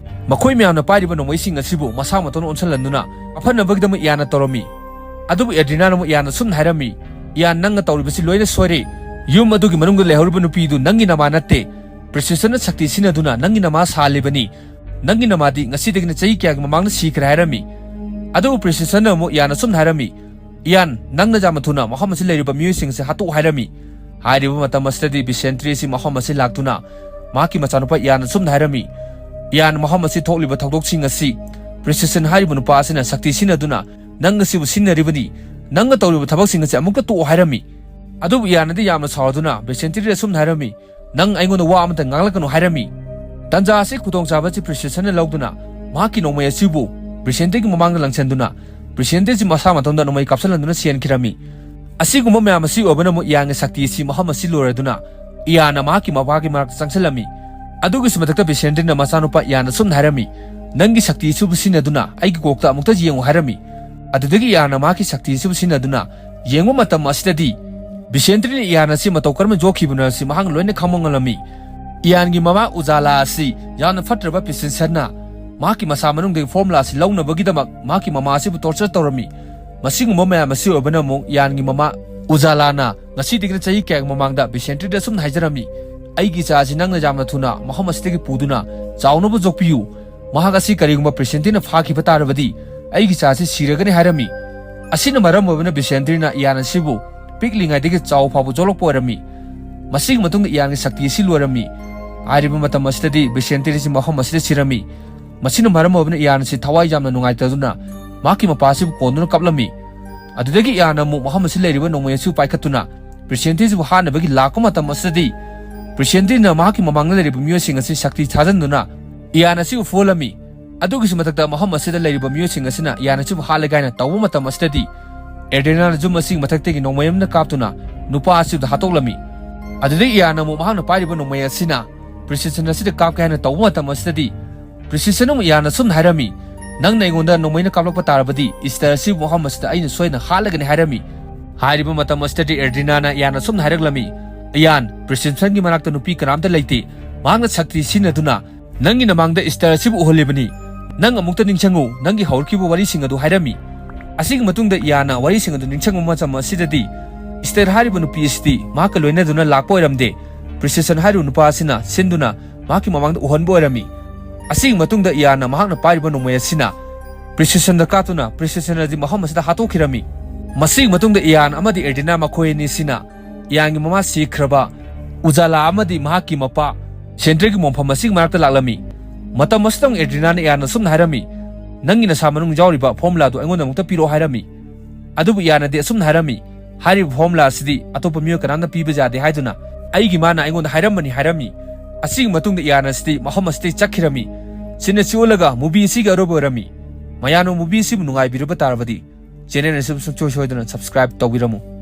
ꯃꯈꯣꯏ ꯃꯌꯥꯝꯅ ꯄꯥꯏꯔꯤꯕ ꯅꯣꯡꯃꯩꯁꯤꯡ ꯑꯁꯤꯕꯨ ꯃꯁꯥ ꯃꯇꯣꯟ ꯑꯣꯟꯁꯤꯜꯍꯟꯗꯨꯅ ꯀꯥꯞꯍꯟꯅꯕꯒꯤꯗꯃꯛ ꯏꯌꯥꯟꯅ ꯇꯧꯔꯝꯃꯤ꯫ ꯑꯗꯨꯕꯨ ꯑꯦꯗ꯭ꯔꯤꯅꯥꯅ ꯑꯃꯨꯛ ꯏꯌꯥꯟꯅ ꯑꯁꯨꯝꯅ ꯍꯥꯏꯔꯝꯃꯤ, "ꯏꯌꯥꯟ, ꯅꯪꯅ ꯇꯧꯔꯤꯕꯁꯤ ꯂꯣꯏꯅ ꯁꯣꯏꯔꯦ꯫ ꯌꯨꯝ ꯑꯗꯨꯒꯤ ꯃꯅꯨꯡꯗ ꯂꯩꯍꯧꯔꯤꯕ ꯅꯨꯄꯤꯗꯨ ꯅꯪꯒꯤ ꯅꯃꯥ ꯅꯠꯇꯦ꯫ ꯄ꯭ꯔꯤꯁꯤꯁꯟꯅ ꯁꯛꯇꯤ ꯁꯤꯖꯤꯟꯅꯗꯨꯅ ꯅꯪꯒꯤ ꯅꯃꯥ ꯁꯥꯍꯜꯂꯤꯕꯅꯤ꯫ ꯅꯪꯒꯤ ꯅꯃꯥꯗꯤ ꯉꯁꯤꯗꯒꯤꯅ ꯆꯍꯤ ꯀꯌꯥꯒꯤ ꯃꯃꯥꯡꯗ ꯁꯤꯈ꯭ꯔꯦ" ꯍꯥꯏꯔꯝꯃꯤ꯫ ꯑꯗꯨꯕꯨ ꯄ꯭ꯔꯤꯁꯤꯁꯟꯅ ꯑꯃꯨꯛ ꯏꯌꯥꯟꯅ ꯑꯁꯨꯝꯅ ꯍꯥꯏꯔꯝꯃꯤ, "ꯏꯌꯥꯟ, ꯅꯪꯅ ꯌꯥꯝꯅ ꯊꯨꯅ ꯃꯐꯝ ꯑꯁꯤ ꯂꯩꯔꯤꯕ ꯃꯤꯑꯣꯏꯁꯤꯡ ꯑꯁꯤ ꯍꯥꯠꯇꯣꯛꯎ" ꯍꯥꯏꯔꯝꯃꯤ꯫ ꯍꯥꯏꯔꯤꯕ ꯃꯇꯝ ꯑꯁꯤꯗꯗꯤ ꯕꯤꯁꯦꯟꯇ꯭ꯔꯤ ꯑꯁꯤ ꯃꯐꯝ ꯑꯁꯤ ꯂꯥꯛꯇꯨꯅ ꯃꯍꯥꯛꯀꯤ ꯃꯆꯥꯅꯨꯄꯥ ꯏꯌꯥꯟ ꯑꯁꯨꯝꯅ ꯍꯥꯏꯔꯝꯃꯤ, "ꯏꯌꯥꯟ, ꯃꯐꯝ ꯑꯁꯤ ꯊꯣꯛꯂꯤꯕ ꯊꯧꯗꯣꯛꯁꯤꯡ ꯑꯁꯤ ꯄ꯭ꯔꯤꯁꯤꯁꯟ ꯍꯥꯏꯔꯤꯕ ꯅꯨꯄꯥ ꯑꯁꯤꯅ ꯁꯛꯇꯤ ꯁꯤꯖꯤꯟꯅꯗꯨꯅ ꯅꯪ ꯑꯁꯤꯕꯨ ꯁꯤꯖꯤꯟꯅꯔꯤꯕꯅꯤ꯫ ꯅꯪꯅ ꯇꯧꯔꯤꯕ ꯊꯕꯛꯁꯤꯡ ꯑꯁꯤ ꯑꯃꯨꯛꯇ ꯇꯣꯛꯑꯣ" ꯍꯥꯏꯔꯝꯃꯤ꯫ ꯑꯗꯨꯕꯨ ꯏꯌꯥꯟꯅꯗꯤ ꯌꯥꯝꯅ ꯁꯥꯎꯗꯨꯅ ꯕꯤꯁꯦꯟꯇ꯭ꯔꯤꯗ ꯑꯁꯨꯝꯅ ꯍꯥꯏꯔꯝꯃꯤ, "ꯅꯪ ꯑꯩꯉꯣꯟꯗ ꯋꯥ ꯑꯃꯇ ꯉꯥꯡꯂꯛꯀꯅꯨ" ꯍꯥꯏꯔꯝꯃꯤ꯫ ꯇꯟꯖꯥ ꯑꯁꯤ ꯈꯨꯗꯣꯡꯆꯥꯕ ꯑꯁꯤ ꯄ꯭ꯔꯤꯁꯤꯁꯟꯅ ꯂꯧꯗꯨꯅ ꯃꯍꯥꯛꯀꯤ ꯅꯣꯡꯃꯩ ꯑꯁꯤꯕꯨ ꯕꯤꯁꯦꯟꯇ꯭ꯔꯤꯒꯤ ꯃꯃꯥꯡꯗ ꯂꯪꯁꯤꯟꯗꯨꯅ ꯕꯤꯁꯦꯟꯇ꯭ꯔꯤꯁꯤ ꯃꯁꯥ ꯃꯇꯣꯟꯗ ꯅꯣꯡꯃꯩ ꯀꯥꯞꯁꯤꯜꯍꯟꯗꯨꯅ ꯁꯤꯍꯟꯈꯤꯔꯝꯃꯤ꯫ ꯑꯁꯤꯒꯨꯝꯕ ꯃꯌꯥꯝ ꯑꯁꯤ ꯑꯣꯏꯕꯅ ꯑꯃꯨꯛ ꯏꯌꯥꯟꯒꯤ ꯁꯛꯇꯤ ꯑꯁꯤ ꯃꯐꯝ ꯑꯁꯤ ꯂꯣꯏꯔꯗꯨꯅ ꯏꯌꯥꯟꯅ ꯃꯍꯥꯛꯀꯤ ꯃꯄꯥꯒꯤ ꯃꯅꯥꯛꯇ ꯆꯪꯁꯤꯜꯂꯝꯃꯤ꯫ ꯑꯗꯨꯒꯤꯁꯨ ꯃꯊꯛꯇ ꯕꯤꯁꯦꯟꯇ꯭ꯔꯤꯅ ꯃꯆꯥꯅꯨꯄꯥ ꯏꯌꯥꯟꯅ ꯑꯁꯨꯝꯅ ꯍꯥꯏꯔꯝꯃꯤ, "ꯅꯪꯒꯤ ꯁꯛꯇꯤ ꯑꯁꯤꯕꯨ ꯁꯤꯖꯤꯟꯅꯗꯨꯅ ꯑꯩꯒꯤ ꯀꯣꯛꯇ ꯑꯃꯨꯛꯇ ꯌꯦꯡꯉꯨ" ꯍꯥꯏꯔꯝꯃꯤ꯫ ꯑꯗꯨꯗꯒꯤ ꯏꯌꯥꯟꯅ ꯃꯍꯥꯛꯀꯤ ꯁꯛꯇꯤ ꯑꯁꯤꯕꯨ ꯁꯤꯖꯤꯟꯅꯗꯨꯅ ꯌꯦꯡꯕ ꯃꯇꯝ ꯑꯁꯤꯗꯗꯤ ꯕꯤꯁꯦꯟꯇ꯭ꯔꯤꯅ ꯏꯌꯥꯟ ꯑꯁꯤ ꯃꯇꯧ ꯀꯔꯝꯅ ꯌꯣꯛꯈꯤꯕꯅꯣ ꯍꯥꯏꯕꯁꯤ ꯃꯍꯥꯛꯅ ꯂꯣꯏꯅ ꯈꯪꯕ ꯉꯝꯂꯝꯃꯤ꯫ ꯏꯌꯥꯟꯒꯤ ꯃꯃꯥ ꯎꯖꯥꯂꯥ ꯑꯁꯤ ꯌꯥꯝꯅ ꯐꯠꯇ꯭ꯔꯕ ꯄ꯭ꯔꯤꯁꯤꯁꯟꯅ ꯃꯍꯥꯛꯀꯤ ꯃꯁꯥ ꯃꯅꯨꯡꯗꯒꯤ ꯐꯣꯔꯃꯨꯂꯥ ꯑꯁꯤ ꯂꯧꯅꯕꯒꯤꯗꯃꯛ ꯃꯍꯥꯛꯀꯤ ꯃꯃꯥ ꯑꯁꯤꯕꯨ ꯇꯣꯔꯆꯔ ꯇꯧꯔꯝꯃꯤ꯫ ꯃꯁꯤꯒꯨꯝꯕ ꯃꯌꯥꯝ ꯑꯁꯤ ꯑꯣꯏꯕꯅ ꯑꯃꯨꯛ ꯏꯌꯥꯟꯒꯤ ꯃꯃꯥ ꯎꯖꯥꯂꯥꯅ ꯉꯁꯤꯗꯒꯤꯅ ꯆꯍꯤ ꯀꯌꯥꯒꯤ ꯃꯃꯥꯡꯗ ꯕꯤꯁꯦꯟꯇ꯭ꯔꯤꯗ ꯑꯁꯨꯝꯅ ꯍꯥꯏꯖꯔꯝꯃꯤ, "ꯑꯩꯒꯤ ꯏꯆꯥ ꯑꯁꯤ ꯅꯪꯅ ꯌꯥꯝꯅ ꯊꯨꯅ ꯃꯐꯝ ꯑꯁꯤꯗꯒꯤ ꯄꯨꯗꯨꯅ ꯆꯥꯎꯅꯕ ꯌꯣꯛꯄꯤꯌꯨ꯫ ꯃꯍꯥꯛ ꯑꯁꯤ ꯀꯔꯤꯒꯨꯝꯕ ꯄ꯭ꯔꯤꯁꯦꯟꯇ꯭ꯔꯤꯅ ꯐꯥꯈꯤꯕ ꯇꯥꯔꯕꯗꯤ ꯑꯩꯒꯤ ꯏꯆꯥ ꯑꯁꯤ ꯁꯤꯔꯒꯅꯤ" ꯍꯥꯏꯔꯝꯃꯤ꯫ ꯑꯁꯤꯅ ꯃꯔꯝ ꯑꯣꯏꯕꯅ ꯕꯤꯁꯦꯟꯇ꯭ꯔꯤꯅ ꯏꯌꯥꯟ ꯑꯁꯤꯕꯨ ꯄꯤꯛꯂꯤꯉꯩꯗꯒꯤ ꯆꯥꯎ ꯐꯥꯎꯕ ꯌꯣꯛꯂꯛꯄ ꯑꯣꯏꯔꯝꯃꯤ꯫ ꯃꯁꯤꯒꯤ ꯃꯇꯨꯡꯗ ꯏꯌꯥꯟꯒꯤ ꯁꯛꯇꯤ ꯑꯁꯤ ꯂꯣꯏꯔꯝꯃꯤ꯫ ꯍꯥꯏꯔꯤꯕ ꯃꯇꯝ ꯑꯁꯤꯗꯗꯤ ꯕꯤꯁꯦꯟꯇ꯭ꯔꯤ ꯑꯁꯤ ꯃꯐꯝ ꯑꯁꯤꯗ ꯁꯤꯔꯝꯃꯤ꯫ ꯃꯁꯤꯅ ꯃꯔꯝ ꯑꯣꯏꯕꯅ ꯏꯌꯥꯟ ꯑꯁꯤ ꯊꯋꯥꯏ ꯌꯥꯝꯅ ꯅꯨꯡꯉꯥꯏꯇꯗꯨꯅ ꯃꯍꯥꯛꯀꯤ ꯃꯄꯥ ꯑꯁꯤꯕꯨ ꯀꯣꯟꯗꯨꯅ ꯀꯞꯂꯝꯃꯤ꯫ ꯑꯗꯨꯗꯒꯤ ꯏꯌꯥꯟꯅ ꯑꯃꯨꯛ ꯃꯐꯝ ꯑꯁꯤꯗ ꯂꯩꯔꯤꯕ ꯅꯣꯡꯃꯩ ꯑꯁꯤꯕꯨ ꯄꯥꯏꯈꯠꯇꯨꯅ ꯄ꯭ꯔꯤꯁꯦꯟꯇ꯭ꯔꯤꯁꯤꯕꯨ ꯍꯥꯠꯅꯕꯒꯤ ꯂꯥꯛꯄ ꯃꯇꯝ ꯑꯁꯤꯗꯗꯤ ꯄ꯭ꯔꯤꯁꯦꯟꯇ꯭ꯔꯤꯅ ꯃꯍꯥꯛꯀꯤ ꯃꯃꯥꯡꯗ ꯂꯩꯔꯤꯕ ꯃꯤꯑꯣꯏꯁꯤꯡ ꯑꯁꯤ ꯁꯛꯇꯤ ꯊꯥꯖꯤꯟꯗꯨꯅ ꯏꯌꯥꯟ ꯑꯁꯤꯕꯨ ꯐꯨꯍꯜꯂꯝꯃꯤ꯫ ꯑꯗꯨꯒꯤꯁꯨ ꯃꯊꯛꯇ ꯃꯐꯝ ꯑꯁꯤꯗ ꯂꯩꯔꯤꯕ ꯃꯤꯑꯣꯏꯁꯤꯡ ꯑꯁꯤꯅ ꯏꯌꯥꯟ ꯑꯁꯤꯕꯨ ꯍꯥꯠꯂꯦ ꯀꯥꯏꯅ ꯇꯧꯕ ꯃꯇꯝ ꯑꯁꯤꯗꯗꯤ ꯑꯦꯗ꯭ꯔꯤꯅꯥꯅ ꯌꯨꯝ ꯑꯁꯤꯒꯤ ꯃꯊꯛꯇꯒꯤ ꯅꯣꯡꯃꯩ ꯑꯃꯅ ꯀꯥꯞꯇꯨꯅ ꯅꯨꯄꯥ ꯑꯁꯤꯕꯨ ꯍꯥꯠꯇꯣꯛꯂꯝꯃꯤ꯫ ꯑꯗꯨꯗꯒꯤ ꯏꯌꯥꯟꯅ ꯑꯃꯨꯛ ꯃꯍꯥꯛꯅ ꯄꯥꯏꯔꯤꯕ ꯅꯣꯡꯃꯩ ꯑꯁꯤꯅ ꯄ꯭ꯔꯤꯁꯤꯁꯟ ꯑꯁꯤꯗ ꯀꯥꯞꯀꯦ ꯍꯥꯏꯅ ꯇꯧꯕ ꯃꯇꯝ ꯑꯁꯤꯗꯗꯤ ꯄ꯭ꯔꯤꯁꯤꯁꯟ ꯑꯃꯨꯛ ꯏꯌꯥꯟꯅ ꯑꯁꯨꯝꯅ ꯍꯥꯏꯔꯝꯃꯤ, "ꯅꯪꯅ ꯑꯩꯉꯣꯟꯗ ꯅꯣꯡꯃꯩꯅ ꯀꯥꯞꯂꯛꯄ ꯇꯥꯔꯕꯗꯤ ꯏꯁꯇꯔ ꯑꯁꯤꯕꯨ ꯃꯐꯝ ꯑꯁꯤꯗ ꯑꯩꯅ ꯁꯣꯏꯗꯅ ꯍꯥꯠꯂꯒꯅꯤ" ꯍꯥꯏꯔꯝꯃꯤ꯫ ꯍꯥꯏꯔꯤꯕ ꯃꯇꯝ ꯑꯁꯤꯗꯗꯤ ꯑꯦꯗ꯭ꯔꯤꯅꯥꯅ ꯏꯌꯥꯟꯅ ꯑꯁꯨꯝꯅ ꯍꯥꯏꯔꯛꯂꯝꯃꯤ, "ꯏꯌꯥꯟ, ꯄ꯭ꯔꯤꯁꯤꯁꯟꯒꯤ ꯃꯅꯥꯛꯇ ꯅꯨꯄꯤ ꯀꯅꯥꯝꯇ ꯂꯩꯇꯦ꯫ ꯃꯍꯥꯛꯅ ꯁꯛꯇꯤ ꯁꯤꯖꯤꯟꯅꯗꯨꯅ "ꯅꯪꯒꯤ ꯅꯃꯥꯡꯗ ꯏꯁꯇꯔ ꯑꯁꯤꯕꯨ ꯎꯍꯜꯂꯤꯕꯅꯤ꯫ ꯅꯪ ꯑꯃꯨꯛꯇ ꯅꯤꯡꯁꯤꯡꯉꯨ, ꯅꯪꯒꯤ ꯍꯧꯔꯛꯈꯤꯕ ꯋꯥꯔꯤꯁꯤꯡ ꯑꯗꯨ ꯍꯥꯏꯔꯝꯃꯤ꯫" ꯑꯁꯤꯒꯤ ꯃꯇꯨꯡꯗ ꯏꯌꯥꯅ ꯋꯥꯔꯤꯁꯤꯡ ꯑꯗꯨ ꯅꯤꯡꯁꯤꯡꯕ ꯃꯇꯝ ꯑꯁꯤꯗꯗꯤ, ꯏꯁꯇꯔ ꯍꯥꯏꯔꯤꯕ ꯅꯨꯄꯤ ꯑꯁꯤꯗꯤ ꯃꯍꯥꯛꯀ ꯂꯣꯏꯅꯗꯨꯅ ꯂꯥꯛꯄ ꯑꯣꯏꯔꯝꯗꯦ꯫ ꯄ꯭ꯔꯤꯁꯦꯁꯟ ꯍꯥꯏꯔꯤꯕ ꯅꯨꯄꯥ ꯑꯁꯤꯅ ꯁꯤꯟꯗꯨꯅ ꯃꯍꯥꯛꯀꯤ ꯃꯃꯥꯡꯗ ꯎꯍꯟꯕ ꯑꯣꯏꯔꯝꯃꯤ꯫ ꯑꯁꯤꯒꯤ ꯃꯇꯨꯡꯗ ꯏꯌꯥꯅ ꯃꯍꯥꯛꯅ ꯄꯥꯏꯔꯤꯕ ꯅꯣꯡꯃꯩ ꯑꯁꯤꯅ ꯄ꯭ꯔꯤꯁꯦꯁꯟꯗ ꯀꯥꯞꯇꯨꯅ ꯄ꯭ꯔꯤꯁꯦꯁꯟ ꯑꯗꯨ ꯃꯐꯝ ꯑꯁꯤꯗ ꯍꯥꯠꯇꯣꯛꯈꯤꯔꯝꯃꯤ꯫ ꯃꯁꯤꯒꯤ ꯃꯇꯨꯡꯗ ꯏꯌꯥꯟ ꯑꯃꯗꯤ ꯑꯦꯗ꯭ꯔꯤꯅꯥ ꯃꯈꯣꯏ ꯑꯅꯤꯁꯤꯅ ꯏꯌꯥꯟꯒꯤ ꯃꯃꯥ ꯁꯤꯈ꯭ꯔꯕ ꯎꯖꯥꯂꯥ ꯑꯃꯗꯤ ꯃꯍꯥꯛꯀꯤ ꯃꯄꯥ ꯁꯦꯟꯗ꯭ꯔꯒꯤ ꯃꯣꯡꯐꯝ ꯑꯁꯤꯒꯤ ꯃꯔꯛꯇ ꯂꯥꯛꯂꯝꯃꯤ꯫ ꯃꯇꯝ ꯑꯁꯤꯗ ꯑꯃꯨꯛ ꯑꯦꯗ꯭ꯔꯤꯅꯥꯅ ꯏꯌꯥꯟꯗ ꯑꯁꯨꯝꯅ ꯍꯥꯏꯔꯝꯃꯤ, "ꯅꯪꯒꯤ ꯅꯁꯥ ꯃꯅꯨꯡ ꯌꯥꯎꯔꯤꯕ ꯐꯣꯔꯃꯨꯂꯥꯗꯨ ꯑꯩꯉꯣꯟꯗ ꯑꯃꯨꯛꯇ ꯄꯤꯔꯛꯑꯣ" ꯍꯥꯏꯔꯝꯃꯤ꯫ ꯑꯗꯨꯕꯨ ꯏꯌꯥꯟꯅꯗꯤ ꯑꯁꯨꯝꯅ ꯍꯥꯏꯔꯝꯃꯤ, "ꯍꯥꯏꯔꯤꯕ ꯐꯣꯔꯃꯨꯂꯥ ꯑꯁꯤꯗꯤ ꯑꯇꯣꯞꯄ ꯃꯤꯑꯣꯏ ꯀꯅꯥꯝꯅ ꯄꯤꯕ ꯌꯥꯗꯦ" ꯍꯥꯏꯗꯨꯅ ꯑꯩꯒꯤ ꯃꯥꯅ ꯑꯩꯉꯣꯟꯗ ꯍꯥꯏꯔꯝꯕꯅꯤ ꯍꯥꯏꯔꯝꯃꯤ꯫ ꯑꯁꯤꯒꯤ ꯃꯇꯨꯡꯗ ꯏꯌꯥꯟ ꯑꯁꯤꯗꯤ ꯃꯐꯝ ꯑꯁꯤꯗꯒꯤ ꯆꯠꯈꯤꯔꯝꯃꯤ꯫ ꯁꯤꯅ ꯁꯤ ꯑꯣꯜꯂꯒ ꯃꯨꯚꯤ ꯑꯁꯤꯒꯤ ꯑꯔꯣꯏꯕ ꯑꯣꯏꯔꯝꯃꯤ꯫ ꯃꯌꯥꯝꯅ ꯃꯨꯚꯤ ꯑꯁꯤꯕꯨ ꯅꯨꯡꯉꯥꯏꯕꯤꯔꯕ ꯇꯥꯔꯕꯗꯤ ꯆꯦꯅꯦꯜ ꯑꯁꯤꯕꯨ ꯁꯨꯡꯁꯣꯏ ꯁꯣꯏꯗꯅ ꯁꯕꯁꯀ꯭ꯔꯥꯏꯕ ꯇꯧꯕꯤꯔꯝꯃꯨ꯫